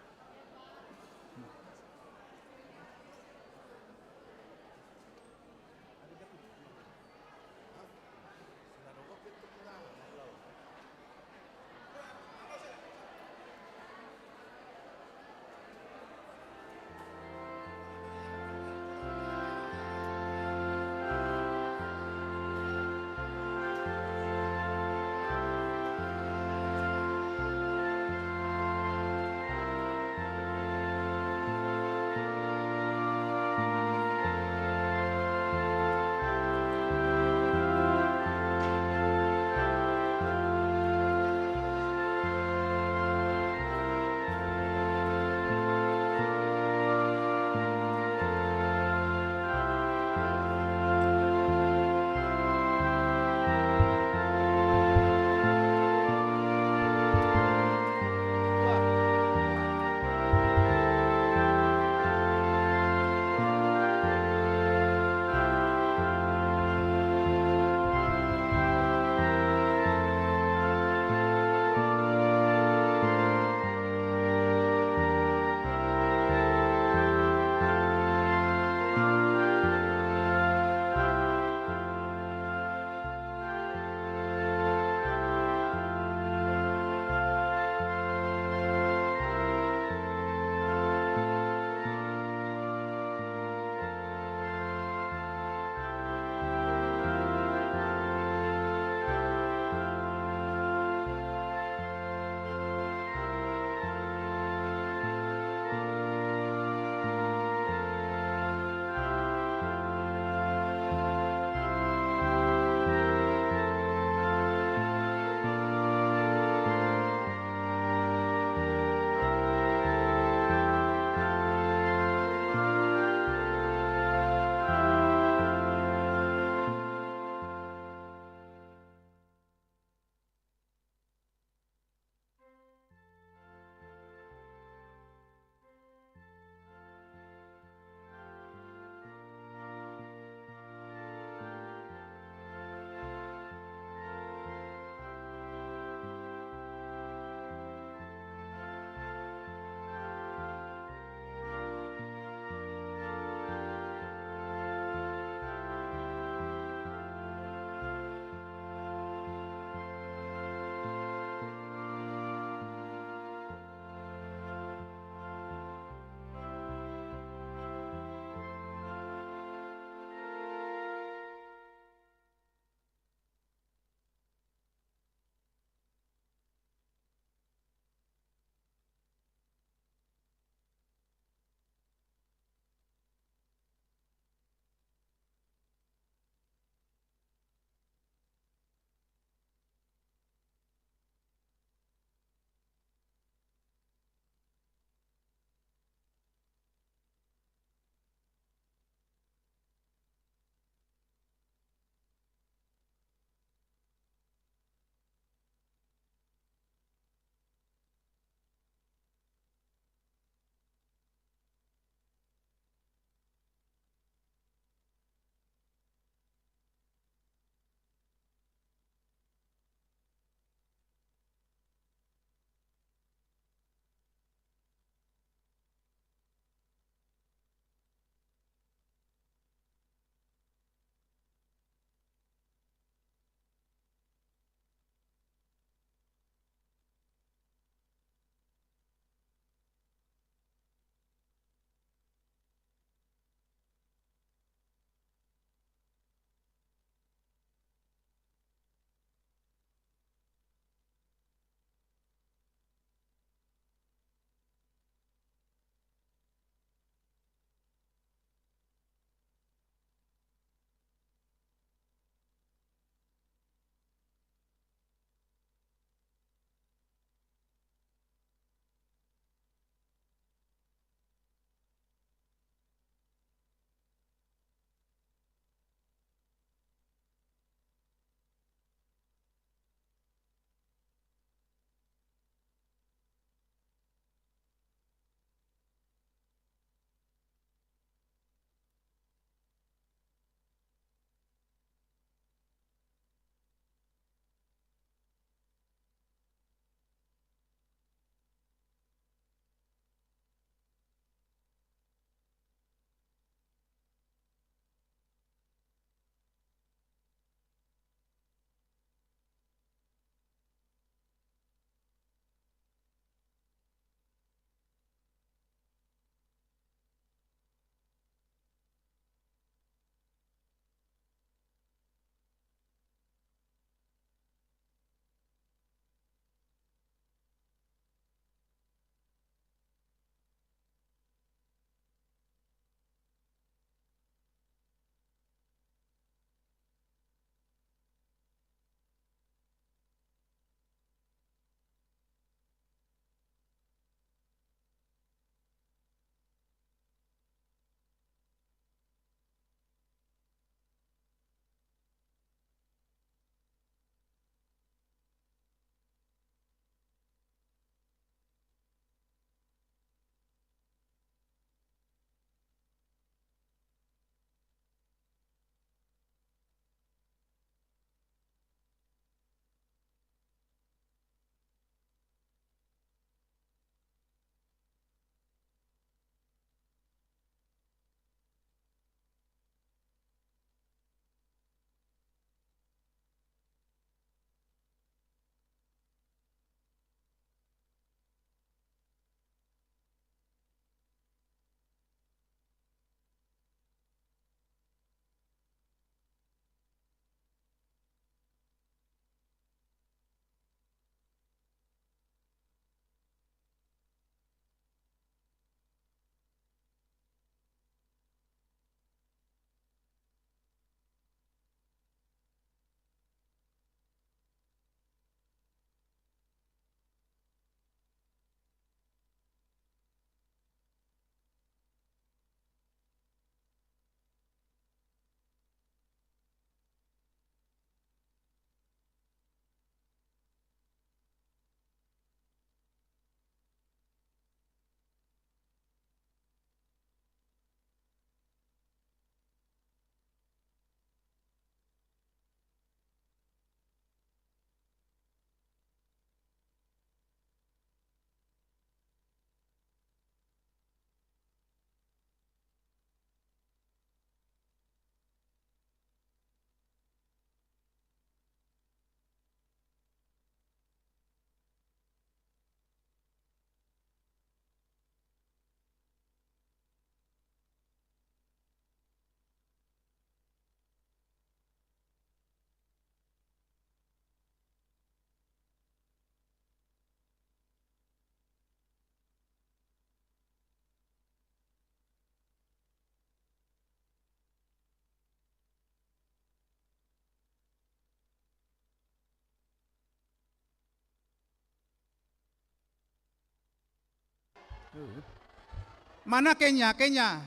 Mana Kenya, Kenya?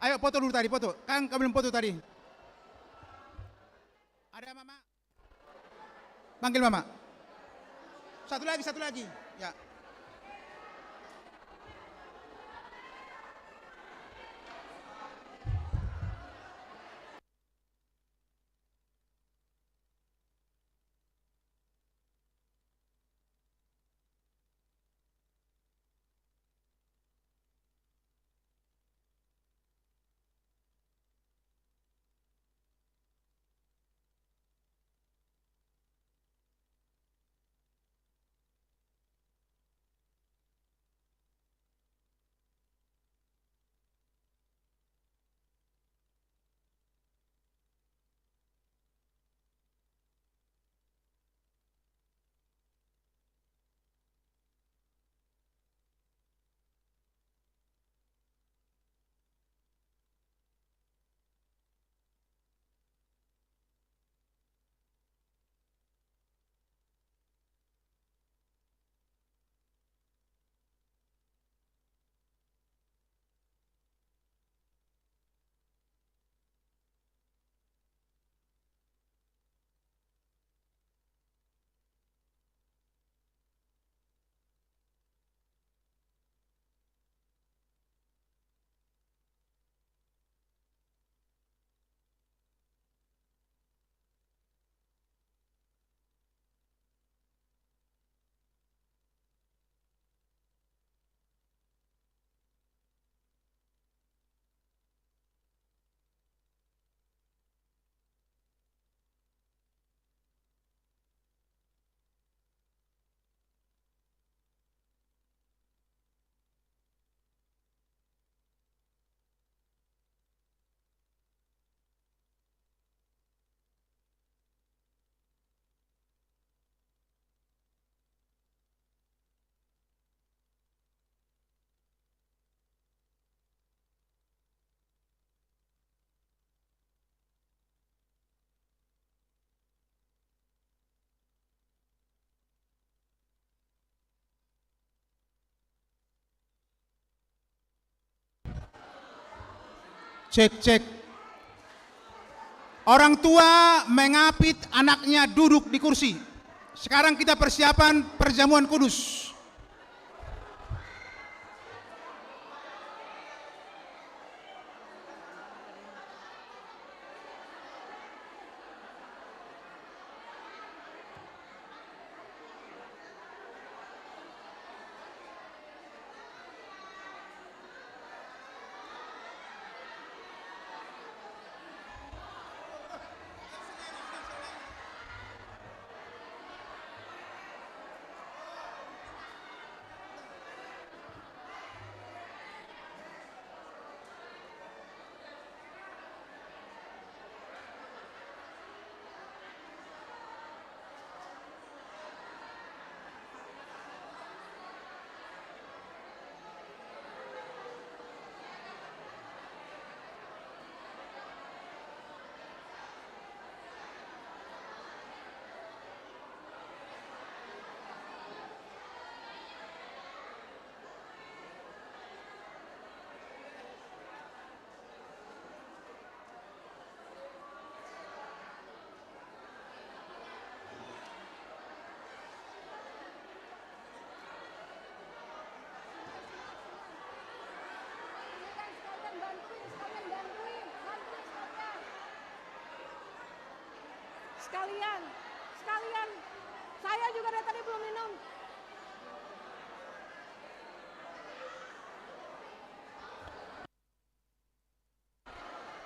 Ayo foto dulu tadi, foto. Kan kau belum foto tadi. Ada mama? Panggil mama. Satu lagi, satu lagi. Ya. Cek, cek. Orang tua mengapit anaknya duduk di kursi. Sekarang kita persiapan perjamuan kudus. Sekalian, sekalian. Saya juga dari tadi belum minum.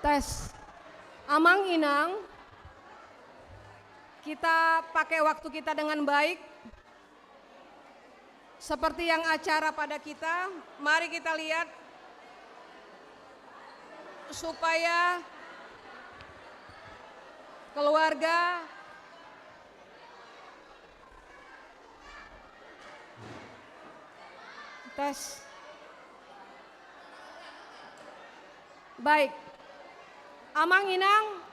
Tes. Amang Inang, kita pakai waktu kita dengan baik. Seperti yang acara pada kita, mari kita lihat supaya keluarga Tes. Baik. Amang Inang,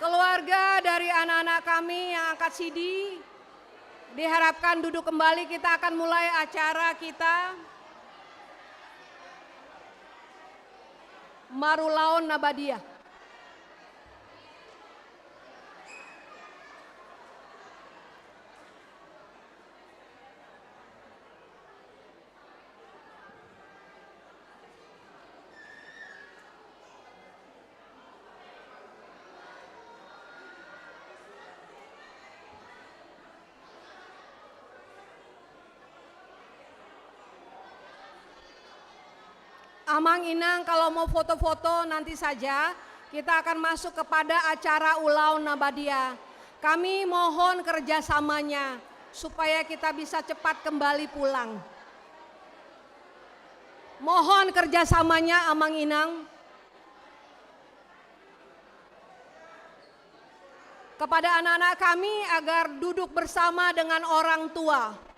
keluarga dari anak-anak kami yang angkat sidi, diharapkan duduk kembali, kita akan mulai acara kita. marulaon na badia. Amang inang, kalau mau foto-foto nanti saja, kita akan masuk kepada acara ulaon na badia. Kami mohon kerjasamanya supaya kita bisa cepat kembali pulang. Mohon kerjasamanya, Amang Inang. Kepada anak-anak kami agar duduk bersama dengan orang tua.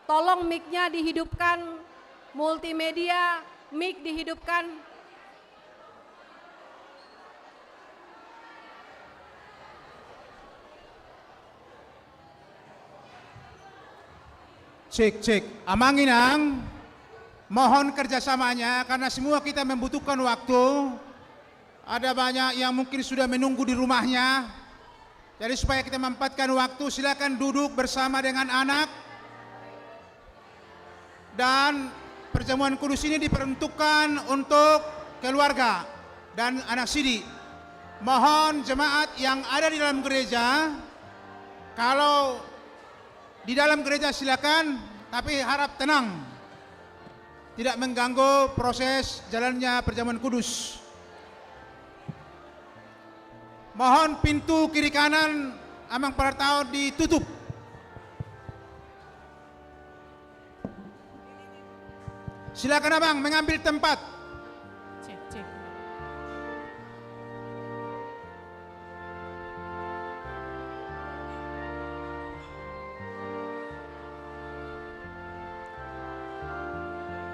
Tolong mic-nya dihidupkan, multimedia, mic dihidupkan. Cek, cek. Amang Inang, mohon kerjasamanya karena semua kita membutuhkan waktu. Ada banyak yang mungkin sudah menunggu di rumahnya. Jadi supaya kita memanfaatkan waktu, silakan duduk bersama dengan anak. Dan perjamuan kudus ini diperuntukkan untuk keluarga dan anak sidi. Mohon jemaat yang ada di dalam gereja, kalau di dalam gereja silakan, tapi harap tenang. Tidak mengganggu proses jalannya perjamuan kudus. Mohon pintu kiri kanan Amang Parataon ditutup. Silakan Abang mengambil tempat. Cek, cek.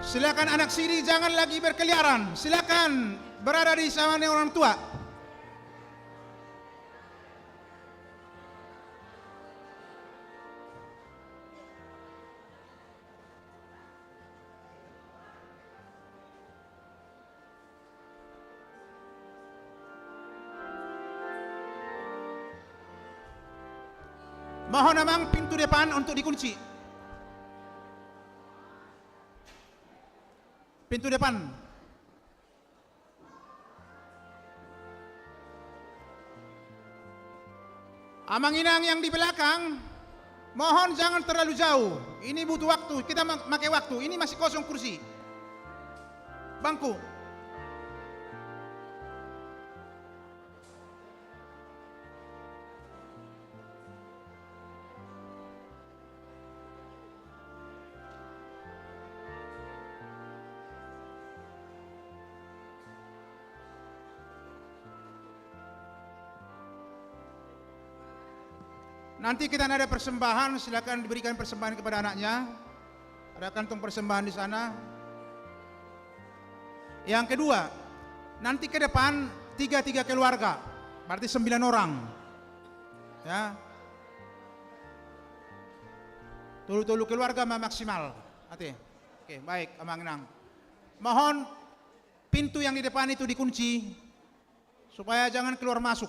Silakan anak sidi, jangan lagi berkeliaran. Silakan berada di sana orang tua. Mohon Amang pintu depan untuk dikunci. Pintu depan. Amang Inang yang di belakang, mohon jangan terlalu jauh. Ini butuh waktu, kita ma-, pakai waktu. Ini masih kosong kursi. Bangku. Nanti kita ada persembahan, silakan diberikan persembahan kepada anaknya. Ada kantong persembahan di sana. Yang kedua, nanti ke depan tiga-tiga keluarga, berarti sembilan orang. Ya. Tolu-tolu keluarga ma-, maksimal. Ate. Oke, baik, Amang Inang. Mohon pintu yang di depan itu dikunci supaya jangan keluar masuk.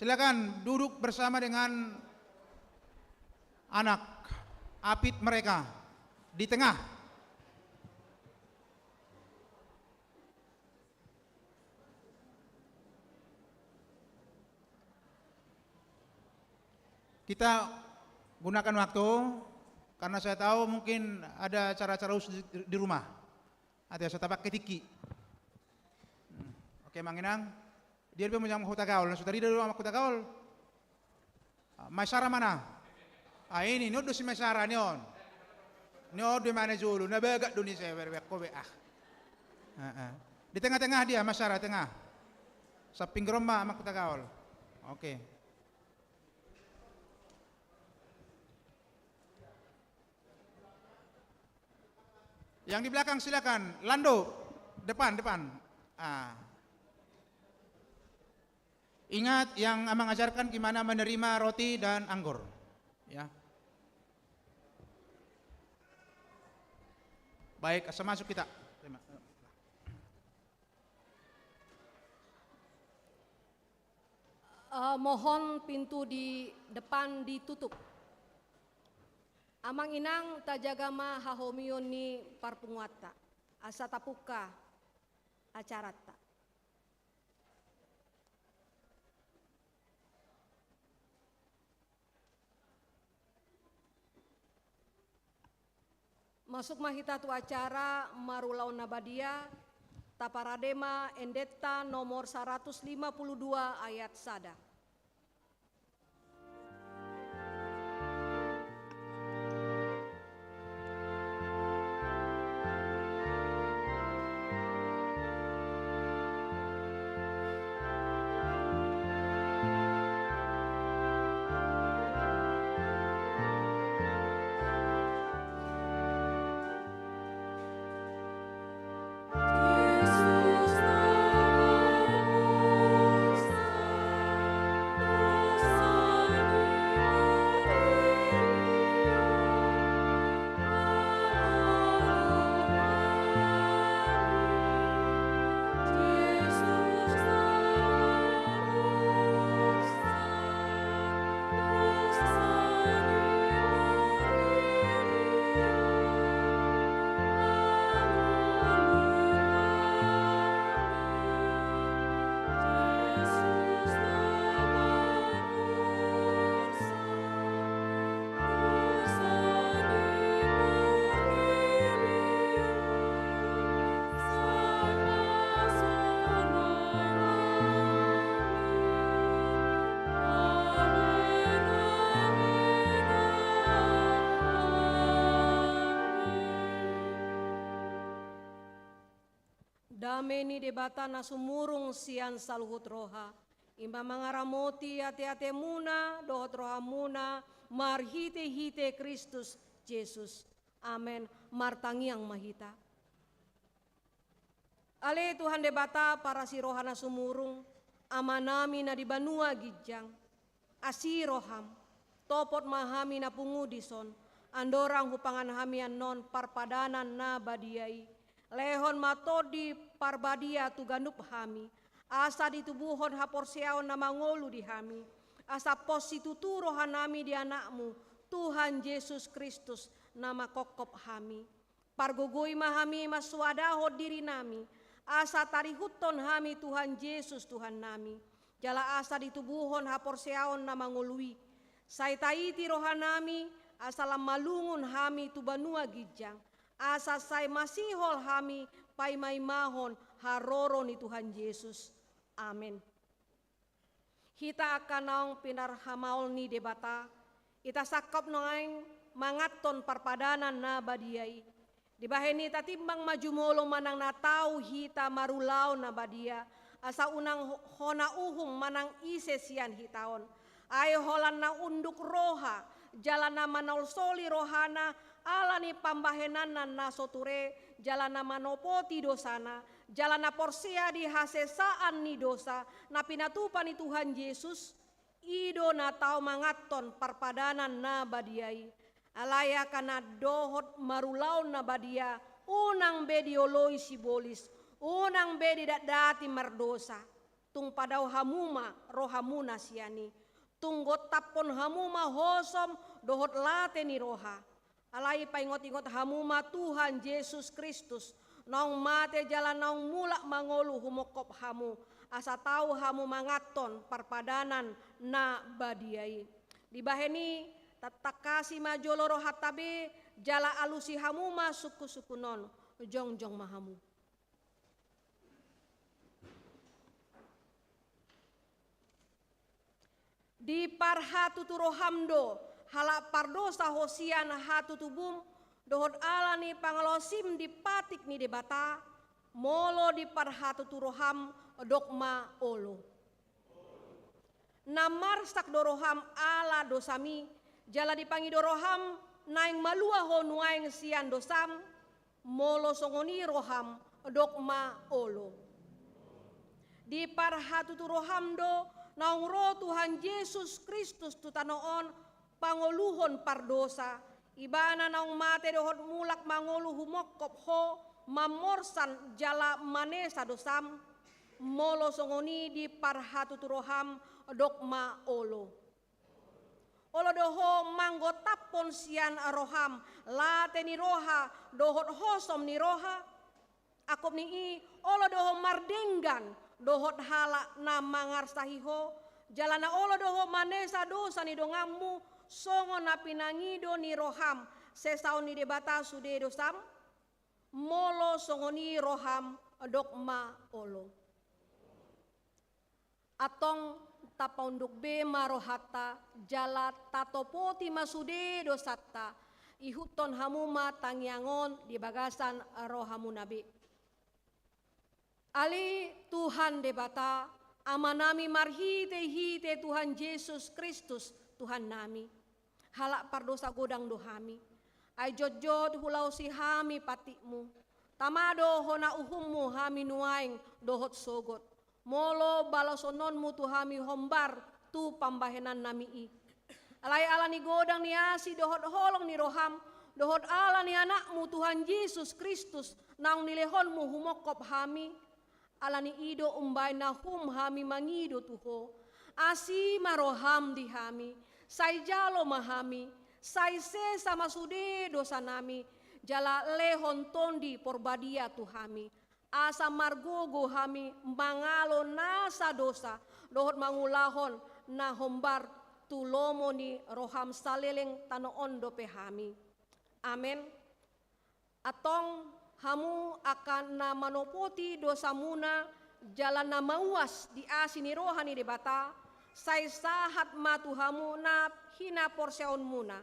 Silakan duduk bersama dengan anak, apit mereka di tengah. Kita gunakan waktu, karena saya tahu mungkin ada acara-acara khusus di, di rumah. Ate, asa tapakke tingki. Hmm. Oke, Amang Inang. Dia pe muse ma Hutagaol, na so tarida do Amang Hutagaol. Ah, Maesara mana? Ah, ini, ni on do si Maesara, ni on. Ni on do i mana jolo, na bagak do ni saya, ber-, ber-, ko be, ah. Ah, ah. Di tengah-tengah dia, Maesara, tengah. Samping Geron ma, Amang Hutagaol. Oke. Yang di belakang silakan. Lando, depan, depan. Ah. Ingat, yang Amang ajarkan gimana menerima roti dan anggur. Ya. Baik, asa masuk kita. Terima. Eh, mohon pintu di depan ditutup. Amang inang, tajaga ma hahomion ni parpunguanta, asa tapungka acaranta. Masuk ma hita tu acara marulaon na badia, taparade ma endenta nomor saratus lima pulu dua ayat sada. Dame ni Debata na sumurung sian saluhut roha, i ma mangaramoti ateatemuna dohot rohamuna marhitehite Kristus Jesus. Amen. Martangiang ma hita. Ale Tuhan Debata parasi roha na sumurung, Amanami na di banua ginjang, asi roham, topot ma hami na pungu dison, andorang hupangan hami annon parpadanan na badia i. Lehon ma Tondi Parbadia tu ganup hami, asa ditubuhon haporseaon na mangolu di hami, asa pos situtu rohanami di Anakmu, Tuhan Jesus Kristus, na mangkophop hami. Pargogoi ma hami mansoadahon dirinami, asa tarihuthon hami Tuhan Jesus Tuhannami, jala asa ditubuhon haporseaon na mangolu i. Sai taiti rohanami, asa lam malungun hami tu banua ginjang, asa sai masihol hami paimaimahon haroro ni Tuhan Jesus. Amen. Hita angka naung pinarhamaol ni Debata, hita sangkap nuaeng manganhon parpadanan na badia i. Dibahen i tatimbang ma jumolo manang na tau hita marulaon na badia, asa unang ho-, hona uhum manang ise sian hita on. Ai holan na unduk roha, jala na manolsoli rohana, ala ni pambahenanna na so ture, jala na manopoti dosana, jala na porsea di hasesaan ni dosa, na pinatupa ni Tuhan Jesus, i do na tau manganhon parpadanan na badia i. Alai angka na dohot marulaon na badia, unang be dioloi sibolis, unang be didatdati mardosa. Tung padao hamu ma rohamuna sian i. Tung gontaphon hamu ma hosom dohot late ni roha. Alai paingotingot hamu ma Tuhan Jesus Kristus, naung mate jala naung mulak mangolu humongkop hamu, asa tau hamu manganhon parpadanan na badia i. Dibahen i, tatangkasi ma jolo rohanta be, jala alusi hamu ma sungkunsungkun on, jongjong ma hamu. Diparhatutu roham do, halak pardosa ho sian hatutubum, dohot ala ni pangalaosim di patik ni Debata, molo diparhatutu roham dok ma olo. Na marsak do roham ala dosami, jala dipangido roham naeng malua ho nuaeng sian dosam, molo songon i roham, dok ma olo. Diparhatutu roham do naung ro Tuhan Jesus Kristus tu tano on pangoluhon pardosa, Ibana naung mate dohot mulak mangolu humongkop ho, mamorsan jala manesa dosam, molo songon i diparhatutu roham, dok ma olo. Olo do ho manggotaphon sian roham late ni roha dohot hosom ni roha. Angkup ni i, olo do ho mardenggan dohot halak na mangarsahi ho, jala na olo do ho manesa dosa ni donganmu, songon na pinangido ni roham sesaon ni Debata sude dosam, molo songon i roham, dok ma olo. Antong tapaunduk be ma rohanta, jala tatopoti ma sude dosanta, ihuthon hamu ma tangiang on di bagasan rohamuna be. Ale Tuhan Debata, Amanami marhitehite Tuhan Jesus Kristus, Tuhannami. Halak pardosa godang do hami. Ai jotjot hulaosi hami pantikmu. Tama do hona uhummu hami nuaeng dohot sogot. Molo balosononmu tu hami hombar tu pambahenannami i. Alai ala ni godang ni asi dohot holong ni roham, dohot ala ni Anakmu Tuhan Jesus Kristus, naung nilehonmu humongkop hami, ala ni i do umbahen na hum hami mangido tu ho. Asi ma roham di hami, sai jalo ma hami, sai sesa ma sude dosanami, jala lehon Tondi Porbadia tu hami. Asa margogo hami mangalo nasa dosa, dohot mangulahon na hombar tu lomo ni roham saleleng tano on dope hami. Amen. Antong hamu angka na manopoti dosamuna jala na mauas di asi ni roha ni Debata, sai sahat ma tu hamu na hinaporseaonmuna.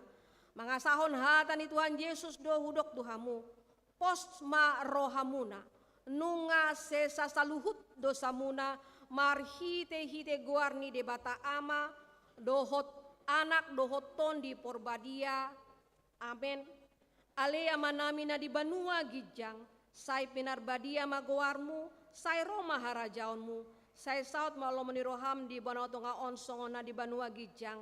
Mangasahon hata ni Tuhan Jesus do hudok tu hamu. Pos ma rohamuna, nunga sesa saluhut dosamuna, marhitehite goar ni Debata Ama, dohot Anak, dohot Tondi Porbadia. Amen. Ale Amanami na di banua ginjang, sai pinarbadia ma goarmu, sai ro ma harajaonmu, sai saut ma lomo ni roham di banua tonga on songon na di banua ginjang.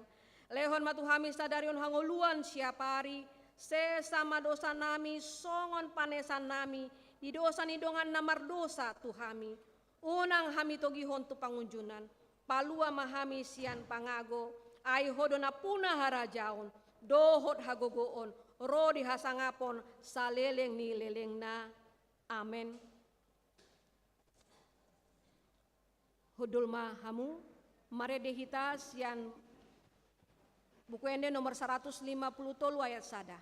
Lehon ma tu hami sadari on hangoluan siapari, sesa ma dosanami songon panesannami di dosa ni dongan na mardosa tu hami. Unang hami togihon tu pangunjunan, palua ma hami sian pangago, ai ho do nampuna harajaon, dohot hagogoon, ro di hasangapon, saleleng ni lelengna. Amen. Hundul ma hamu, marende hita sian Buku Ende nomor saratus lima pulu tolu ayat sada.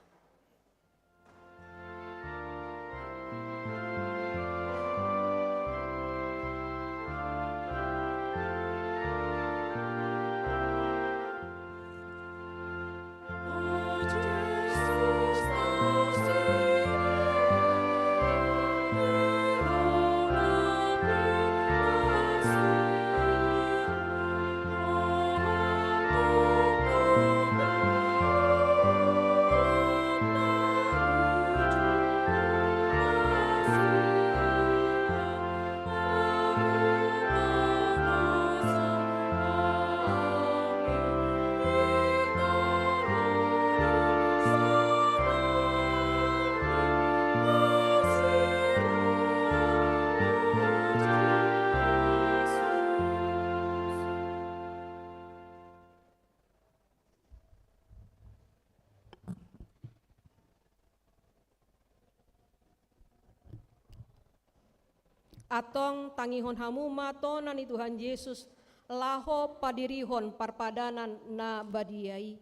Antong tangihon hamu ma tona ni Tuhan Jesus, laho padirihon parpadanan na badia i.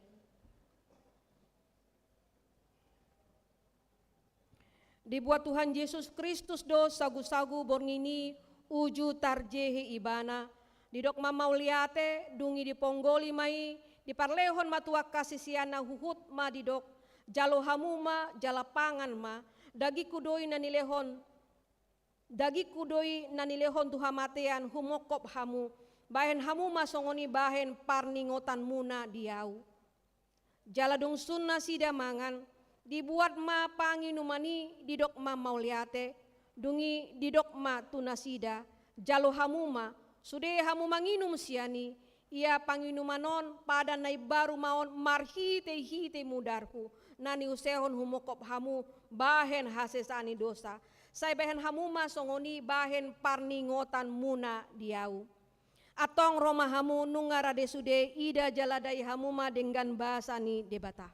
Dibuat Tuhan Jesus Kristus do sagusagu borngin i uju tarjehe Ibana, didok ma mauliate, dung i diponggoli ma i, diparlehon ma tu angka siseanna huhut ma didok, jalo hamu ma, jala pangan ma, dagingku do i na nilehon Dagingku do i na nilehon tu hamatean humongkop hamu, bahen hamu ma songon i bahen parningotanmuna di ahu. Jala dung sun nasida mangan, dibuat ma panginuman i, didok ma mauliate, dung i didok ma tu nasida, jalo hamu ma, sude hamu manginum sian i, ia panginuman on padan na imbaru ma on marhitehite mudarhu, na niusehon humongkop hamu bahen hasesaan ni dosa. Sai bahen hamu ma songon i bahen parningotanmuna di ahu. Antong ro ma hamu nunga rade sude, ida jala dai hamu ma denggan basa ni Debata.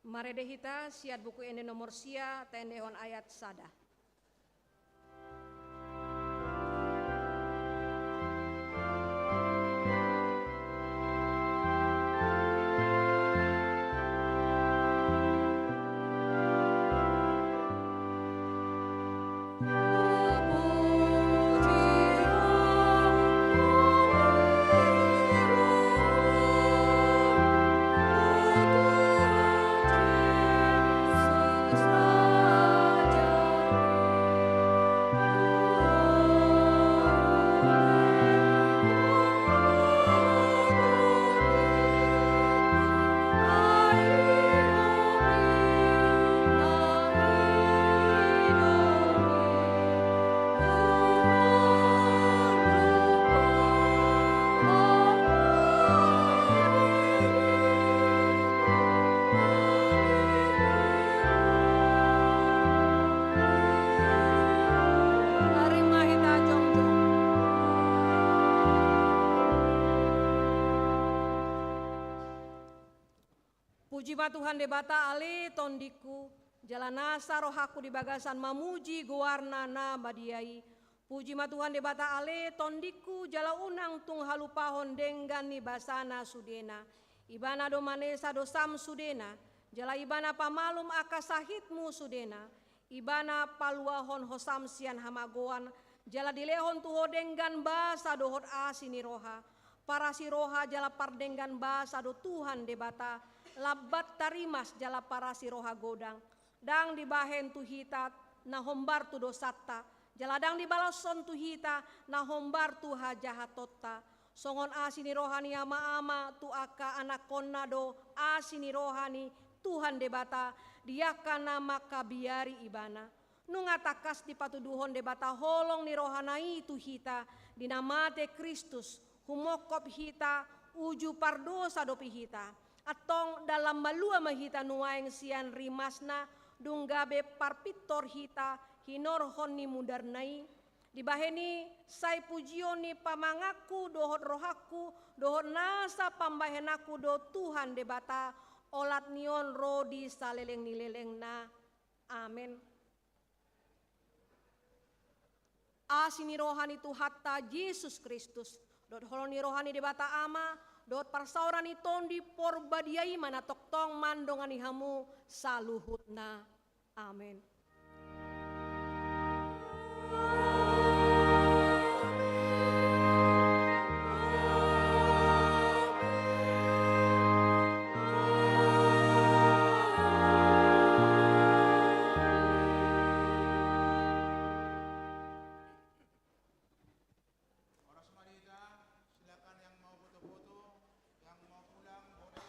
Marende hita sian Buku Ende nomor sia, taendehon ayat sada. Ari ma hita jongjong. Puji ma Tuhan Debata ale tondingku, jala nasa rohangku di bagasan mamuji goarna na badia i. Puji ma Tuhan Debata ale tondingku, jala unang tung halupahon denggan ni basana sudena. Ibana do manesa dosam sudena, jala Ibana pamalum angka sahitmu sudena. Ibana paluahon hosam sian hamagoan, jala dilehon tu ho denggan basa dohot asi ni roha. Parasi roha jala pardenggan basa do Tuhan Debata, lambat tarimas jala parasi roha godang. Ndang dibahen tu hita na hombar tu dosanta, jala ndang dibalashon tu hita na hombar tu hajahatonta. Songon asi ni roha ni ama-ama tu angka anakkonna do asi ni roha ni Tuhan Debata di angka na mangkabiari Ibana. Nunga tangkas dipatuduhon Debata holong ni rohana i tu hita di na mate Kristus, humongkop hita uju pardosa dope hita. Antong dalan malua ma hita nuaeng sian rimasna, dung gabe parpintor hita hinorhon ni mudarna i. Dibahen i sai pujion ni pamanganku dohot rohangku dohot nasa pambahenanku do Tuhan Debata, olat ni on ro di saleleng ni lelengna. Amen. Asi ni roha ni Tuhanta Jesus Kristus, dohot holong ni roha ni Debata Ama, dohot parsaoran ni Tondi Porbadia i ma na tongtong mandongani hamu saluhutna. Amen. Horas ma di hita, silakan yang mau foto-foto, yang mau pulang, boleh.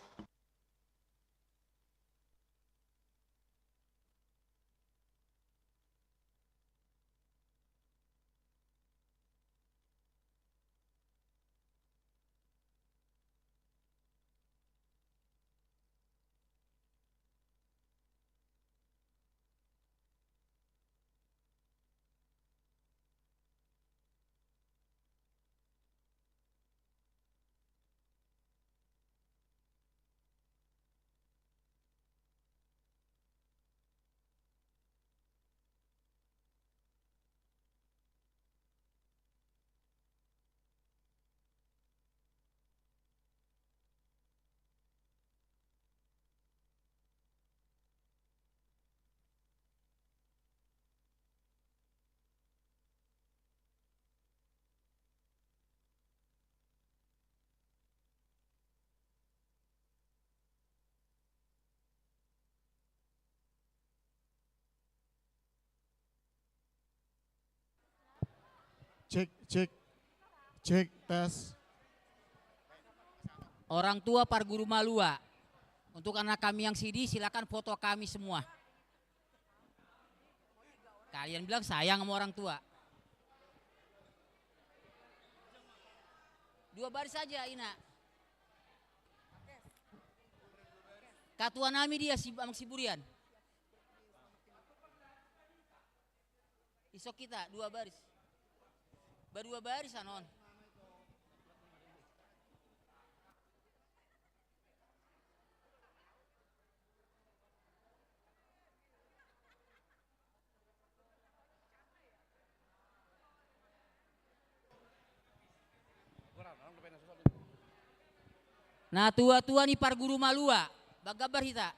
Cek, cek, cek, tes. Orang tua parguru malua. Untuk anak kami yang sedih, silakan foto kami semua. Kalian bilang sayang sama orang tua. Dua baris saja, Ina. Katua nami dia, si Amang Siburian. Isok kita dua baris. Badua baris anon. Natua-tua ni parguru malua, baen gambar hita.